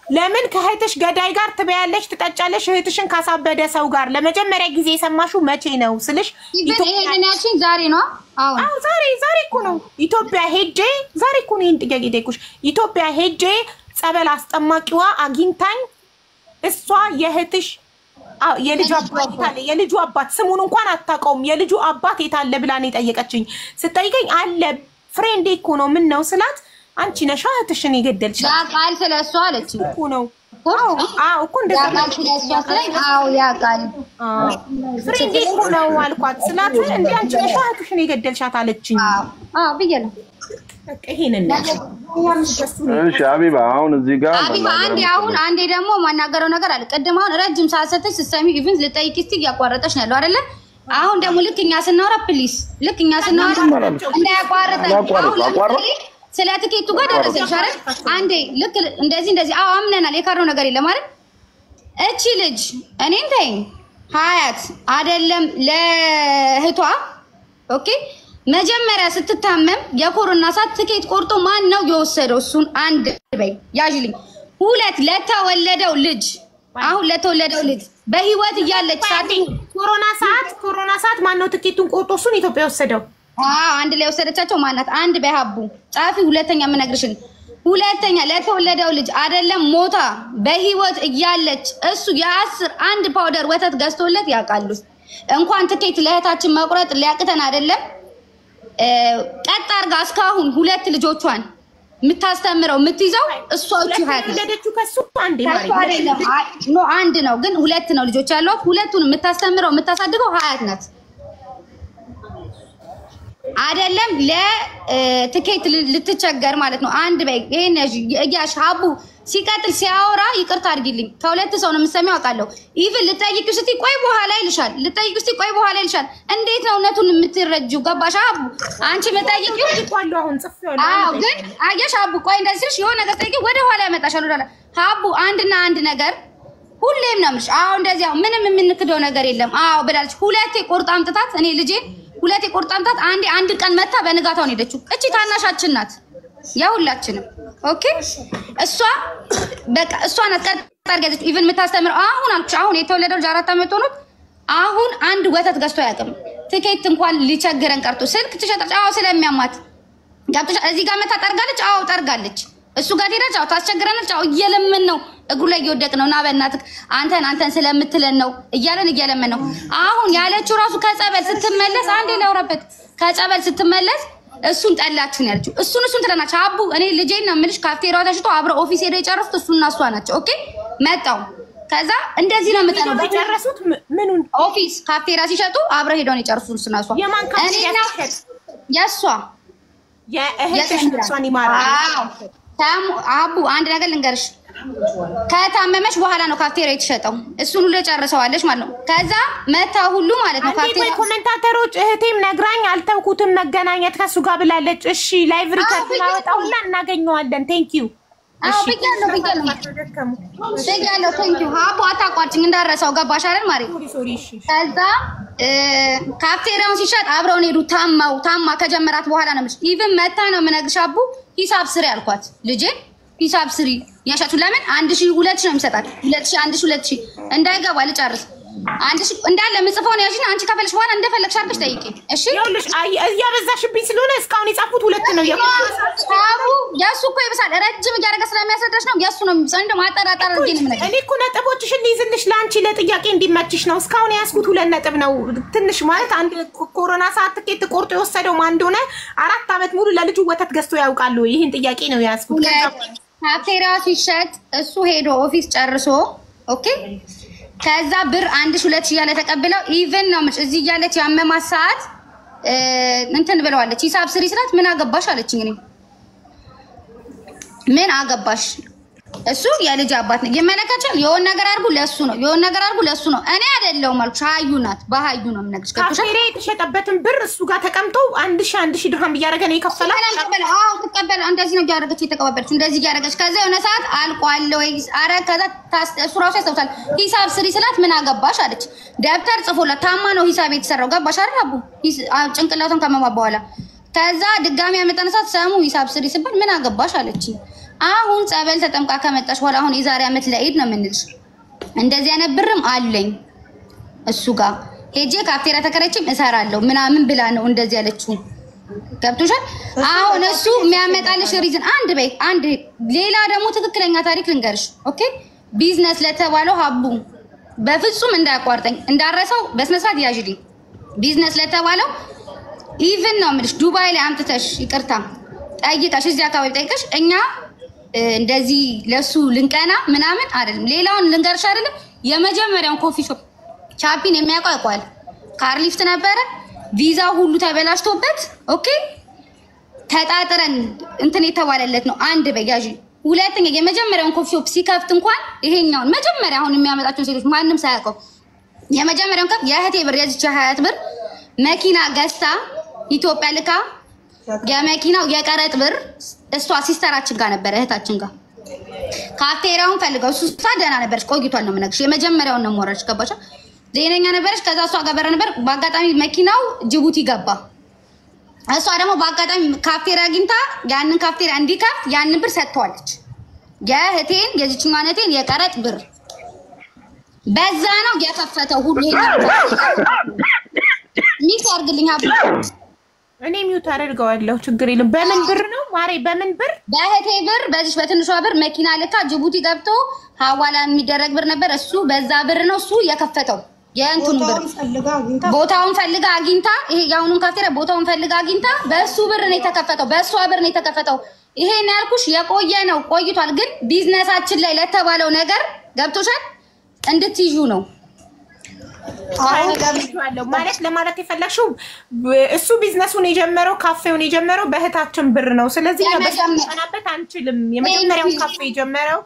ለምን ከእህትሽ ገዳይ ጋር ትበያለሽ ትጠጫለሽ እህትሽን ካሳበደ ሰው ጋር ለመጀመሪያ ጊዜ የሰማሹ መቼ ነው ስልሽ Even ይሄንን ያልሽኝ ዛሬ ነው። አሁን አዎ ዛሬ ዛሬ እኮ ነው ኢትዮጵያ ሄጄ ዛሬ እኮ ነው ይሄን ጥያቄ ጠየኩሽ። ኢትዮጵያ ሄጄ ጸበል አስጠማቂዋ አግኝታኝ እሷ የእህትሽ የልጁ አባት የታለ የልጁ አባት ስሙን እንኳን አታውቀውም። የልጁ አባት የታለ ብላ ነው የጠየቀችኝ። ስጠይቀኝ አለ friend ኤ እኮ ነው ምን ነው ስላት አንቺ ነሻ እህትሽን የገደልሻት ያ ቃል ስለሷ አለችኝ እኮ ነው። አዎ እኮ እንደዛ ያ ቃል ስለሷ ስለኝ አዎ ያ ቃል friend ኤ እኮ ነው አልኳት ስላት እንደ አንቺ ነሻ እህትሽን የገደልሻት አለችኝ። አዎ አዎ ብዬ ነው። በቃ ይሄንን ነው። እሺ አቢባ፣ አሁን እዚህ ጋር አቢባ አንዴ አሁን አንዴ ደግሞ ማናገረው ነገር አለ። ቅድም አሁን ረጅም ሰዓት ሰተሽ ስትሰሚ even ልጠይቅ እስቲ እያቋረጠሽ ነው ያለው አይደለ? አሁን ደግሞ ልክ እኛ ስናወራ please፣ ልክ እኛ ስናወራ እንዳያቋርጠን። አሁን ለምሳሌ ስለ ትኬቱ ጋር ደረሰልሽ አይደል? አንዴ ልክ እንደዚህ እንደዚህ አዎ አምነናል፣ የካረው ነገር የለም አይደል? እቺ ልጅ እኔን ተይኝ ሀያት አይደለም ለእህቷ okay መጀመሪያ ስትታመም የኮሮና ሰዓት ትኬት ቆርጦ ማን ነው የወሰደው? እሱን አንድ በይ ያዥልኝ። ሁለት ለተወለደው ልጅ አሁን ለተወለደው ልጅ በህይወት እያለች ሰዓት ኮሮና ሰዓት ኮሮና ሰዓት ማን ነው ትኬቱን ቆርጦ እሱን ኢትዮጵያ ወሰደው? አዎ አንድ ላይ ወሰደቻቸው ማናት? አንድ በይ ሀቡ ጻፊ። ሁለተኛ የምነግርሽን ሁለተኛ ለተወለደው ልጅ አይደለም ሞታ በህይወት እያለች እሱ የአስር አንድ powder ወተት ገዝቶለት ያውቃሉ። እንኳን ትኬት ለእህታችን መቁረጥ ሊያቅተን አይደለም ቀጥ አድርጋ እስካሁን ሁለት ልጆቿን የምታስተምረው የምትይዘው እሷ እቺ ሀያት ናት። ወለደችው ከሱ አንዴ ከእሱ አይደለም no አንድ ነው ግን ሁለት ነው ልጆች ያሏት። ሁለቱን የምታስተምረው የምታሳድገው ሀያት ናት። አይደለም ለትኬት ልትቸገር ማለት ነው። አንድ በይ ይሄን እያሽ ሀቡ ሲቀጥል ሲያወራ ይቅርታ አድርጊልኝ፣ ከሁለት ሰው ነው የምትሰሚው አውቃለሁ። Even ልጠይቅሽ ስትይ ቆይ በኋላ ይልሻል፣ ልጠይቅሽ ስትይ ቆይ በኋላ ይልሻል። እንዴት ነው እውነቱን የምትረጂው? ገባሽ ሀቡ? አንቺ የምጠይቂው አሁን ጽፌዋለሁ። አዎ፣ ግን አየሽ ሀቡ፣ ቆይ እንደዚህ ስልሽ የሆነ ነገር ጠይቂው ወደ ኋላ ያመጣሻል። ወደ ኋላ ሀቡ፣ አንድና አንድ ነገር ሁሌም ነው የምልሽ። አዎ እንደዚህ አዎ፣ ምንም የምንክደው ነገር የለም። አዎ ብላለች። ሁለቴ ቆርጣ አምጥታት እኔ ልጄ ሁለቴ ቆርጣ አምጥታት አንዴ አንድ ቀን መታ በንጋታው ነው ሄደችው። እቺ ታናሻችን ናት የሁላችንም። Okay እሷ በቃ እሷ ናት ቀጥ አድርጋ ያዘችው። Even የምታስተምረው አሁን አልኩሽ፣ አሁን የተወለደው ልጅ 4 ዓመት ሆኖት አሁን አንድ ወተት ገዝቶ አያውቅም። ትኬት እንኳን ሊቸግረን ቀርቶ ስልክ ትሸጣለች። አዎ ስለሚያማት ገብቶሻል። እዚህ ጋር መታ ጠርጋለች። አዎ ጠርጋለች። እሱ ጋር ትሄዳለች። አዎ ታስቸግረናለች። አዎ እየለመን ነው፣ እግሩ ላይ እየወደቅ ነው። ና በእናትህ አንተን አንተን ስለምትለን ነው እያለን እየለመን ነው። አሁን ያለችው ራሱ ከጸበል ስትመለስ፣ አንዴ ላውራበት። ከጸበል ስትመለስ እሱን ጠላችሁ ነው ያለችው። እሱን እሱን ትለናች። አቡ እኔ ልጄን ነው የምልሽ። ካፍቴሪያዋ ተሽጦ አብረው office ሄደው የጨረሱት እሱና እሷ ናቸው። Okay መጣው። ከዛ እንደዚህ ነው የምጠላው። የጨረሱት ምኑን? Office ካፍቴሪያ ሲሸጡ አብረው ሄደው ነው የጨረሱት እሱና እሷ። የማን ካፍቴሪያ ሲሸጥ? የእሷ። የእህትሽ ነፍሷን ይማራል። አቡ አንድ ነገር ልንገርሽ፣ ከታመመች በኋላ ነው ካፍቴሪያ የተሸጠው። እሱን ሁሉ ጨርሰዋለች ማለት ነው። ከዛ መታ ሁሉ ማለት ነው። ካፍቴሪያ commentator ኦች እህቴም ነግራኝ አልተውኩትም መገናኘት ከሱ ጋር ብላለች። እሺ live record እናወጣውና እናገኘዋለን። Thank you። አዎ ብያለሁ፣ ብያለሁ፣ ብያለሁ። Thank you አቡ፣ አታቋርጭኝ እንዳረሳው። ገባሽ አይደል ማሪ? ከዛ ካፍቴሪያውን ሲሸጥ አብረውን ሄዱ። ታማው ታማ ከጀመራት በኋላ ነው የምልሽ። Even መታ ነው የምነግርሽ አቡ፣ ሂሳብ ስሪ አልኳት ልጄ፣ ሂሳብ ስሪ የሸጡ ለምን 1000 2000 ነው የሚሰጣት። 2000 1000 2000 እንዳይገባ ልጨርስ። 1000 እንዳለ ምጽፈውን ያዥና አንቺ ከፈለሽ በኋላ እንደፈለግሽ አድርገሽ ጠይቂ። እሺ ይኸውልሽ እያበዛሽብኝ ስለሆነ እስካሁን የጻፉት ሁለት ነው። አቡ የእሱ እኮ ይብሳል፣ ረጅም እያደረገ ስለሚያስረዳሽ ነው። የእሱ ነው የሚብሳው። እንደውም አጠራጠር አድርጌ ነው የምነግርሽ። እኔ እኮ ነጥቦችሽን ልይዝልሽ ለአንቺ ለጥያቄ እንዲመችሽ ነው። እስካሁን የያዝኩት 2 ነጥብ ነው። ትንሽ ማለት አንድ ኮሮና ሰዓት ትኬት ቆርጦ የወሰደው ማን እንደሆነ 4 ዓመት ሙሉ ለልጁ ወተት ገዝቶ ያውቃሉ። ይህን ጥያቄ ነው የያዝኩት። ካፍቴሪያ ሲሸጥ እሱ ሄዶ office ጨርሶ okay። ከዛ ብር 1000 2000 እያለ ተቀብለው even ነው የምልሽ እዚህ እያለች ያመማት ሰዓት እንትን ብለዋለች። ሂሳብ ስሪ ስላት ምን አገባሽ አለችኝ። እኔ ምን አገባሽ፣ እሱ የልጅ አባት ነው ይመለከታል። የሆነ ነገር አድርጉ ለሱ ነው፣ የሆነ ነገር አድርጉ ለሱ ነው። እኔ አይደለሁም አልኩሽ። ሀዩ ናት፣ በሀዩ ነው የምነግርሽ። ገብቶሻል? ካፍቴሪያ የተሸጠበትን ብር እሱ ጋር ተቀምጦ 1000 1000 ድርሃም እያደረገ ነው የከፈላት። አዎ ትቀበል። እንደዚህ ነው እያደረገች የተቀባበለችው፣ እንደዚህ እያደረገች። ከዛ የሆነ ሰዓት አልቋል ወይ አረ፣ ከዛ እሱ ራሱ ያስታውሳል። ሂሳብ ስሪ ስላት ምን አገባሽ አለች። ደብተር ጽፎላት ታማ ነው ሂሳብ የተሰራው። ገባሽ አይደል አቡ? ጭንቅላቷን ካመማ በኋላ ከዛ ድጋሚ ያመጣን ሰዓት ሰሙ ሂሳብ ስሪ ስባል ምን አገባሽ አለች። አሁን ጸበል ተጠምቃ ከመጣሽ በኋላ አሁን የዛሬ ዓመት ለኢድ ነው የምንልሽ። እንደዚህ አይነት ብርም አለኝ እሱ ጋር ሄጄ ካፍቴሪያ ተከራይቼም እሰራለሁ ምናምን ብላ ነው እንደዚህ ያለችው። ገብቶሻል? አሁን እሱ የሚያመጣልሽ reason አንድ በይ አንድ። ሌላ ደግሞ ትክክለኛ ታሪክ ልንገርሽ። Okay ቢዝነስ ለተባለው ሀቡ በፍጹም እንዳያቋርጠኝ እንዳረሰው በስነ ስርዓት ያዥልኝ። ቢዝነስ ለተባለው even ነው የምልሽ ዱባይ ላይ አምጥተሽ ይቅርታ ጠይቀሽ እዚህ አካባቢ ጠይቀሽ እኛ እንደዚህ ለሱ ልንቀና ምናምን አይደለም። ሌላውን ልንገርሽ አይደለም። የመጀመሪያውን coffee shop ቻፒን የሚያውቀው ያውቀዋል። Car lift ነበረ፣ ቪዛው ሁሉ ተበላሽቶበት okay ተጣጥረን እንትን የተባለለት ነው። አንድ በያዥ ሁለተኛ የመጀመሪያውን coffee shop ሲከፍት እንኳን ይሄኛውን መጀመሪያ አሁን የሚያመጣቸውን ሴቶች ማንም ሳያውቀው የመጀመሪያውን ከፍ የእህቴ ብር የዚች ሀያት ብር መኪና ገዝታ ኢትዮጵያ ልካ የመኪናው የቀረጥ ብር እሷ sister ኣችን ጋር ነበረ፣ እህታችን ጋር ካፍቴሪያውን ፈልገው እሱ እሷ ደህና ነበረች፣ ቆይቷል ነው የምነግርሽ። የመጀመሪያውን ነው የምወራሽ፣ ገባሽ? ዜነኛ ነበረች። ከዛ እሷ ጋር በረ ነበር። በአጋጣሚ መኪናው ጅቡቲ ገባ። እሷ ደግሞ በአጋጣሚ ካፍቴሪያ አግኝታ ያንን ካፍቴሪያ እንዲከፍት ያንን ብር ሰጥተዋለች። የእህቴን የዚችኛዋን እህቴን የቀረጥ ብር በዛ ነው የከፈተው። ሁሉ mute አድርግልኝ አቡ። እኔ mute አደርገዋለሁ፣ ችግር የለም። በምን ብር ነው ማሬ? በምን ብር? በእህቴ ብር፣ በዚች በትንሿ ብር መኪና ልካ ጅቡቲ ገብቶ ሀዋላ የሚደረግ ብር ነበር። እሱ በዛ ብር ነው እሱ የከፈተው። የእንቱን ብር ቦታውን ፈልጋ አግኝታ፣ ይሄ የአሁኑን ካፍቴሪያ ቦታውን ፈልጋ አግኝታ በእሱ ብር ነው የተከፈተው፣ በእሷ ብር ነው የተከፈተው። ይሄን ያልኩሽ የቆየ ነው ቆይቷል። ግን ቢዝነሳችን ላይ ለተባለው ነገር ገብቶሻል እንድትይዡ ነው ማለት ለማለት የፈለግሽው እሱ ቢዝነሱን የጀመረው ካፌውን የጀመረው በእህታችን ብር ነው። ስለዚህ ልንቀናበት አንችልም። የመጀመሪያውን ካፌ የጀመረው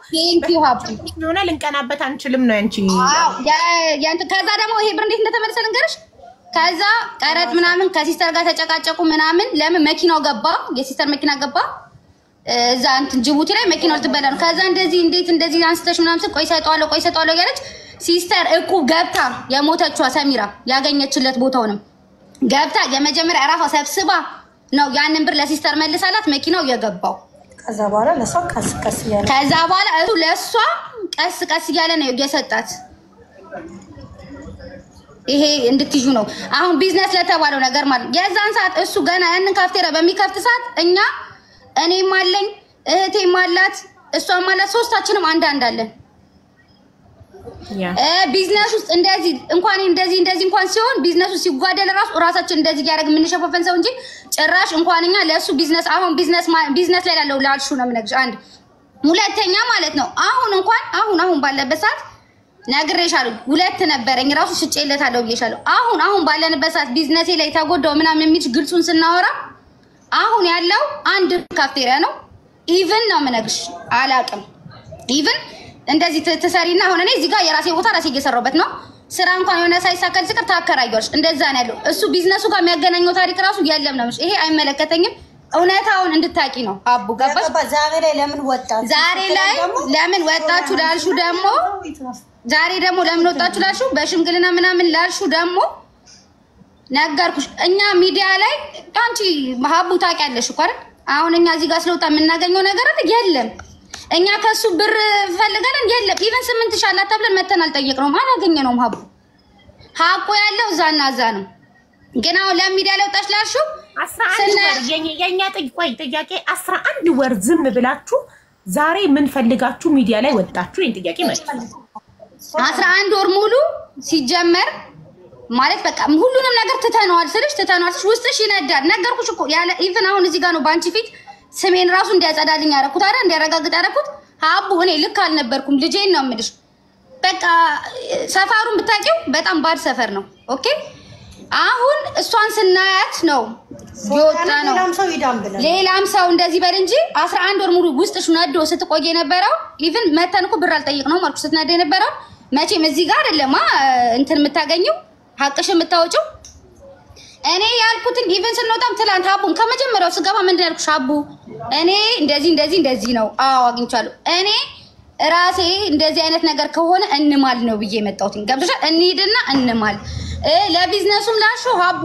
ስለሆነ ልንቀናበት አንችልም ነው ያንቺ። ከዛ ደግሞ ይሄ ብር እንዴት እንደተመለሰ ልንገርሽ። ከዛ ቀረጥ ምናምን ከ sister ጋር ተጨቃጨቁ ምናምን። ለምን መኪናው ገባ፣ የ sister መኪና ገባ እዛ እንትን ጅቡቲ ላይ መኪናው ልትበላ ነው። ከዛ እንደዚህ እንዴት እንደዚህ አንስተሽ ምናምን ስል ቆይ ሰጠዋለሁ፣ ቆይ ሰጠዋለሁ እያለች sister እቁብ ገብታ የሞተችዋ ሰሚራ ያገኘችለት ቦታውንም ገብታ የመጀመሪያ እራሷ ሰብስባ ነው ያንን ብር ለ sister መልሳላት መኪናው የገባው። ከዛ በኋላ ለሷ ቀስ ቀስ እያለ ከዛ በኋላ እሱ ለሷ ቀስ ቀስ እያለ ነው የሰጣት። ይሄ እንድትይዙ ነው አሁን ቢዝነስ ለተባለው ነገር ማለት የዛን ሰዓት እሱ ገና ያንን ካፍቴሪያ በሚከፍት ሰዓት እኛ እኔም አለኝ እህቴም አላት፣ እሷም አላት። ሶስታችንም አንዳንድ አለን። ቢዝነስ ውስጥ እንደዚህ እንኳን እንደዚህ እንደዚህ እንኳን ሲሆን ቢዝነሱ ሲጓደል ራሱ ራሳችን እንደዚህ እያደረግን የምንሸፋፈን ሰው እንጂ ጭራሽ እንኳን እኛ ለእሱ ቢዝነስ አሁን ቢዝነስ ቢዝነስ ላይ ላለው ላልሹ ነው የምነግርሽ። አንድ ሁለተኛ ማለት ነው አሁን እንኳን አሁን አሁን ባለበት ሰዓት ነግሬሻለሁ። ሁለት ነበረኝ ራሱ ሽጬለታለሁ ብዬሻለሁ። አሁን አሁን ባለንበት ሰዓት ቢዝነሴ ላይ ተጎዳው ምናምን የሚልሽ ግልጹን ስናወራ አሁን ያለው አንድ ካፍቴሪያ ነው። Even ነው የምነግርሽ፣ አላቅም። Even እንደዚህ ትሰሪና አሁን እኔ እዚህ ጋር የራሴ ቦታ ራሴ እየሰራሁበት ነው። ስራ እንኳን የሆነ ሳይሳካል ሲቀር ታከራያለሽ። እንደዛ ነው ያለው። እሱ ቢዝነሱ ጋር የሚያገናኘው ታሪክ ራሱ የለም ነው። ይሄ አይመለከተኝም። እውነታውን እንድታቂ ነው አቡ፣ ገባሽ? ዛሬ ላይ ለምን ወጣችሁ? ዛሬ ላይ ለምን ወጣችሁ ላልሹ ደግሞ ዛሬ ደግሞ ለምን ወጣችሁ ላልሹ በሽምግልና ምናምን ላልሹ ደግሞ ነገርኩሽ። እኛ ሚዲያ ላይ አንቺ ሀቡ ታውቂያለሽ እኮ አይደል? አሁን እኛ እዚህ ጋር ስለወጣ የምናገኘው ነገር አለ የለም። እኛ ከሱ ብር ፈልገን የለም። Even 8,000 አላት ተብለን መተን አልጠየቅነውም፣ አላገኘነውም። ሀቡ ሀቁ ያለው እዛና እዛ ነው። ግን አሁን ለሚዲያ ላይ ወጣች ላልሽው 11 ወር የኛ ቆይ ጥያቄ 11 ወር ዝም ብላችሁ ዛሬ ምን ፈልጋችሁ ሚዲያ ላይ ወጣችሁ? ይሄን ጥያቄ መልስ። 11 ወር ሙሉ ሲጀመር ማለት በቃ ሁሉንም ነገር ትተነዋል ስልሽ ትተነዋል ስልሽ ውስጥሽ ይነዳል። ነገርኩሽ እኮ ያለ even አሁን እዚህ ጋር ነው በአንቺ ፊት ስሜን ራሱ እንዲያጸዳልኝ ያደረኩት አይደል? እንዲያረጋግጥ ያደረኩት። ሀቡ እኔ ልክ አልነበርኩም። ልጄን ነው የምልሽ። በቃ ሰፈሩን ብታውቂው በጣም bad ሰፈር ነው። Okay አሁን እሷን ስናያት ነው የወጣ ነው። ሌላም ሰው እንደዚህ በል እንጂ 11 ወር ሙሉ ውስጥሽ ነዶ ስትቆይ የነበረው even መተን እኮ ብር አልጠየቅነውም አልኩሽ። ስትነዶ የነበረው መቼም እዚህ ጋር አይደለማ እንትን የምታገኘው ሀቅሽ የምታወጪው። እኔ ያልኩትን even ስንወጣም ትላንት ሀቡን ከመጀመሪያው ስገባ ምንድን ያልኩሽ ሀቡ እኔ እንደዚህ እንደዚህ እንደዚህ ነው። አዎ አግኝቻለሁ። እኔ ራሴ እንደዚህ አይነት ነገር ከሆነ እንማል ነው ብዬ የመጣሁት። ገብቶሻል? እንሂድና እንማል። ለቢዝነሱም ላልሽው ሀቡ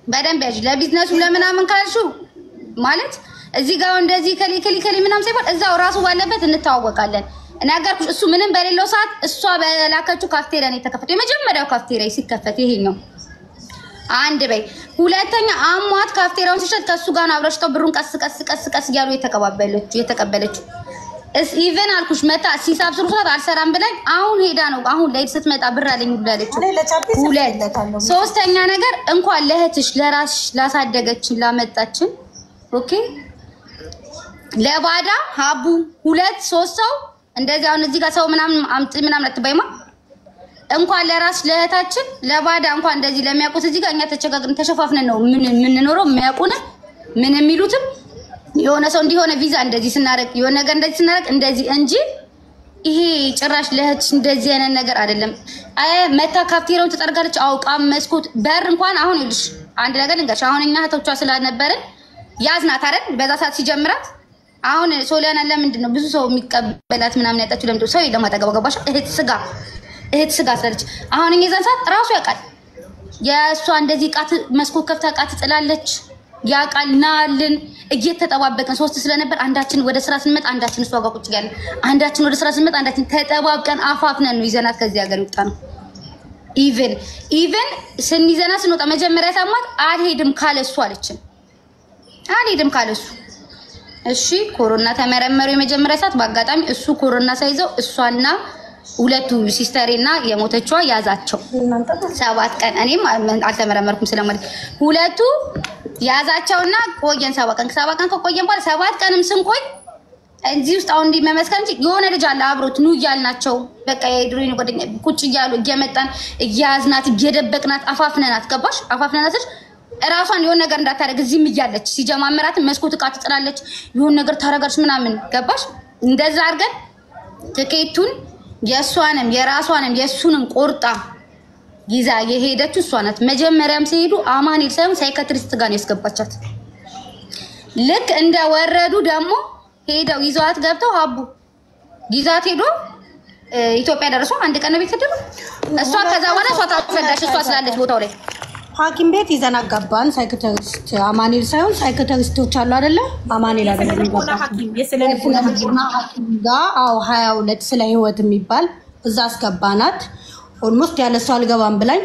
በደንብ ያዥ። ለቢዝነሱም ለምናምን ካልሽው ማለት እዚህ ጋር እንደዚህ ከሊ ከሊ ከሊ ምናምን ሳይባል እዛው ራሱ ባለበት እንተዋወቃለን። ነገርኩሽ። እሱ ምንም በሌለው ሰዓት እሷ በላከችው ካፍቴሪያ ነው የተከፈተው። የመጀመሪያው ካፍቴሪያ ሲከፈት ይሄኛው አንድ በይ። ሁለተኛ አሟት ካፍቴሪያውን ሲሸጥ ከእሱ ጋር ነው አብረሽተው ብሩን ቀስ ቀስ ቀስ ቀስ እያሉ የተቀበለችው። Even አልኩሽ መታ ሲሳብ ስሩ ሰዓት አልሰራም ብላኝ አሁን ሄዳ ነው አሁን ላይ ስትመጣ ብር አለኝ ሁሉ ያለችው። ሁለት ሶስተኛ ነገር እንኳን ለእህትሽ ለራስሽ ላሳደገችን ላመጣችን okay ለባዳ ሀቡ ሁለት ሶስት ሰው እንደዚህ አሁን እዚህ ጋር ሰው ምናምን አምጥ ምናምን አትበይማ። እንኳን ለራስሽ ለእህታችን ለባዳ እንኳን እንደዚህ ለሚያውቁት እዚህ ጋር እኛ ተቸጋግረን ተሸፋፍነን ነው ምን የምንኖረው። የሚያውቁን ምን የሚሉትም የሆነ ሰው እንዲሆነ ቪዛ እንደዚህ ስናደርግ የሆነ ነገር እንደዚህ ስናደርግ እንደዚህ እንጂ ይሄ ጭራሽ ለእህትሽ እንደዚህ አይነት ነገር አይደለም። አይ መታ ካፍቴሪያውን ትጠርጋለች አውቃ መስኮት በር እንኳን አሁን ይልሽ አንድ ነገር ልንገርሽ። አሁን እኛ እህቶቿ ስላልነበረን ያዝናት አይደል በዛ ሰዓት ሲጀምራት። አሁን ሶሊያና ለምንድን ነው ብዙ ሰው የሚቀበላት ምናምን ያጣችው? ለምንድን ነው ሰው የለም አጠገቧ? ገባሽ? እህት ስጋ እህት ስጋ ስላለች አሁን እኛ የዛን ሰዓት ራሱ ያውቃል። የእሷ እንደዚህ ዕቃ መስኮት ከፍታ ዕቃ ትጥላለች። ያውቃል። ናልን እየተጠባበቅን ሶስት ስለነበር አንዳችን ወደ ስራ ስንመጣ አንዳችን እሷ ጋር ቁጭ እያልን አንዳችን ወደ ስራ ስንመጣ አንዳችን ተጠባብቀን አፋፍነን ነው ይዘናት ከዚህ ሀገር ይወጣ ነው። Even ስንይዘናት ስንወጣ መጀመሪያ ሳማት አልሄድም ካለሱ አለችን። አልሄድም ካለሱ እሺ ኮሮና ተመረመሩ የመጀመሪያ ሰዓት በአጋጣሚ እሱ ኮሮና ሳይዘው እሷና ሁለቱ sister ኤና የሞተችዋ ያዛቸው 7 ቀን። እኔም አልተመረመርኩም ስለማለት ሁለቱ ያዛቸውና ቆየን 7 ቀን። 7 ቀን ከቆየን በኋላ 7 ቀንም ስንቆይ እዚህ ውስጥ አሁን እንዲመመስከር እንጂ የሆነ ልጅ አለ አብሮት ኑ እያልናቸው በቃ የድሮኝ ጓደኛ ቁጭ እያሉ እየመጣን እያያዝናት እየደበቅናት አፋፍነናት። ገባሽ? አፋፍነናት እራሷን የሆነ ነገር እንዳታደርግ እዚህም እያለች ሲጀማመራት መስኮት ዕቃ ትጥላለች፣ የሆነ ነገር ታደርጋለች ምናምን። ገባሽ? እንደዛ አድርገን ትኬቱን የእሷንም የራሷንም የእሱንም ቆርጣ ይዛ የሄደችው እሷ ናት። መጀመሪያም ሲሄዱ አማኑኤል ሳይሆን psychiatrist ጋር ነው ያስገባቻት። ልክ እንደወረዱ ደግሞ ሄደው ይዘዋት ገብተው ሀቡ ይዛት ሄዶ ኢትዮጵያ ደርሶ አንድ ቀን ቤት ሄደው እሷ ከዛ በኋላ እሷ ታፈዳሽ እሷ ስላለች ቦታው ላይ ሐኪም ቤት ይዘን አጋባን። Psychiatrist አማኑኤል ሳይሆን psychiatrist ኦች አሉ አይደለ? አማኑኤል አይደለም ሐኪም ጋር አዎ፣ 22 ስለ ህይወት የሚባል እዛ አስገባናት። Almost ያለ እሷ አልገባም ብላኝ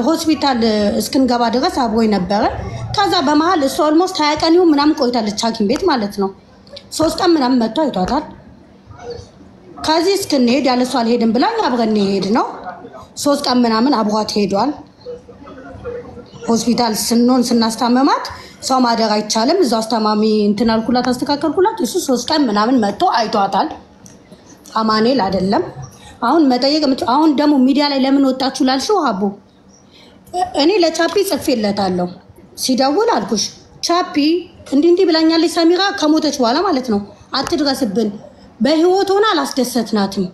ሆስፒታል እስክንገባ ድረስ አብሮኝ ነበረ። ከዛ በመሀል እሷ almost 20 ቀን ይሁን ምናምን ቆይታለች ሐኪም ቤት ማለት ነው። 3 ቀን ምናምን መጥቶ አይቷታል። ከዚህ እስክንሄድ ያለሷ አልሄድም ብላኝ አብረን ሄድ ነው። 3 ቀን ምናምን አብሯት ሄዷል። ሆስፒታል ስንሆን ስናስታመማት ሰው ማደር አይቻልም። እዛው አስተማሚ እንትን አልኩላት፣ አስተካከልኩላት። እሱ 3 ቀን ምናምን መጥቶ አይቷታል። አማኔል አይደለም። አሁን መጠየቅ አሁን ደግሞ ሚዲያ ላይ ለምን ወጣችሁ ላልሽው ሀቡ፣ እኔ ለቻፒ ጽፌለታለሁ። ሲደውል አልኩሽ፣ ቻፒ እንዲህ እንዲህ ብላኛለች ሰሚራ ከሞተች በኋላ ማለት ነው። አትድረስብን፣ በህይወት ሆና አላስደሰትናትም።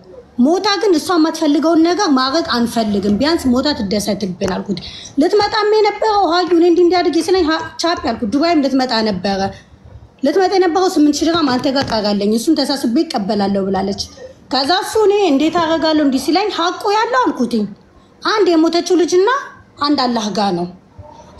ሞታ ግን እሷ የማትፈልገውን ነገር ማድረግ አንፈልግም። ቢያንስ ሞታ ትደሰትብን አልኩት። ልትመጣም የነበረው ሀዩ እኔ እንዲህ እንዲህ አድርጌ ስለኝ ቻፒ አልኩት። ዱባይም ልትመጣ ነበረ። ልትመጣ የነበረው 8,000 ድራም አንተ ጋር ቀራለኝ፣ እሱን ተሳስቤ ይቀበላለሁ ብላለች። ከዛ እሱ እኔ እንዴት አደርጋለሁ እንዲህ ሲለኝ ሀቁ ያለው አልኩትኝ አንድ የሞተችው ልጅና አንድ አላህ ጋ ነው።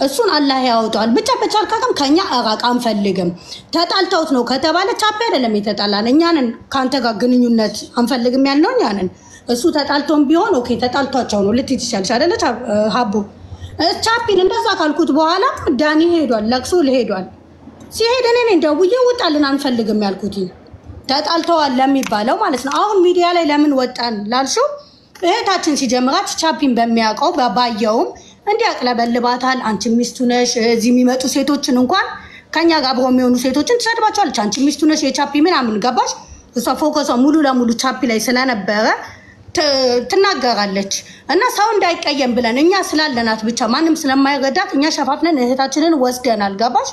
እሱን አላህ ያወጣዋል። ብቻ በቻልክ አቅም ከኛ እራቅ፣ አንፈልግም። ተጣልተውት ነው ከተባለ ቻፒ አይደለም የተጣላን፣ እኛንን ከአንተ ጋር ግንኙነት አንፈልግም ያልነው እኛንን። እሱ ተጣልቶም ቢሆን okay ተጣልቷቸው ነው ልትይ ትችያለሽ አይደለ ሀቡ? ቻፒን እንደዛ ካልኩት በኋላ ዳኒ ሄዷል፣ ለቅሶ ሄዷል። ሲሄድ እኔ ነኝ ደውዬ ውጣልን አንፈልግም ያልኩት፣ ተጣልተዋል ለሚባለው ማለት ነው። አሁን ሚዲያ ላይ ለምን ወጣን ላልሽው እህታችን ሲጀምራት ቻፒን በሚያውቀው ባየውም እንዲህ ያቅለበልባታል። አንቺ ሚስቱ ነሽ። እዚህ የሚመጡ ሴቶችን እንኳን ከኛ ጋር አብረው የሚሆኑ ሴቶችን ትሰድባቸዋለች። አንቺ ሚስቱ ነሽ የቻፒ ምናምን፣ ገባሽ? እሷ focus ዋ ሙሉ ለሙሉ ቻፒ ላይ ስለነበረ ትናገራለች። እና ሰው እንዳይቀየም ብለን እኛ ስላለናት ብቻ ማንም ስለማይረዳት እኛ ሸፋፍነን እህታችንን ወስደናል። ገባሽ?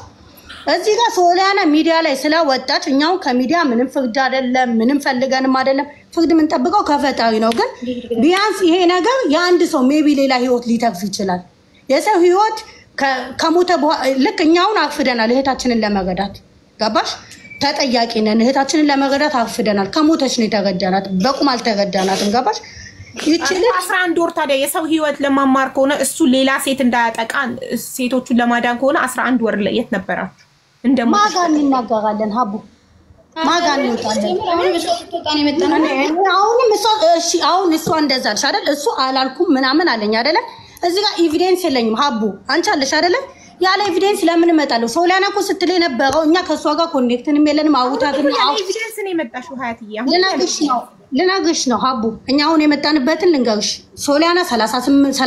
እዚህ ጋር ሶሊያና ሚዲያ ላይ ስለወጣች እኛውን ከሚዲያ ምንም ፍርድ አይደለም፣ ምንም ፈልገንም አይደለም። ፍርድ የምንጠብቀው ከፈጣሪ ነው። ግን ቢያንስ ይሄ ነገር የአንድ ሰው maybe ሌላ ህይወት ሊተርፍ ይችላል። የሰው ህይወት ከሞተ ልክ እኛውን አርፍደናል እህታችንን ለመረዳት፣ ገባሽ? ተጠያቂ ነን። እህታችንን ለመረዳት አርፍደናል። ከሞተች ነው የተረዳናት፣ በቁም አልተረዳናትም። ገባሽ? ይቺ ልጅ 11 ወር ታዲያ የሰው ህይወት ለማማር ከሆነ፣ እሱ ሌላ ሴት እንዳያጠቃ ሴቶቹን ለማዳን ከሆነ 11 ወር የት ነበራችሁ? ማጋ እንናገራለን ሀቡ፣ ማጋ እንወጣለን። አሁንም እሷ እሺ፣ አሁን እሷ እንደዛ አልሽ አይደል? እሱ አላልኩም ምናምን አለኝ አይደለ? እዚህ ጋር evidence የለኝም ሀቡ፣ አንቺ አለሽ አይደለ? ያለ evidence ለምን እመጣለሁ? ሶሊያና እኮ ስትል የነበረው እኛ ከእሷ ጋር connect ንም የለንም አውታትን evidence ነው የመጣሽው ሀያትዬ። ልነግርሽ ነው ልነግርሽ ነው ሀቡ፣ እኛ አሁን የመጣንበትን ልንገርሽ። ሶሊያና 35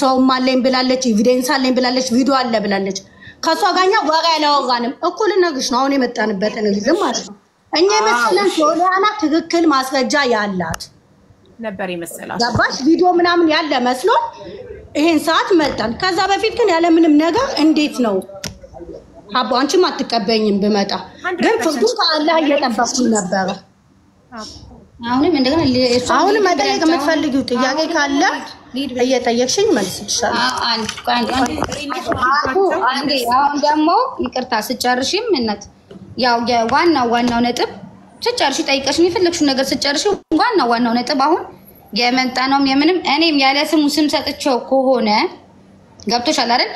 ሰውም አለኝ ብላለች፣ evidence አለኝ ብላለች፣ ቪዲዮ አለ ብላለች። ከእሷ ጋር እኛ ወሬ አላወራንም እኮ፣ ልነግርሽ ነው አሁን የመጣንበትን reason ማለት ነው። እኛ የመሰለን ሶሊያና ትክክል ማስረጃ ያላት ነበር የመሰላት። ገባሽ? ቪዲዮ ምናምን ያለ መስሎን ይሄን ሰዓት መጣን። ከዛ በፊት ግን ያለምንም ነገር እንዴት ነው ሀቦ፣ አንቺም አትቀበኝም ብመጣ፣ ግን ፍርዱን ከአላህ እየጠበኩኝ ነበረ። አሁንም እንደገና አሁንም መጠየቅ የምትፈልጊው ጥያቄ ካለ እየጠየቅሽኝ መልስልሻለሁ። አንዴ አሁን ደግሞ ይቅርታ ስጨርሽም እናት ያው የዋናው ዋናው ነጥብ ስጨርሽ ጠይቀሽኝ የፈለግሽውን ነገር ስጨርሽ ዋናው ዋናው ነጥብ አሁን የመጣ ነውም የምንም እኔም ያለ ስሙ ስም ሰጥቼው ከሆነ፣ ገብቶሻል አይደል?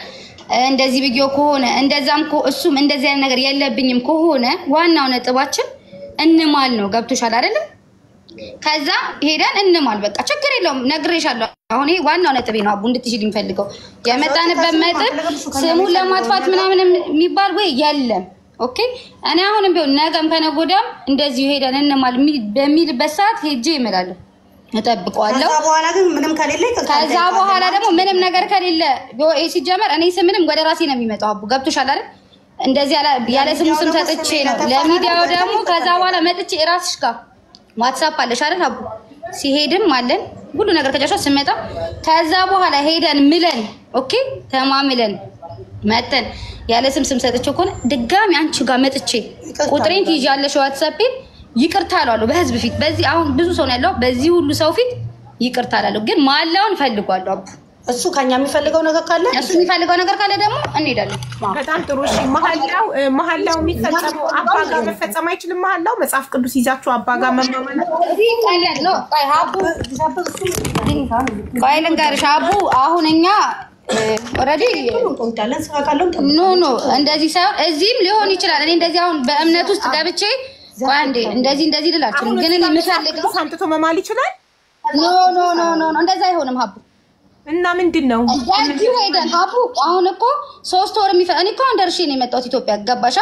እንደዚህ ብዬው ከሆነ፣ እንደዛም እሱም እንደዚህ አይነት ነገር የለብኝም ከሆነ ዋናው ነጥባችን እንማል ነው። ገብቶሻል አይደል? ከዛ ሄደን እንማል። በቃ ችግር የለውም፣ ነግሬሻለሁ። አሁን ይሄ ዋናው ነጥቤ ነው። አቡ እንድትሽል የሚፈልገው የመጣንበት ነጥብ ስሙን ለማጥፋት ምናምን የሚባል ወይ የለም። Okay፣ እኔ አሁንም ቢሆን ነገም ከነገ ወዲያም እንደዚሁ ሄደን እንማል በሚልበት ሰዓት ሄጄ እምላለሁ፣ እጠብቀዋለሁ። ከዛ በኋላ ግን ምንም ከሌለ ይቅርታ። ከዛ በኋላ ደግሞ ምንም ነገር ከሌለ ሲጀመር እኔ ስምንም ወደ ራሴ ነው የሚመጣው። አቡ ገብቶሻል አይደል? እንደዚህ ያለ ስሙ ስም ሰጥቼ ነው ለሚዲያው ደግሞ። ከዛ በኋላ መጥቼ እራስሽ ጋር WhatsApp አለሽ አይደል? አቡ ሲሄድም አለን ሁሉ ነገር ከጨረሻ ስመጣ ከዛ በኋላ ሄደን ምለን okay ተማምለን መጠን ያለ ስም ስም ሰጥቼው ከሆነ ድጋሚ አንቺ ጋር መጥቼ ቁጥሬን ትይዣለሽ፣ WhatsApp ኤን፣ ይቅርታ እለዋለሁ በህዝብ ፊት። በዚህ አሁን ብዙ ሰው ነው ያለው። በዚህ ሁሉ ሰው ፊት ይቅርታ እላለሁ። ግን ማላውን ፈልጓለሁ አቡ። እሱ ከኛ የሚፈልገው ነገር ካለ እሱ የሚፈልገው ነገር ካለ ደግሞ እንሄዳለን። በጣም ጥሩ። እሺ፣ መሀላው የሚፈጸመው አባ ጋር መፈጸም አይችልም? መሀላው መጽሐፍ ቅዱስ ይዛችሁ አባ ጋር መማመን እዚህ ቀላል ነው። ቆይ ሀቡ፣ ቆይ ልንገርሽ አቡ፣ አሁን እኛ already እንቆይታለን። ስራ ካለው No, no፣ እንደዚህ ሳይሆን እዚህም ሊሆን ይችላል። እኔ እንደዚህ አሁን በእምነት ውስጥ ገብቼ ቆይ አንዴ እንደዚህ እንደዚህ ልላችሁ፣ ግን እኔ የምፈልገው ቅዱስ አምጥቶ መማል ይችላል። No, no, no, no, no፣ እንደዛ አይሆንም ሀቡ። እና ምንድን ነው? እዚሁ ሄደን ሀቡ፣ አሁን እኮ 3 ወር የሚፈ እኔ እኮ አሁን ደርሼ ነው የመጣሁት ኢትዮጵያ፣ ገባሻ?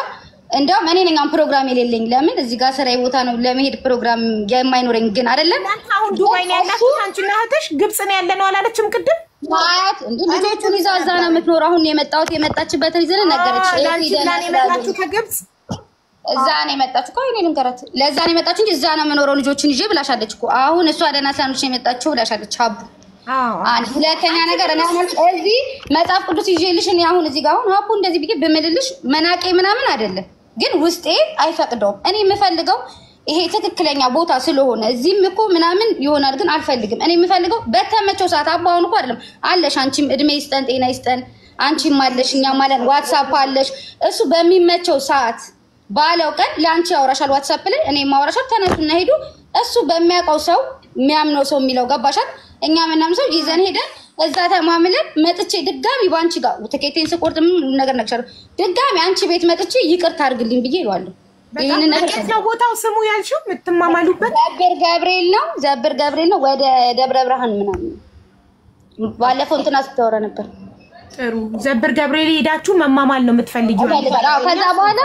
እንደውም እኔ ነኝ አሁን ፕሮግራም የሌለኝ። ለምን እዚህ ጋር ስራዬ ቦታ ነው ለመሄድ ፕሮግራም የማይኖረኝ ግን አይደለም። እናንተ አሁን ዱባይ ነው ያላችሁት፣ አንቺና እህትሽ። ግብጽ ነው ያለ ነው አላለችም ቅድም? ማለት እንዴ ልጆቹን ይዛ እዛ ነው የምትኖረው። አሁን የመጣሁት የመጣችበትን reason ነገረች። ለአንቺ ብላ ነው የመጣችሁ ከግብጽ? እዛ ነው የመጣችሁ እኮ እኔ ልንገራት፣ ለዛ ነው የመጣችሁ እንጂ እዛ ነው የምኖረው ልጆችን ይዤ ብላሻለች እኮ። አሁን እሷ ደህና ስላልሆነች ነው የመጣችሁ ብላሻለች ሀቡ። አንድ ሁለተኛ ነገር እኔ አሁን እዚህ መጽሐፍ ቅዱስ ይዤልሽ እኔ አሁን እዚህ ጋር አሁን ሀቡ እንደዚህ ብዬ ብምልልሽ መናቄ ምናምን አይደለም፣ ግን ውስጤ አይፈቅደውም። እኔ የምፈልገው ይሄ ትክክለኛ ቦታ ስለሆነ እዚህም እኮ ምናምን ይሆናል፣ ግን አልፈልግም። እኔ የምፈልገው በተመቸው ሰዓት አቡ አሁን እኮ አይደለም አለሽ፣ አንቺም እድሜ ይስጠን ጤና ይስጠን፣ አንቺም አለሽ፣ እኛም አለን፣ ዋትሳፕ አለሽ። እሱ በሚመቸው ሰዓት ባለው ቀን ለአንቺ ያወራሻል ዋትሳፕ ላይ፣ እኔ ማወራሻል። ተነሱና ሄዱ። እሱ በሚያውቀው ሰው የሚያምነው ሰው የሚለው ገባሻል። እኛ ምናምን ሰው ይዘን ሄደን እዛ ተማምለን መጥቼ ድጋሚ በአንቺ ጋር ትኬቴን ስቆርጥ ምን ነገር ነግሻለሁ። ድጋሚ አንቺ ቤት መጥቼ ይቅርታ አድርግልኝ ብዬ እለዋለሁ። ይሄንን ነገር የት ነው ቦታው ስሙ ያልሽው የምትማማሉበት? ዘብር ገብርኤል ነው፣ ዘብር ገብርኤል ነው። ወደ ደብረ ብርሃን ምናምን ባለፈው እንትና ስታወራ ነበር። ጥሩ ዘብር ገብርኤል ሄዳችሁ መማማል ነው የምትፈልጊው? ከዛ በኋላ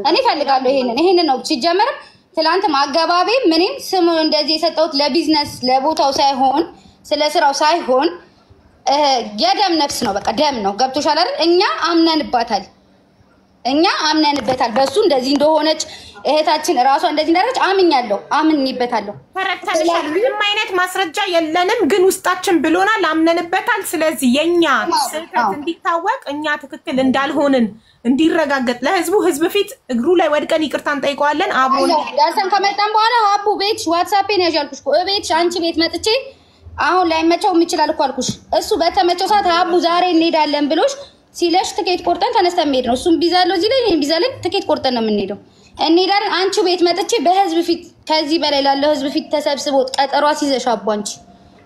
እኔ እፈልጋለሁ ይሄንን ይሄንን ነው ሲጀመርም ትላንትም አገባቤ ምንም ስሙ እንደዚህ የሰጠሁት ለቢዝነስ ለቦታው ሳይሆን ስለ ስራው ሳይሆን የደም ነፍስ ነው። በቃ ደም ነው። ገብቶሻል አይደል? እኛ አምነንባታል፣ እኛ አምነንበታል። በሱ እንደዚህ እንደሆነች እህታችን እራሷ እንደዚህ እንዳደረገች አምኛለሁ፣ አምኜበታለሁ። ተረድተንሻል። ምንም አይነት ማስረጃ የለንም፣ ግን ውስጣችን ብሎናል፣ አምነንበታል። ስለዚህ የኛ ስህተት እንዲታወቅ እኛ ትክክል እንዳልሆንን እንዲረጋገጥ ለህዝቡ ህዝብ ፊት እግሩ ላይ ወድቀን ይቅርታ እንጠይቀዋለን። አብሮን ዳርሰን ከመጣን በኋላ ሀቡ ቤትሽ ዋትሳፔን ያዥ አልኩሽ እኮ እቤትሽ አንቺ ቤት መጥቼ አሁን ላይመቸው ይችላል እኮ አልኩሽ። እሱ በተመቸው ሰዓት ሀቡ ዛሬ እንሄዳለን ብሎሽ ሲለሽ ትኬት ቆርጠን ተነስተን መሄድ ነው። እሱም ቢዛ አለው እዚህ ላይ እኔም ቢዛ ላይ ትኬት ቆርጠን ነው የምንሄደው። እንሄዳለን። አንቺ ቤት መጥቼ በህዝብ ፊት ከዚህ በላይ ላለው ህዝብ ፊት ተሰብስቦ ቀጠሮ አስይዘሽ አቡ አንቺ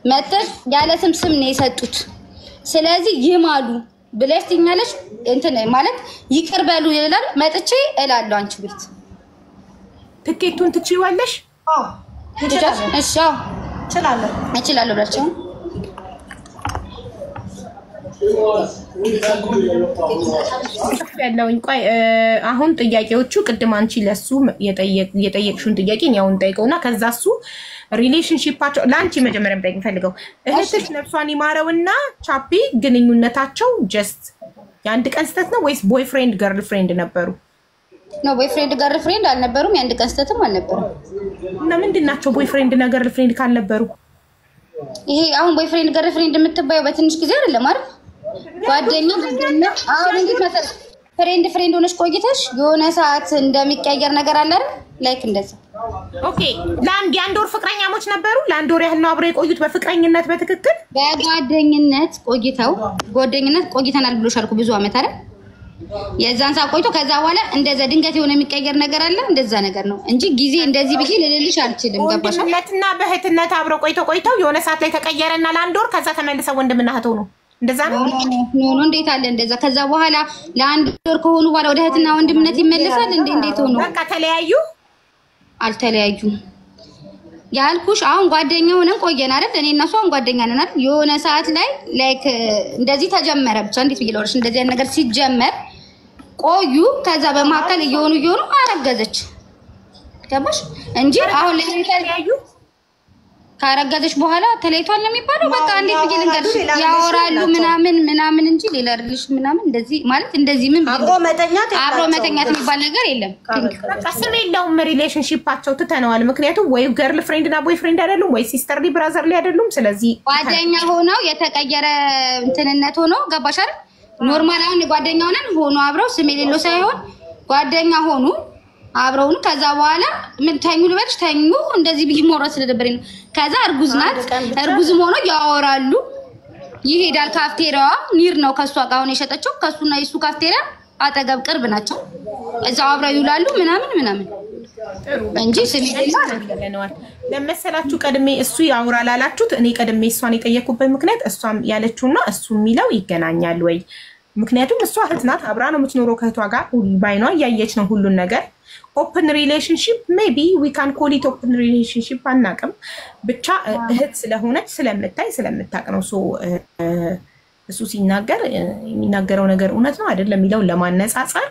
መጥተሽ ያለ ስም ስም ነው የሰጡት። ስለዚህ ይማሉ ብለሽ ትኛለሽ እንትን ማለት ይቅር በሉ ይላል። መጥቼ እላለሁ አንቺ ቤት ትኬቱን ትችይዋለሽ? አዎ እሺ፣ አዎ እችላለሁ፣ እችላለሁ ብላችሁ ያለውኝ ቆይ አሁን ጥያቄዎቹ ቅድም አንቺ ለሱ የጠየቅሽውን ጥያቄ እኔ አሁን ጠይቀውና ከዛ እሱ relationship ኣቸው ለአንቺ መጀመሪያ ጠይቅ ፈልገው እህትሽ ነፍሷን ይማረውና ቻፒ ግንኙነታቸው just የአንድ ቀን ስህተት ነው ወይስ boyfriend girlfriend ነበሩ? No boyfriend girlfriend አልነበሩም። የአንድ ቀን ስህተትም አልነበረም። እና ምንድን ናቸው boyfriend እና girlfriend ካልነበሩ? ይሄ አሁን boyfriend girlfriend የምትባየው በትንሽ ጊዜ አይደለም አይደል? ጓደኛ ጓደኛ አሁን እንዴት መሰለሽ friend friend ሆነሽ ቆይተሽ የሆነ ሰዓት እንደሚቀየር ነገር አለ አይደል? Like እንደዛ። Okay ለአንድ የአንድ ወር ፍቅረኛሞች ነበሩ። ለአንድ ወር ያህል ነው አብረው የቆዩት በፍቅረኝነት በትክክል በጓደኝነት ቆይተው ጓደኝነት ቆይተናል ብሎሻል እኮ ብዙ አመት አይደል? የዛን ሰዓት ቆይቶ ከዛ በኋላ እንደዛ ድንገት የሆነ የሚቀየር ነገር አለ። እንደዛ ነገር ነው እንጂ ጊዜ እንደዚህ ብዬ ልልልሽ አልችልም። ገባሽ? ወንድምነትና በእህትነት አብረው ቆይተው ቆይተው የሆነ ሰዓት ላይ ተቀየረና ለአንድ ወር ከዛ ተመልሰው ወንድምና እህት ሆኑ። እንደዛ ነው። No no፣ እንዴት አለ እንደዛ። ከዛ በኋላ ለአንድ ወር ከሆኑ በኋላ ወደ እህትና ወንድምነት ይመለሳል እንዴ? እንዴት ሆኖ? በቃ ተለያዩ። አልተለያዩም ያልኩሽ አሁን ጓደኛ ሆነን ቆየን አይደል? እኔ እና እሱ አሁን ጓደኛ ነን አይደል? የሆነ ሰዓት ላይ like እንደዚህ ተጀመረ። ብቻ እንዴት ብዬ ላውራሽ? እንደዚህ አይነት ነገር ሲጀመር ቆዩ። ከዛ በመካከል እየሆኑ እየሆኑ አረገዘች። ገባሽ እንጂ አሁን ተለያዩ። ካረገዘች በኋላ ተለይቷል ነው የሚባለው። በቃ እንዴት ብዬ ልንገርሽ? ያወራሉ ምናምን ምናምን እንጂ ሌላ relation ምናምን እንደዚህ ማለት እንደዚህ ምን አብሮ መተኛት አብሮ መተኛት የሚባል ነገር የለም። በቃ ስም የለውም relationship ኣቸው ትተነዋል። ምክንያቱም ወይ girlfriend እና boyfriend አይደሉም፣ ወይ sisterly brotherly አይደሉም። ስለዚህ ጓደኛ ሆነው የተቀየረ እንትንነት ሆኖ ገባሽ አይደል? Normal አሁን ጓደኛ ሆነን ሆኖ አብረው ስም የሌለው ሳይሆን ጓደኛ ሆኑ አብረውን። ከዛ በኋላ ምን ተኙ ልበልሽ? ተኙ እንደዚህ ብዬ ማውራት ስለደበረኝ ነው። ከዛ እርጉዝ ናት። እርጉዝም ሆኖ ያወራሉ። ይሄዳል። ካፍቴሪያዋ near ነው ከሷ ጋር አሁን የሸጠችው ከሱና የሱ ካፍቴሪያ አጠገብ ቅርብ ናቸው። እዛው አብረው ይውላሉ ምናምን ምናምን እንጂ ስም የሌለው ለመሰላችሁ ቀድሜ እሱ ያወራል ላላችሁት እኔ ቀድሜ እሷን የጠየኩበት ምክንያት እሷም ያለችውና እሱ የሚለው ይገናኛል ወይ? ምክንያቱም እሷ እህት ናት፣ አብራ ነው የምትኖረው ከእህቷ ጋር ባይኗ እያየች ነው ሁሉን ነገር። Open relationship maybe we can call it open relationship አናውቅም። ብቻ እህት ስለሆነች ስለምታይ ስለምታውቅ ነው። So እሱ ሲናገር የሚናገረው ነገር እውነት ነው አይደለም የሚለውን ለማነጻጸር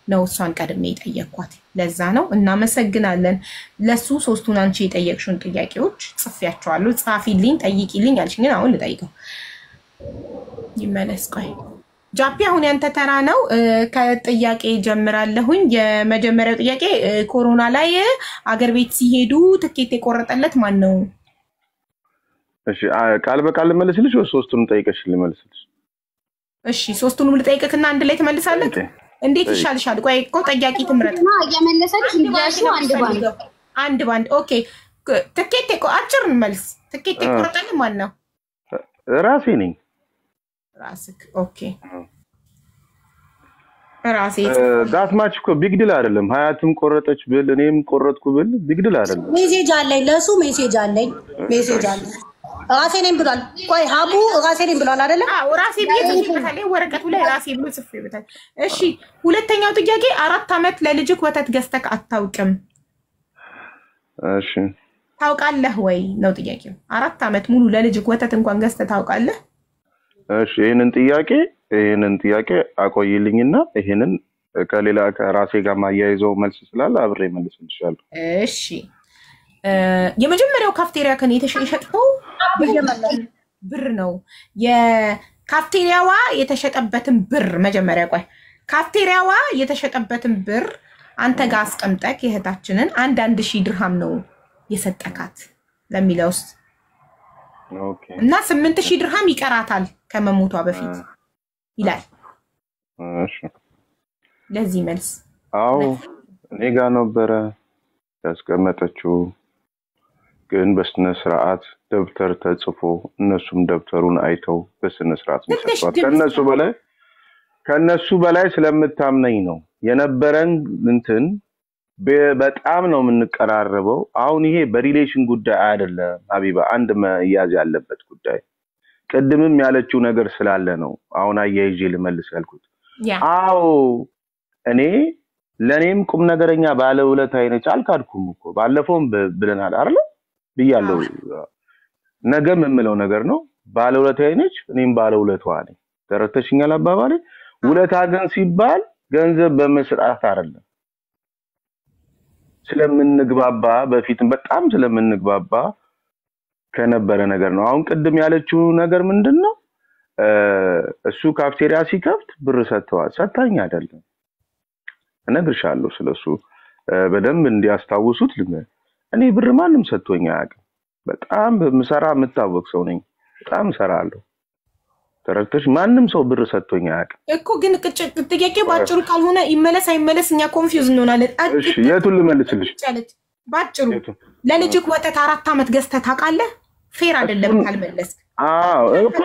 ነው እሷን ቀድሜ የጠየቅኳት። ለዛ ነው። እናመሰግናለን። ለሱ ሶስቱን አንቺ የጠየቅሽውን ጥያቄዎች ጽፌያቸዋለሁ። ጻፊልኝ፣ ጠይቂልኝ አልሽኝ፣ ግን አሁን ልጠይቀው። ይመለስ። ቆይ ጃፒ፣ አሁን ያንተ ተራ ነው። ከጥያቄ ጀምራለሁኝ። የመጀመሪያው ጥያቄ ኮሮና ላይ አገር ቤት ሲሄዱ ትኬት የቆረጠለት ማን ነው? እሺ፣ ቃል በቃል ልመልስልሽ ወይ ሶስቱንም ጠይቀሽ ልመልስልሽ? እሺ፣ ሶስቱንም ልጠይቅክና አንድ ላይ ትመልሳለህ? እንዴት ይሻልሻል? ቆይ እኮ ጠያቂ ትምረጥ። እየመለሰች እንዲያሹ አንድ ባንድ። አንድ ባንድ። Okay። ትኬት አጭር መልስ። ትኬት የቆረጠልህ ማን ነው? ራሴ ነኝ። ራስክ። Okay፣ ራሴ። That much እኮ big deal አይደለም። ሀያትም ቆረጠች ብል፣ እኔም ቆረጥኩ ብል big deal አይደለም። Message አለኝ ለሱ፣ message አለኝ፣ message አለኝ። ራሴ ነኝ ብሏል። ቆይ ሀቡ ራሴ ነኝ ብሏል አይደለም? አዎ፣ ራሴ ብዬ ጽፌበታል። ወረቀቱ ላይ ራሴ ብሎ ጽፌበታል። እሺ፣ ሁለተኛው ጥያቄ 4 ዓመት ለልጅክ ወተት ገዝተክ አታውቅም። እሺ። ታውቃለህ ወይ ነው ጥያቄው። 4 ዓመት ሙሉ ለልጅክ ወተት እንኳን ገዝተህ ታውቃለህ? እሺ፣ ይህንን ጥያቄ አቆይልኝና ይህንን ከሌላ ከራሴ ጋር ማያይዘው መልስ ስላለ አብሬ መልስልሻለሁ። እሺ፣ የመጀመሪያው ካፍቴሪያ ከን የሸጥከው ብር ነው። የካፍቴሪያዋ የተሸጠበትን ብር መጀመሪያ፣ ቆይ፣ ካፍቴሪያዋ የተሸጠበትን ብር አንተ ጋር አስቀምጠክ የእህታችንን 1,000 ድርሃም ነው የሰጠካት ለሚለውስ? እና 8,000 ድርሃም ይቀራታል ከመሞቷ በፊት ይላል። እሺ። ለዚህ መልስ? አዎ፣ እኔ ጋር ነበረ ያስቀመጠችው፣ ግን በስነ ስርዓት ደብተር ተጽፎ እነሱም ደብተሩን አይተው በስነ ስርዓት ነው ትንሽ የሰጧት። ድምፅ ከነሱ በላይ ስለምታምነኝ ነው የነበረን እንትን በጣም ነው የምንቀራረበው። አሁን ይሄ በ relation ጉዳይ አይደለም ሀቢባ፣ አንድ መያዝ ያለበት ጉዳይ ቅድምም ያለችው ነገር ስላለ ነው አሁን አያይዤ ልመልስ ያልኩት። አዎ፣ እኔ ለእኔም ቁም ነገረኛ ባለውለታዬ ነች። አልካድኩም እኮ፣ ባለፈውም ብለናል አይደለ? ብያለሁ። ነገም የምለው ነገር ነው። ባለውለታዬ ነች፣ እኔም ባለውለታዋ ነኝ። ተረድተሽኛል አባባሌ? ውለታ ግን ሲባል ገንዘብ በመስጠት አይደለም። ስለምንግባባ፣ በፊትም በጣም ስለምንግባባ ከነበረ ነገር ነው። አሁን ቅድም ያለችው ነገር ምንድን ነው? እሱ ካፍቴሪያ ሲከፍት ብር ሰጥተዋል። ሰጥታኝ አይደለም፣ እነግርሻለሁ ስለሱ በደንብ እንዲያስታውሱት። እኔ ብር ማንም ሰጥቶኝ አያውቅም። በጣም በምሰራ የምታወቅ ሰው ነኝ። በጣም እሰራለሁ። ተረድተሽ? ማንም ሰው ብር ሰጥቶኝ አያውቅም። እኮ ግን ጥያቄው በአጭሩ ካልሆነ ይመለስ አይመለስ እኛ confuse እንሆናለን። እሺ፣ የቱን ልመልስልሽ? ጫለች ባጭሩ። የቱን? ለልጅክ ወተት 4 ዓመት ገዝተህ ታውቃለህ? Fair አይደለም እሱን ካልመለስክ። አዎ እኮ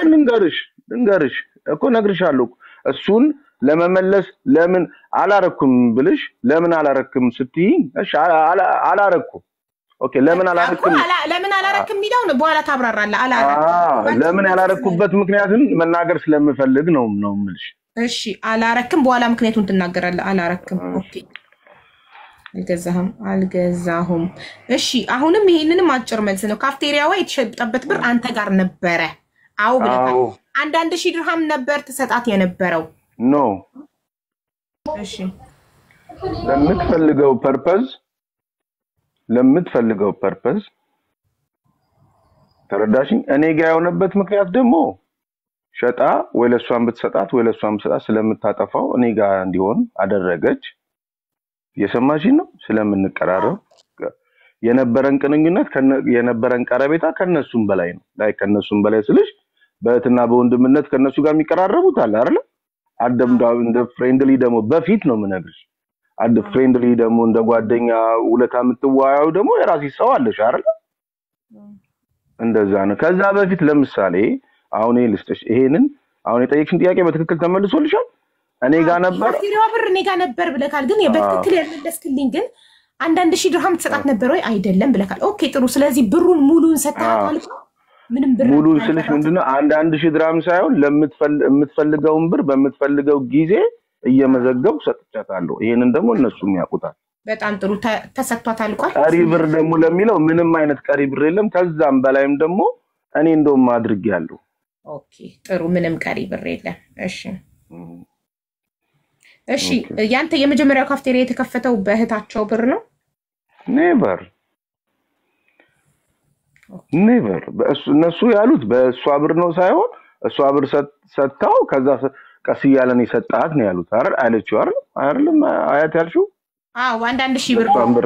ልንገርሽ እኮ እነግርሻለሁ። እሱን ለመመለስ ለምን አላረኩም ብልሽ፣ ለምን አላረክም ስትይኝ፣ እሺ አላረኩም። Okay፣ ለምን እኮ አላረክም? ለምን አላረክም የሚለውን በኋላ ታብራራለህ። አላረክም። አዎ፣ ባጭሩ ለምን መልስ። ያላረኩበት ምክንያትን መናገር ስለምፈልግ ነው የምልሽ። እሺ፣ አላረክም፣ በኋላ ምክንያቱን ትናገራለህ። አላረክም። Okay፣ አልገዛህም፣ አልገዛሁም። እሺ፣ አሁንም ይሄንንም አጭር መልስ ነው። ካፍቴሪያዋ የተሸጠበት ብር አንተ ጋር ነበረ? አዎ ብለሃል። አዎ። 1,000 ድርሃም ነበር ትሰጣት የነበረው? No። እሺ። ለምትፈልገው purpose፣ ተረዳሽኝ? እኔ ጋ የሆነበት ምክንያት ደግሞ ሸጣ ወይ ለእሷን ብትሰጣት ወይ ለእሷን ብትሰጣት ስለምታጠፋው እኔ ጋር እንዲሆን አደረገች። እየሰማሽኝ ነው? ስለምንቀራረብ የነበረን ቅንኙነት የነበረን ቀረቤታ ከነሱም በላይ ነው። Like ከነሱም በላይ ስልሽ በእህትና በወንድምነት ከነሱ ጋር የሚቀራረቡት አለ አይደለ? አደም እንደ friendly ደግሞ በፊት ነው የምነግርሽ። አንድ friendly ደግሞ እንደ ጓደኛ ውለታ የምትዋያው ደግሞ የራስሽ ሰው አለሽ አይደለ? እንደዛ ነው። ከዛ በፊት ለምሳሌ አሁን ይሄ ልስጥሽ። ይሄንን አሁን የጠየቅሽን ጥያቄ በትክክል ተመልሶልሻል። እኔ ጋር ነበር። ካፍቴሪያዋ ብር እኔ ጋር ነበር ብለካል። ግን በትክክል ያልመለስክልኝ ግን 1,000 ድርሃም ትሰጣት ነበር ወይ አይደለም ብለካል። Okay፣ ጥሩ። ስለዚህ ብሩን ሙሉን ሰጥተሃታል? ምንም ብር ሙሉን ስልሽ አልቀራትም? ምንድነው 1,000 ድርሃም ሳይሆን የምትፈልገውን ብር በምትፈልገው ጊዜ እየመዘገብኩ ሰጥቻታለሁ። ይሄንን ደግሞ እነሱም ያውቁታል። በጣም ጥሩ፣ ተሰጥቷት አልቋል። ቀሪ ብር ደግሞ ለሚለው ምንም አይነት ቀሪ ብር የለም። ከዛም በላይም ደግሞ እኔ እንደውም አድርጌያለሁ። Okay፣ ጥሩ። ምንም ቀሪ ብር የለም። እሺ። እሺ ያንተ የመጀመሪያው ካፍቴሪያ የተከፈተው በእህታቸው ብር ነው? Never never። እነሱ ያሉት በእሷ ብር ነው ሳይሆን እሷ ብር ሰጥታው ከዛ ቀስ እያለን የሰጣት ነው ያሉት አይደል? አለችው አይደል? አይደለም አያት ያልሽው? አዎ አንዳንድ ሺህ ብር እሷን ብር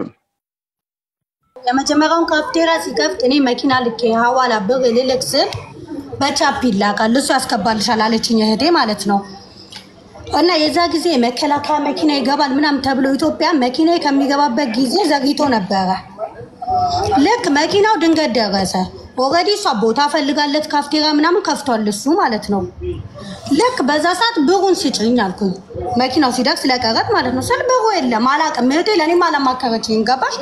የመጀመሪያውን ካፍቴሪያ ሲከፍት እኔ መኪና ልኬ ሐዋላ ብር ልልክ ስል በቻፕ ይላካል እሱ ያስገባልሻል አለችኝ እህቴ ማለት ነው። እና የዛ ጊዜ መከላከያ መኪና ይገባል ምናምን ተብሎ ኢትዮጵያ መኪና ከሚገባበት ጊዜ ዘግይቶ ነበረ። ልክ መኪናው ድንገት ደረሰ። Already እሷ ቦታ ፈልጋለት ካፍቴሪያ ምናምን ከፍቷል እሱ ማለት ነው። ልክ በዛ ሰዓት ብሩን ስጭኝ አልኩኝ። መኪናው ሲደርስ ለቀረጥ ማለት ነው ስል ብሩ የለም አላውቅም። እህቴ ለእኔም አላማከረችኝም። ገባሽ?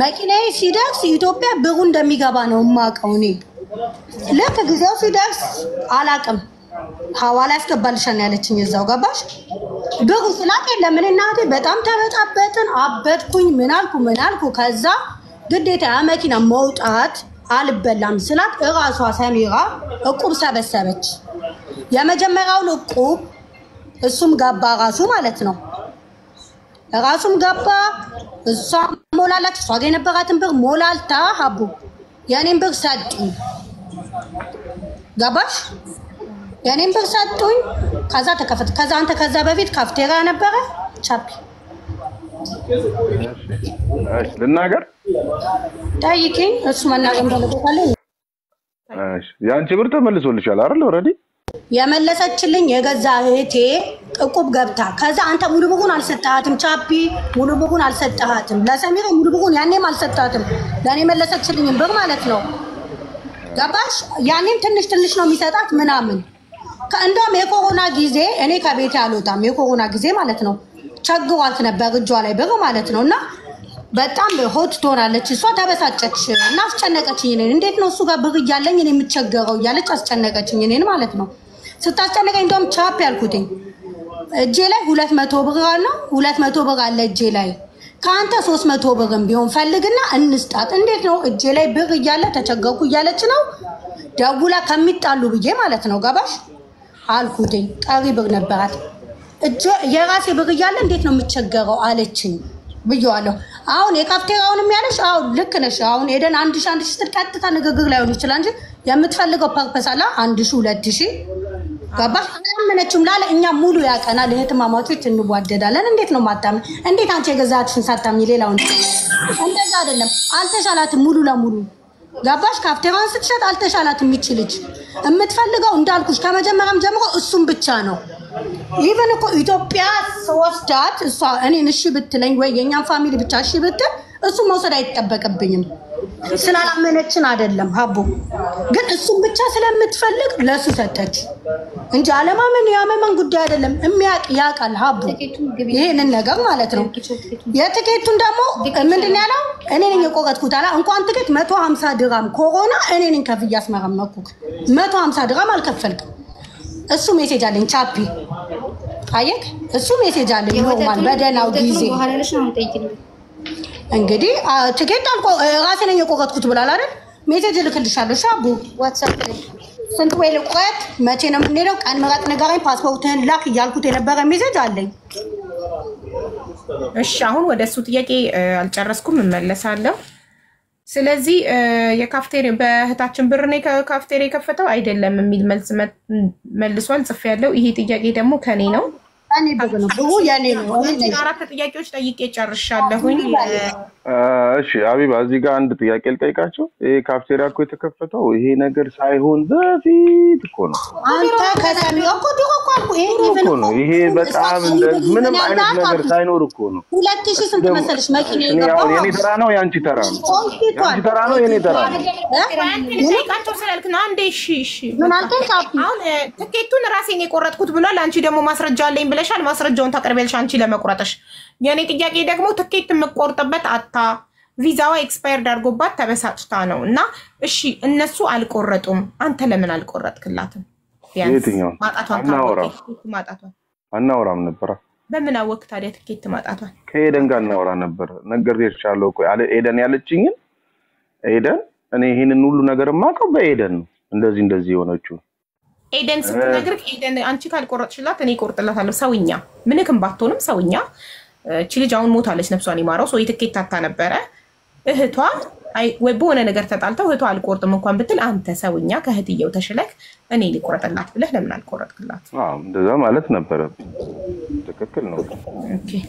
መኪናዬ ሲደርስ ኢትዮጵያ ብሩ እንደሚገባ ነው የማውቀው እኔ። ልክ ጊዜው ሲደርስ አላውቅም። ሐዋላ ያስገባልሻል ነው ያለችኝ እዛው። ገባሽ? ብሩ ስላት የለም። እኔና እህቴ በጣም ተበጣበጥን፣ አበድኩኝ። ምን አልኩ ምን አልኩ። ከዛ ግዴታ ያ መኪና መውጣት አልበላም ስላት እራሷ ሰሚራ እቁብ ሰበሰበች። የመጀመሪያውን እቁብ እሱም ገባ ራሱ ማለት ነው። ራሱም ገባ። እሷ ሞላላች። እሷ ጋር የነበራትን ብር ሞላልታ ሀቡ የኔን ብር ሰጡኝ። ገባሽ? የኔን ብር ሰጡኝ። ከዛ ተከፈተ። ከዛ አንተ ከዛ በፊት ካፍቴሪያ ነበረ ቻፒ እሺ ልናገር ጠይቂኝ። እሱ መናገር ፈልጎታል። እሺ የአንቺ ብር ተመልሶልሻል አይደል? Already የመለሰችልኝ የገዛ እህቴ እቁብ ገብታ ከዛ አንተ ሙሉ ብሩን አልሰጠሃትም፣ ቻፒ ሙሉ ብሩን አልሰጠሃትም፣ ለሰሚራ ሙሉ ብሩን ያኔም አልሰጠሃትም። ለእኔ መለሰችልኝም ብር ማለት ነው። ገባሽ? ያኔም ትንሽ ትንሽ ነው የሚሰጣት ምናምን። እንደውም የኮሮና ጊዜ እኔ ከቤቴ አልወጣም፣ የኮሮና ጊዜ ማለት ነው። ቸግሯት ነበር እጇ ላይ ብር ማለት ነው። እና በጣም hot ትሆናለች እሷ። ተበሳጨች እና አስጨነቀችኝ እኔን። እንዴት ነው እሱ ጋር ብር እያለኝ እኔ የምቸገረው እያለች አስጨነቀችኝ እኔን ማለት ነው። ስታስጨነቀኝ እንደውም ቻፕ ያልኩትኝ እጄ ላይ 200 ብር አለ፣ 200 ብር አለ እጄ ላይ ከአንተ 300 ብርም ቢሆን ፈልግና እንስጣት። እንዴት ነው እጄ ላይ ብር እያለ ተቸገርኩ እያለች ነው ደውላ ከሚጣሉ ብዬ ማለት ነው። ገባሽ አልኩትኝ። ቀሪ ብር ነበራት የራሴ ብር እያለ እንዴት ነው የምቸገረው አለችኝ ብዬዋለሁ። አሁን የካፍቴሪያውንም ያለሽ አዎ ልክ ነሽ። አሁን ሄደን 1000 1000 ስትል ቀጥታ ንግግር ላይሆን ይችላል እንጂ የምትፈልገው purpose አለ። 1000 2000 ገባሽ? አላመነችም ላለ እኛ ሙሉ ያቀናል። እህትማማቾች እንዋደዳለን። እንዴት ነው ማታምን? እንዴት አንቺ የገዛትሽን ሳታምኚ ሌላውን? እንደዛ አይደለም። አልተሻላትም ሙሉ ለሙሉ ገባሽ? ካፍቴሪያውን ስትሸጥ አልተሻላትም። ይች ልጅ የምትፈልገው እንዳልኩሽ ከመጀመሪያም ጀምሮ እሱም ብቻ ነው። Even እኮ ኢትዮጵያ ወስዳት እሷ እኔን እሺ ብትለኝ ወይ የእኛን family ብቻ እሺ ብትል እሱ መውሰድ አይጠበቅብኝም። ስላላመነችን አይደለም ሀቦ፣ ግን እሱም ብቻ ስለምትፈልግ ለእሱ ሰጠች እንጂ አለማመን ያመመን ጉዳይ አይደለም። የሚያውቅ ያውቃል ሀቦ ይሄንን ነገር ማለት ነው። የትኬቱን ደግሞ ምንድን ነው ያለው? እኔ ነኝ የቆረጥኩት አላ እንኳን ትኬት 150 ድራም ኮሮና እኔ ነኝ ከፍዬ አስመረመርኩት። 150 ድራም አልከፈልክም። እሱ message አለኝ ቻፒ አየክ፣ እሱ message አለኝ normal በደህናው ጊዜ እንግዲህ ትኬት አልቆ ራሴ ነኝ የቆረጥኩት ብላል አይደል? Message እልክልሻለሁ። ሻቡ ዋትሳፕ ላይ ስንት ወይ ልቁረጥ፣ መቼ ነው የምንሄደው፣ ቀን ምረጥ፣ ንገረኝ፣ ፓስፖርትህን ላክ እያልኩት የነበረ message አለኝ። እሺ አሁን ወደ እሱ ጥያቄ አልጨረስኩም፣ እመለሳለሁ። ስለዚህ የካፍቴሪ በእህታችን ብር ነው ካፍቴሪ የከፈተው አይደለም የሚል መልስ መልሷል፣ ጽፌያለሁ። ይሄ ጥያቄ ደግሞ ከኔ ነው። እኔ ብር ነው ብሩ የኔ ነው። አራት ጥያቄዎች ጠይቄ ጨርሻለሁኝ። እሺ አቢባ፣ እዚህ ጋር አንድ ጥያቄ ልጠይቃቸው። ይሄ ካፍቴሪያ እኮ የተከፈተው ይሄ ነገር ሳይሆን በፊት እኮ ነው። አንተ ከሰሚ እኮ ድሮ እኮ አልኩህ። ይሄ እኮ ነው። ይሄ በጣም ምንም አይነት ነገር ሳይኖር እኮ ነው። 2000 ስንት መሰለሽ መኪና የገባው? የኔ ተራ ነው የአንቺ ተራ ነው? የአንቺ ተራ ነው የኔ ተራ ነው? ልጠይቃቸው ስላልክ ነው። አንዴ እሺ፣ እሺ። ምን አልከኝ? ቻፒ አሁን ትኬቱን ራሴን የቆረጥኩት ብሏል። አንቺ ደግሞ ማስረጃ አለኝ ብለሻል። ማስረጃውን ታቀርቢያለሽ አንቺ ለመቁረጥሽ። የኔ ጥያቄ ደግሞ ትኬት የምቆርጥበት አታ ቪዛዋ expired አድርጎባት ተበሳጭታ ነው እና እሺ እነሱ አልቆረጡም፣ አንተ ለምን አልቆረጥክላትም? ቢያንስ ማጣቷን ማጣቷን አናወራም ነበረ። በምን አወቅ ታዲያ ትኬት ማጣቷን? ከኤደን ጋር እናወራ ነበር። ነግሬሻለሁ እኮ ኤደን ያለችኝን። ኤደን እኔ ይሄንን ሁሉ ነገር የማውቀው በኤደን ነው። እንደዚህ እንደዚህ የሆነችው ኤደን ስትነግርህ ኤደን አንቺ ካልቆረጥሽላት እኔ እቆርጥላታለሁ። ሰውኛ ምንክም ባትሆንም ሰውኛ። እቺ ልጅ አሁን ሞታለች፣ ነፍሷን ይማረው። ሰው የትኬት ታታ ነበረ እህቷ ወይ በሆነ ነገር ተጣልተው እህቷ አልቆርጥም እንኳን ብትል አንተ ሰውኛ ከእህትየው ተሽለክ እኔ ልቆረጥላት ብለህ ለምን አልቆረጥክላት? አዎ እንደዛ ማለት ነበረብኝ። ትክክል ነው። Okay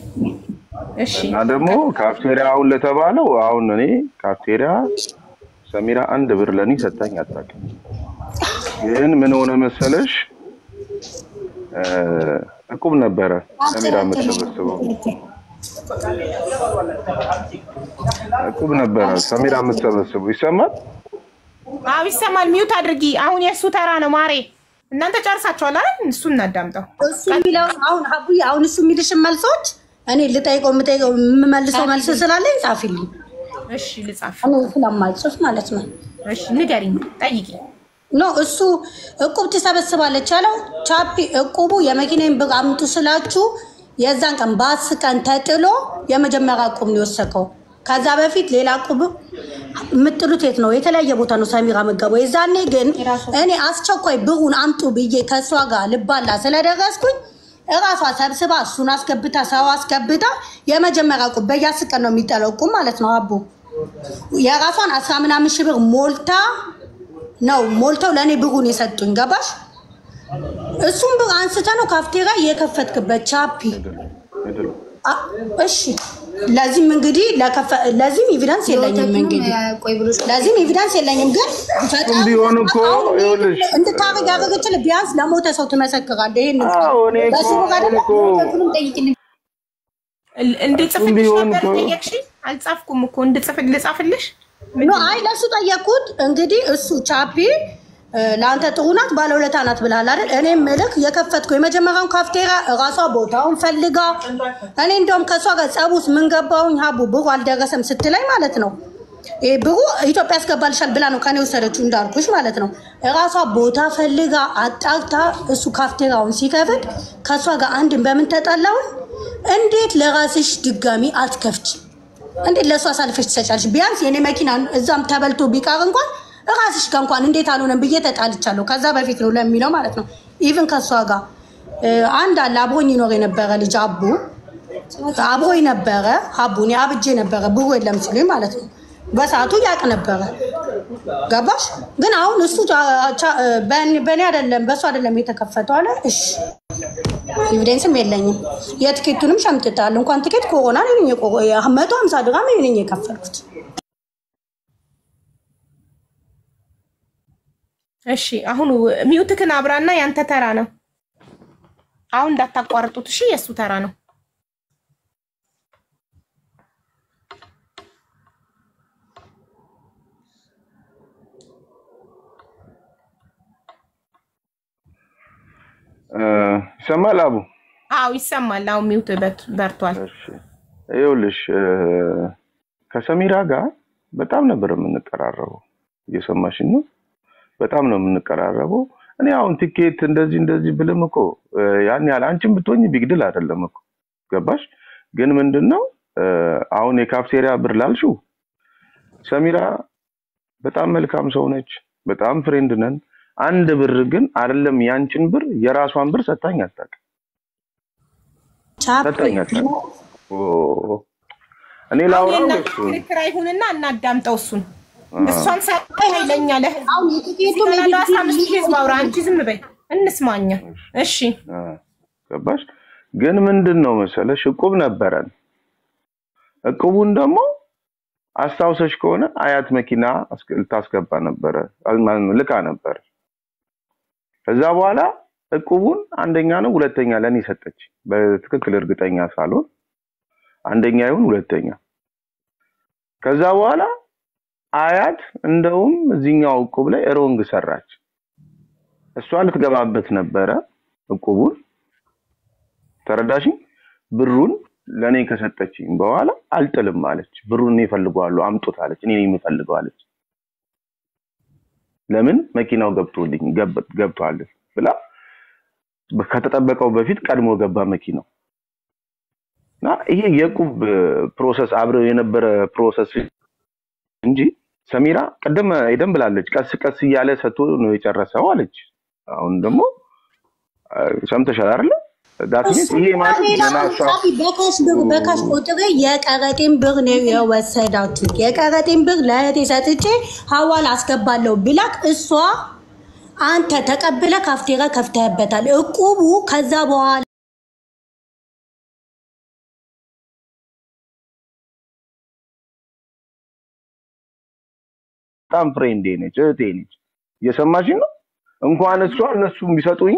እሺ። እና ደግሞ ካፍቴሪያ አሁን ለተባለው አሁን እኔ ካፍቴሪያ ሰሚራ አንድ ብር ለእኔ ሰጣኝ አታውቅም። ግን ምን ሆነ መሰለሽ እቁብ ነበረ ሰሚራ የምትሰበስበው እቁብ ነበረ ሰሚራ የምትሰበስበው። ይሰማል? አዎ ይሰማል። Mute አድርጊ። አሁን የእሱ ተራ ነው ማሬ። እናንተ ጨርሳችኋል አይደል? እሱ እናዳምጠው። እሱ የሚለው አሁን ሀቡዬ፣ አሁን እሱ የሚልሽን መልሶች እኔ ልጠይቀው የምጠይቀው የምመልሰው መልስ ስላለኝ ጻፊልኝ። እሺ ልጻፍ። እኔ ስለማልጽፍ ማለት ነው። እሺ ንገሪኝ፣ ጠይቂ። No እሱ እቁብ ትሰበስባለች ያለው ቻፒ እቁቡ የመኪናዬን ብር አምጡ ስላችሁ የዛን ቀን በ10 ቀን ተጥሎ የመጀመሪያ እቁብ ነው የወሰከው። ከዛ በፊት ሌላ እቁብ የምጥሉት የት ነው? የተለያየ ቦታ ነው ሰሚራ መገበው። የዛኔ ግን እኔ አስቸኳይ ብሩን አምጡ ብዬ ከእሷ ጋር ልባላ ስለደረስኩኝ እራሷ ሰብስባ እሱን አስገብታ ሰው አስገብታ የመጀመሪያ እቁብ በየ10 ቀን ነው የሚጠለው እቁብ ማለት ነው። አቡ የራሷን 10 ምናምን ሺህ ብር ሞልታ ነው ሞልተው ለእኔ ብሩን የሰጡኝ። ገባሽ? እሱም ብር አንስተ ነው ካፍቴሪያ የከፈትክበት ቻፒ። እሺ ለዚህም እንግዲህ ለዚህም evidence የለኝም፣ እንግዲህ ለዚህም evidence የለኝም። ግን እሱም ቢሆን እኮ ይኸውልሽ እንድታረግ ያደረገችልህ ቢያንስ ለሞተ ሰው ትመሰክራለህ። ይሄን አዎ እኔ እኮ አሁን እኮ እንድጽፍልሽ ቢሆን ነበር እኮ ጠየቅሽኝ። አልጻፍኩም እኮ እንድጽፍ ልጻፍልሽ። No አይ ለእሱ ጠየቅኩት። እንግዲህ እሱ ቻፒ ለአንተ ጥሩ ናት ባለውለታ ናት ብለሃል አይደል? እኔም ምልክ የከፈትኩ የመጀመሪያውን ካፍቴሪያ እራሷ ቦታውን ፈልጋ እኔ እንደውም ከእሷ ጋር ጸብ ውስጥ ምን ገባሁኝ ሀቡ ብሩ አልደረሰም ስትለኝ ማለት ነው ይሄ ብሩ ኢትዮጵያ ያስገባልሻል ብላ ነው ከኔ ወሰደችው እንዳልኩሽ ማለት ነው። እራሷ ቦታ ፈልጋ አጣርታ እሱ ካፍቴሪያውን ሲከፍት ከእሷ ጋር አንድን በምን ተጣላሁኝ? እንዴት ለራስሽ ድጋሚ አትከፍች? እንዴት ለእሷ አሳልፈሽ ትሰጫለሽ? ቢያንስ የኔ መኪና እዛም ተበልቶ ቢቀር እንኳን እራስሽ ጋር እንኳን እንዴት አልሆነም ብዬ ተጣልቻለሁ። ከዛ በፊት ነው ለሚለው ማለት ነው። Even ከእሷ ጋር አንድ አለ አብሮኝ ይኖር የነበረ ልጅ አቡ አብሮኝ ነበረ። አቡ እኔ አብጄ ነበረ ብሩ የለም ሲሉኝ ማለት ነው። በሰዓቱ ያቅ ነበረ። ገባሽ? ግን አሁን እሱ በእኔ አይደለም በእሱ አይደለም የተከፈተው አለ። እሺ evidence ም የለኝም። የትኬቱንም ሸምጥታል። እንኳን ትኬት ኮሮና 150 ድራም እኔ ነኝ የከፈልኩት። እሺ አሁን mute ክን አብራና ያንተ ተራ ነው። አሁን እንዳታቋርጡት እሺ፣ የእሱ ተራ ነው። ይሰማል አቡ? አዎ ይሰማል። አሁን mute በርቷል። እሺ ይኸውልሽ ከሰሚራ ጋር በጣም ነበር የምንቀራረበው። እየሰማሽኝ ነው? በጣም ነው የምንቀራረበው። እኔ አሁን ቲኬት እንደዚህ እንደዚህ ብልም እኮ ያን ያህል አንቺም ብትሆኝ big deal አይደለም እኮ ገባሽ? ግን ምንድነው አሁን የካፍቴሪያ ብር ላልሽው ሰሚራ በጣም መልካም ሰው ነች። በጣም friend ነን። አንድ ብር ግን አይደለም ያንቺን ብር የራሷን ብር ሰጣኝ አታውቅም። ቻፒ ሰጣኝ አታውቅም። ኦ እኔ አሁን ላውራው የእናንተ ወይስ ክርክር አይሁንና እናዳምጠው እሱን። እሷን ሳታይ ለኛ ለህዝብ አሁን የትኬቱ ሲቀላሉ 15 ሺህ ህዝብ አውራ፣ አንቺ ዝም በይ እንስማኛ። እሺ ገባሽ? ግን ምንድን ነው መሰለሽ እቁብ ነበረን። እቁቡን ደግሞ አስታውሰሽ ከሆነ አያት መኪና ልታስገባ ነበረ ልካ ነበር። ከዛ በኋላ እቁቡን አንደኛ ነው ሁለተኛ ለኔ ሰጠች። በትክክል እርግጠኛ ሳልሆን አንደኛ ይሁን ሁለተኛ። ከዛ በኋላ አያት እንደውም እዚህኛው እቁብ ላይ wrong ሰራች። እሷ ልትገባበት ነበረ እቁቡን፣ ተረዳሽኝ? ብሩን ለኔ ከሰጠችኝ በኋላ አልጥልም አለች። ብሩን እኔ እፈልገዋለሁ አምጡት አለች። እኔ ነኝ የምፈልገው አለች። ለምን መኪናው ገብቶልኝ ገብቷል ብላ ከተጠበቀው በፊት ቀድሞ ገባ መኪናው። እና ይሄ የዕቁብ process አብረው የነበረ process እንጂ ሰሚራ ቅድም ኤደን ብላለች። ቀስ ቀስ እያለ ሰጥቶ ነው የጨረሰው አለች። አሁን ደግሞ ሰምተሻል አይደለ? That means ይሄ ማለት ገና እሷ በ cash ብር በ cash ቆጥሬ የቀረጤን ብር ነው የወሰዳችሁት። የቀረጤን ብር ለእህቴ ሰጥቼ ሀዋላ አስገባለሁ ብላክ እሷ አንተ ተቀብለ ካፍቴራ ከፍተህበታል። እቁቡ ከዛ በኋላ በጣም friend ኤ ነች፣ እህቴ ነች። እየሰማሽኝ ነው? እንኳን እሷ እነሱም ቢሰጡኝ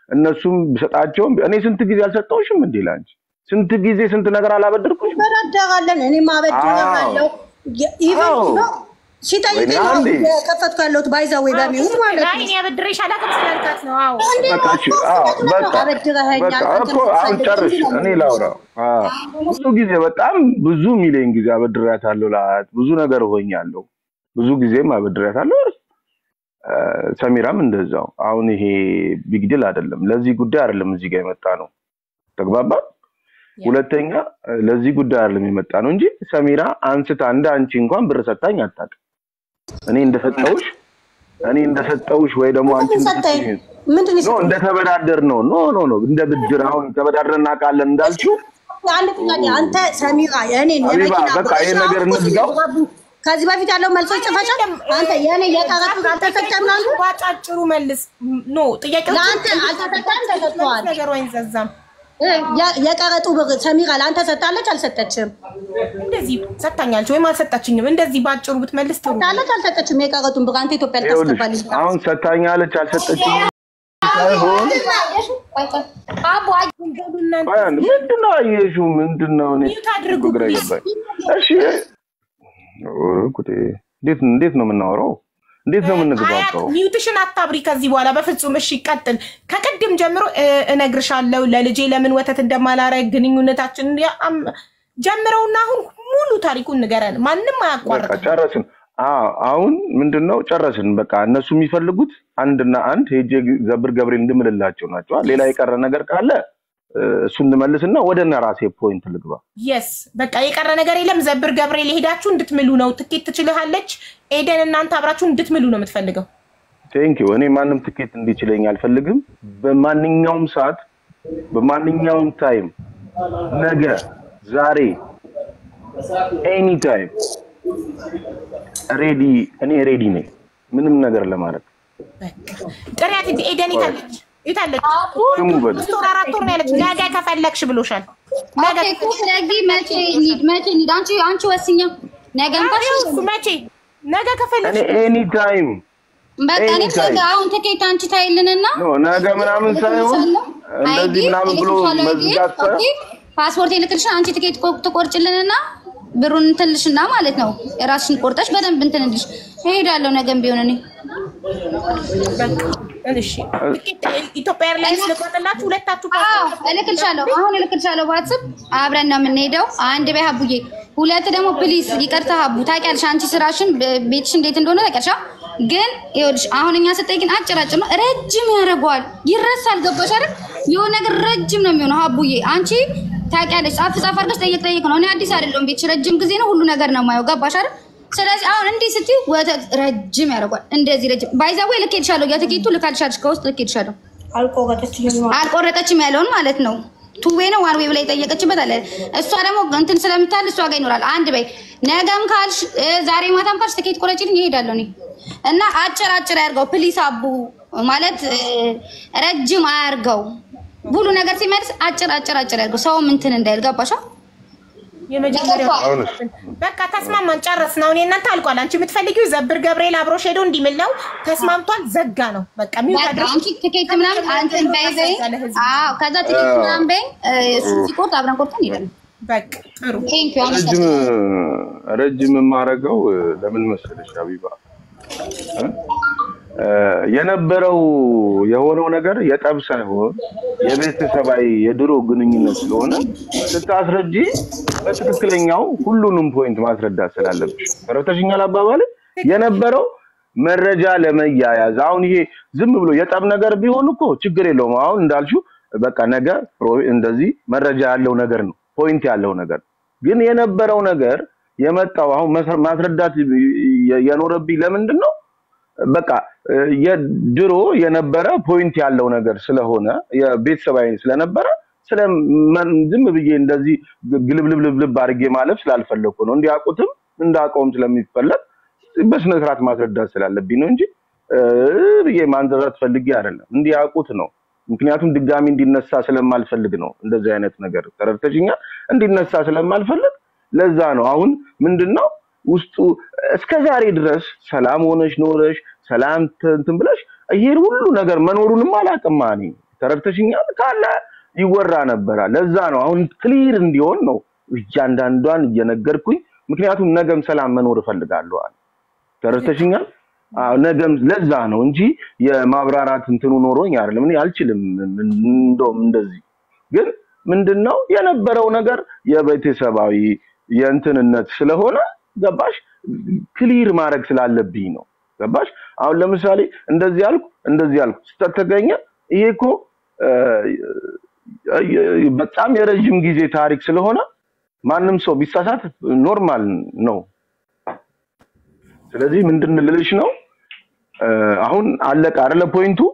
እነሱም ቢሰጣቸውም እኔ ስንት ጊዜ አልሰጠሁሽም እንዴ? ላንቺ ስንት ጊዜ ስንት ነገር አላበደርኩሽም? እንበዳደራለን። እኔም አበድረሃለሁ። Even ሲጠይቀኝ ወይኔ አንዴ። ከፈትኩ ያለሁት by the way በሚሆን ማለት አይ ነው። እኔ አበድሬሽ አላውቅም ስላልካት ነው። አዎ እንዴ በቃ እሺ፣ አዎ በቃ አበድረኸኛል። በቃ እኮ አሁን ጨርሽ፣ እኔ ላውራ። አዎ ብዙ ጊዜ በጣም ብዙ ሚሊዮን ጊዜ አበድሬያታለሁ፣ ላት ብዙ ነገር ሆኛለሁ። ብዙ ጊዜም አበድሬያታለሁ። ሰሚራም እንደዛው። አሁን ይሄ big deal አይደለም፣ ለዚህ ጉዳይ አይደለም እዚህ ጋር የመጣ ነው። ተግባባ። ሁለተኛ ለዚህ ጉዳይ አይደለም የመጣ ነው እንጂ ሰሚራ አንስታ እንደ አንቺ እንኳን ብር ሰጣኝ አታውቅም። እኔ እንደሰጠውሽ እኔ እንደሰጠውሽ ወይ ደግሞ አንቺ ሰጠኝ እንደሰጠሽ ምንድን ነው No እንደተበዳደር ነው። No no no እንደ ብድር አሁን ተበዳድረን እናውቃለን እንዳልሽው አንድ ጥያቄ፣ አንተ ሰሚራ የእኔን ሀቢባ የመኪና በቃ ብር ይሄን ነገር እንዝጋው። ከዚህ በፊት ያለው መልሶች ጽፈሻል። አንተ የእኔ የቀረጡ አልተሰጠም ለአንተ ባጫጭሩ መልስ። No ጥያቄዎች ለአንተ አልተሰጠም፣ ተሰጥቷል። ነገሩ አይንዛዛም። የቀረጡ ብር ሰሚራ ለአንተ ሰጣለች አልሰጠችም? እንደዚህ ሰጥታኛለች ወይም አልሰጣችኝም። እንደዚህ ባጭሩ ብትመልስ ጥሩ ነው። ሰጣለች አልሰጠችም? የቀረጡን ብር አንተ ኢትዮጵያ ይኸውልሽ ልታስገባልኝ አሁን ሰታኛለች አልሰጠችኝም ሳይሆን አቡ በሉ እናንተ ቆይ አንድ ምንድን ነው አየሽው? ምንድን ነው እኔ mute አድርጉ ግራ please። ገባኝ። እሺ ኧረ ጉዴ! እንዴት እንዴት ነው የምናወራው? እንዴት ነው አያት የምንግባባው? mute ሽን አታብሪ ከዚህ በኋላ በፍጹም። እሺ ቀጥል። ከቅድም ጀምሮ እነግርሻለሁ ለልጄ ለምን ወተት እንደማላረግ ግንኙነታችን ጀምረውና አሁን ሙሉ ታሪኩን ንገረን። ማንም በቃ አያቋርጥም። ጨረስን። አዎ አሁን ምንድን ነው ጨረስን። በቃ እነሱ የሚፈልጉት አንድና አንድ ሄጄ ዘብር ገብርኤል እንድምልላቸው ናቸው። ሌላ የቀረ ነገር ካለ እሱ እንመልስና ወደ እነ ራሴ point ልግባ። Yes በቃ የቀረ ነገር የለም። ዘብር ገብርኤል ሄዳችሁ እንድትምሉ ነው። ትኬት ትችልሃለች ኤደን። እናንተ አብራችሁ እንድትምሉ ነው የምትፈልገው። Thank you። እኔ ማንም ትኬት እንዲችለኝ አልፈልግም። በማንኛውም ሰዓት በማንኛውም time፣ ነገ፣ ዛሬ፣ any time ready። እኔ ready ነኝ ምንም ነገር ለማድረግ። በቃ ጥሪያት። ኤደን የታለች? የታለች? ስሙ በል 3 ወር 4 ወር ነው ያለች። ነገ ከፈለግሽ ብሎሻል። ነገ Okay እኮ ስለዚህ መቼ እንሂድ? መቼ እንሂድ? አንቺ ወስኛ። ነገ እንኳን እሱ መቼ ነገ እኔ ከፈለግሽ any time በቃ እኔም Anytime. ነገ አሁን ትኬት አንቺ ታይልንና No ነገ ምናምን ሳይሆን እንደዚህ ምናምን ብሎ መዝጋት ሳይሆን ፓስፖርት ይልክልሻል። አንቺ ትኬት ትቆርጭልንና ብሩን እንትንልሽና ማለት ነው የራስሽን ቆርጠሽ በደንብ እንትንልሽ እሄዳለሁ። ነገም ቢሆን እኔ እሺ ትኬት ኢትዮጵያ Airlines ልቆርጥላችሁ ሁለታችሁ አዎ ፓስፖርት እልክልሻለሁ። አሁን እልክልሻለሁ። WhatsApp አብረን ነው የምንሄደው። አንድ በይ ሀቡዬ፣ ሁለት ደግሞ please ይቅርታ ሀቡ፣ ታውቂያለሽ አንቺ ስራሽን ቤትሽ እንዴት እንደሆነ ታውቂያለሽ። ግን ይኸውልሽ አሁን እኛ ስጠይቅን አጭር አጭር ነው፣ ረጅም ያደርገዋል፣ ይረሳል። ገባሽ አይደል? የሆነ ነገር ረጅም ነው የሚሆነው። ሀቡዬ አንቺ ታውቂያለሽ፣ ጻፍ ጻፍ አድርገሽ ጠየቅ ጠየቅ ነው። እኔ አዲስ አይደለሁም፣ ቤትሽ ረጅም ጊዜ ነው፣ ሁሉ ነገር ነው የማየው። ገባሽ አይደል? ስለዚህ አሁን እንዲህ ስትይ ወተት ረጅም ያደርገዋል። እንደዚህ ረጅም by the way ልኬልሻለሁ፣ የትኬቱ ልካልሻለች፣ ከውስጥ ልኬልሻለሁ። አልቆረጠችኝም። አልቆረጠችም ያለውን ማለት ነው። Two way ነው one way ብላ የጠየቀችበት አለ። እሷ ደግሞ እንትን ስለምታል እሷ ጋር ይኖራል። አንድ በይ ነገም ካልሽ ዛሬ ማታም ካልሽ ትኬት ቆረጭልኝ እሄዳለሁ እኔ እና አጭር አጭር ያርገው please። አቡ ማለት ረጅም አያርገው። ሁሉ ነገር ሲመልስ አጭር አጭር አጭር ያርገው። ሰውም እንትን እንዳይል ገባሻ? የመጀመሪያው አሁንስ በቃ ተስማማን፣ ጨረስን። አሁን የእናንተ አልቋል። አንቺ የምትፈልጊው ዘብር ገብርኤል አብሮሽ ሄዶ እንዲምል ነው። ተስማምቷል። ዘጋ ነው በቃ mute በቃ አድርግ። አንቺ ትኬት ምናምን አንተን በይ በይ። አዎ ከዛ ትኬት ምናምን በይ እሱ ሲቆርጥ አብረን ቆርጠን እንሄዳለን። በቃ ጥሩ። Thank you ረጅም ረጅም የማደርገው ለምን መሰለሽ ሀቢባ እ? የነበረው የሆነው ነገር የጠብ ሳይሆን የቤተሰባዊ የድሮ ግንኙነት ስለሆነ ስታስረጂ በትክክለኛው ሁሉንም point ማስረዳት ስላለብሽ ተረድተሽኛል። አባባል የነበረው መረጃ ለመያያዝ አሁን ይሄ ዝም ብሎ የጠብ ነገር ቢሆን እኮ ችግር የለውም። አሁን እንዳልሽው በቃ ነገ እንደዚህ መረጃ ያለው ነገር ነው point ያለው ነገር ግን የነበረው ነገር የመጣው አሁን ማስረዳት የኖረብኝ ለምንድን ነው በቃ የድሮ የነበረ point ያለው ነገር ስለሆነ የቤተሰባዊ ስለነበረ ዝም ብዬ እንደዚህ ግልብልብልብ አድርጌ ማለፍ ስላልፈለኩ ነው። እንዲያውቁትም እንዳውቀውም ስለሚፈለግ በስነ ስርዓት ማስረዳት ስላለብኝ ነው እንጂ ብዬ ማንዘዛት ፈልጌ አይደለም። እንዲያውቁት ነው። ምክንያቱም ድጋሚ እንዲነሳ ስለማልፈልግ ነው። እንደዚህ አይነት ነገር ተረድተሽኛል? እንዲነሳ ስለማልፈልግ ለዛ ነው። አሁን ምንድነው ውስጡ እስከዛሬ ድረስ ሰላም ሆነሽ ኖረሽ ሰላም እንትን ብለሽ ይሄ ሁሉ ነገር መኖሩንም አላውቅም እኔ። ተረድተሽኛል? ካለ ይወራ ነበር። ለዛ ነው አሁን clear እንዲሆን ነው እያንዳንዷን እየነገርኩኝ። ምክንያቱም ነገም ሰላም መኖር እፈልጋለሁ። ተረድተሽኛል? አዎ ነገም ለዛ ነው እንጂ የማብራራት እንትኑ ኖሮኝ አይደለም። እኔ አልችልም እንደውም እንደዚህ። ግን ምንድነው የነበረው ነገር የቤተሰባዊ የእንትንነት ስለሆነ ገባሽ? clear ማድረግ ስላለብኝ ነው። ገባሽ? አሁን ለምሳሌ እንደዚህ አልኩ እንደዚህ አልኩ ስተተገኘ ይሄ እኮ በጣም የረጅም ጊዜ ታሪክ ስለሆነ ማንም ሰው ቢሳሳት normal ነው። ስለዚህ ምንድን ልልሽ ነው አሁን አለቀ አይደለ point ኡ?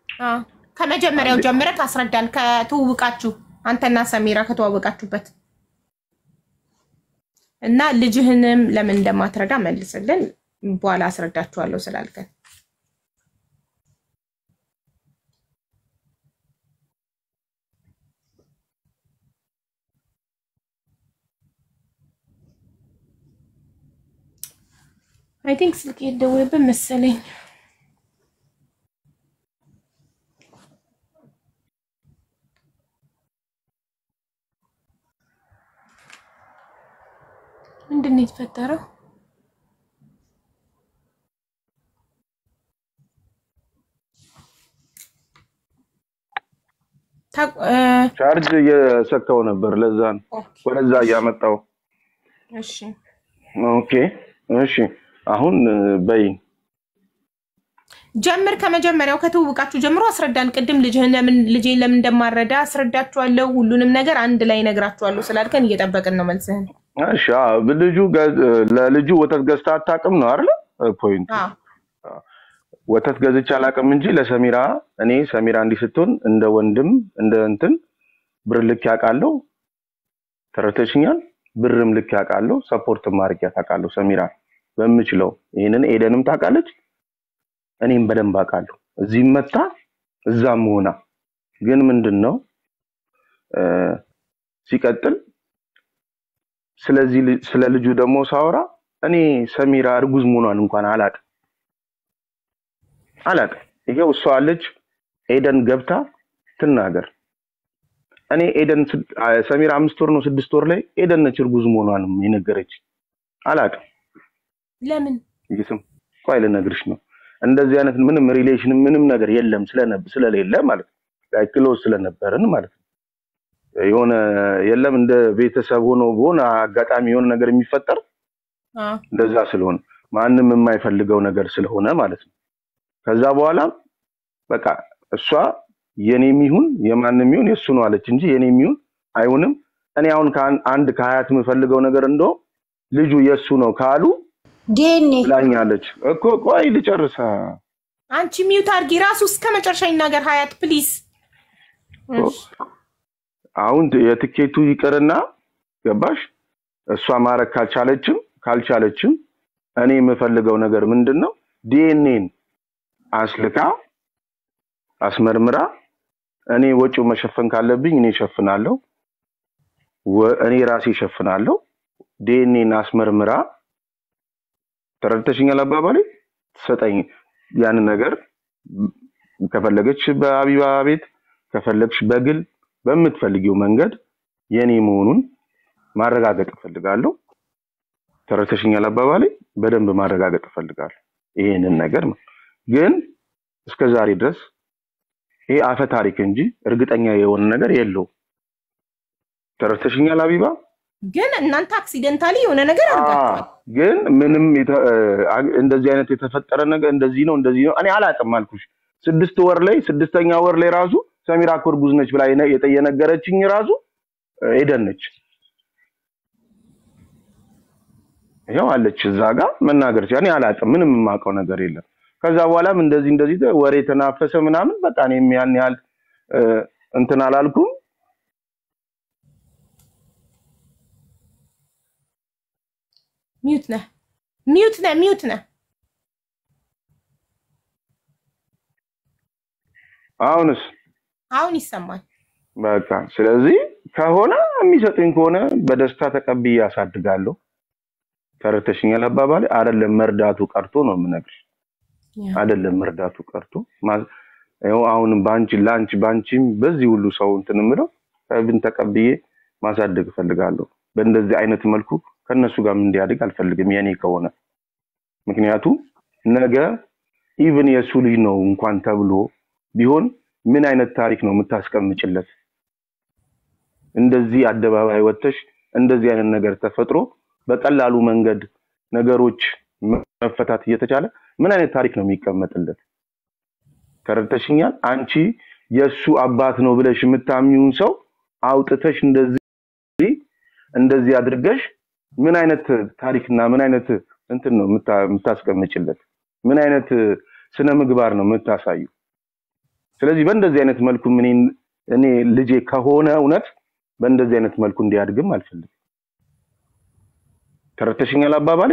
አዎ ከመጀመሪያው ጀምረህ አስረዳን። ከተዋወቃችሁ አንተና ሰሚራ ከተዋወቃችሁበት እና ልጅህንም ለምን እንደማትረዳ መልስልን። በኋላ አስረዳችኋለሁ ስላልከን I think ስልክ የደወለብን መሰለኝ። ምንድን ነው የተፈጠረው? ቻርጅ እየሰካው ነበር፣ ለዛ ነው ወደዛ እያመጣው። እሺ okay እሺ አሁን በይ ጀምር። ከመጀመሪያው ከተዋወቃችሁ ጀምሮ አስረዳን። ቅድም ልጅህን ለምን ልጄን ለምን እንደማረዳ አስረዳችኋለሁ፣ ሁሉንም ነገር አንድ ላይ ነግራችኋለሁ ስላልከን እየጠበቅን ነው መልስህን። እሺ ልጁ ለልጁ ወተት ገዝታ አታውቅም ነው አይደል point ኡ? ወተት ገዝቼ አላውቅም እንጂ ለሰሚራ እኔ ሰሚራ እንዲህ ስትሆን እንደ ወንድም እንደ እንትን ብር ልክ ያውቃለሁ። ተረድተሽኛል? ብርም ልክ ያውቃለሁ፣ support ም አድርጌያት አውቃለሁ ሰሚራ በምችለው። ይሄንን ኤደንም ታውቃለች፣ እኔም በደንብ አውቃለሁ። እዚህም መታ እዛም ሆና ግን ምንድነው ሲቀጥል ስለዚህ ስለ ልጁ ደግሞ ሳወራ እኔ ሰሚራ እርጉዝ መሆኗን እንኳን አላውቅም። ይሄው እሷ አለች፣ ኤደን ገብታ ትናገር። እኔ ኤደን ሰሚራ 5 ወር ነው 6 ወር ላይ ኤደን ነች እርጉዝ መሆኗን የነገረች። አላውቅም። ለምን ይስም ቆይ ልነግርሽ ነው። እንደዚህ አይነት ምንም relation ምንም ነገር የለም ስለሌለ ማለት ነው። like close ስለነበርን ማለት ነው። የሆነ የለም እንደ ቤተሰብ ሆኖ በሆነ አጋጣሚ የሆነ ነገር የሚፈጠር እንደዛ ስለሆነ ማንም የማይፈልገው ነገር ስለሆነ ማለት ነው። ከዛ በኋላ በቃ እሷ የኔም ይሁን የማንም ይሁን የሱ ነው አለች እንጂ የኔም ይሁን አይሆንም። እኔ አሁን ከአንድ ከሀያት የምፈልገው ነገር እንደው ልጁ የሱ ነው ካሉ ዲኤንኤ ብላኛለች እኮ። ቆይ ልጨርስ። አንቺ mute አድርጊ፣ ራሱ እስከ መጨረሻ ይናገር ሀያት please። አሁን የትኬቱ ይቅርና ገባሽ? እሷ ማረግ ካልቻለችም እኔ የምፈልገው ነገር ምንድነው ዲኤንኤን አስልካ አስመርምራ እኔ ወጪው መሸፈን ካለብኝ እኔ እሸፍናለሁ፣ እኔ ራሴ እሸፍናለሁ። ዲኤንኤን አስመርምራ ተረድተሽኛል አባባሌ? ትሰጠኝ ያን ነገር ከፈለገች በአቢባ ቤት ከፈለግሽ በግል በምትፈልጊው መንገድ የኔ መሆኑን ማረጋገጥ እፈልጋለሁ። ተረድተሽኛል አባባሌ? በደንብ ማረጋገጥ እፈልጋለሁ ይሄንን ነገር ግን እስከዛሬ ድረስ ይሄ አፈ ታሪክ እንጂ እርግጠኛ የሆነ ነገር የለውም። ተረድተሽኛል አቢባ? ግን እናንተ አክሲደንታሊ የሆነ ነገር አድርጋችኋል። ግን ምንም እንደዚህ አይነት የተፈጠረ ነገር እንደዚህ ነው እንደዚህ ነው እኔ አላውቅም አልኩሽ። 6 ወር ላይ 6ኛ ወር ላይ ራሱ ሰሚራ እኮ እርጉዝ ነች ብላ የነገረችኝ ራሱ ኤደን ነች። ይኸው አለች እዛ ጋር መናገር እኔ አላውቅም፣ ምንም የማውቀው ነገር የለም። ከዛ በኋላም እንደዚህ እንደዚህ ወሬ ተናፈሰ ምናምን፣ በቃ እኔም ያን ያህል እንትን አላልኩም። Mute ነህ፣ mute ነህ፣ mute ነህ። አሁንስ? አሁን ይሰማል። በቃ ስለዚህ ከሆነ የሚሰጡኝ ከሆነ በደስታ ተቀብዬ አሳድጋለሁ። ተረድተሽኛል አባባሌ? አይደለም መርዳቱ ቀርቶ ነው የምነግርሽ። አይደለም መርዳቱ ቀርቶ ይኸው አሁንም ባንቺ ላንቺ ባንቺም በዚህ ሁሉ ሰው እንትን የምለው ብን ተቀብዬ ማሳደግ እፈልጋለሁ። በእንደዚህ አይነት መልኩ ከነሱ ጋርም እንዲያድግ አልፈልግም የኔ ከሆነ። ምክንያቱም ነገ even የእሱ ልጅ ነው እንኳን ተብሎ ቢሆን ምን አይነት ታሪክ ነው የምታስቀምጭለት? እንደዚህ አደባባይ ወጥተሽ እንደዚህ አይነት ነገር ተፈጥሮ በቀላሉ መንገድ ነገሮች መፈታት እየተቻለ ምን አይነት ታሪክ ነው የሚቀመጥለት? ተረድተሽኛል? አንቺ የእሱ አባት ነው ብለሽ የምታምኚውን ሰው አውጥተሽ እንደዚህ እንደዚህ አድርገሽ ምን አይነት ታሪክና ምን አይነት እንትን ነው የምታስቀምጭለት? ምን አይነት ስነ ምግባር ነው የምታሳዩ? ስለዚህ በእንደዚህ አይነት መልኩ እኔ ልጄ ከሆነ እውነት በእንደዚህ አይነት መልኩ እንዲያድግም አልፈልግም። ተረድተሽኛል አባባሌ?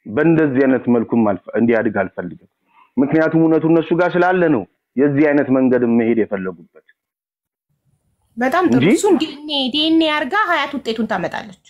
በእንደዚህ አይነት መልኩም እንዲያድግ አልፈልግም። ምክንያቱም እውነቱ እነሱ ጋር ስላለ ነው የዚህ አይነት መንገድ መሄድ የፈለጉበት። በጣም ጥሩ። እሱን ዲኤንኤ አድርጋ ሀያት ውጤቱን ታመጣለች።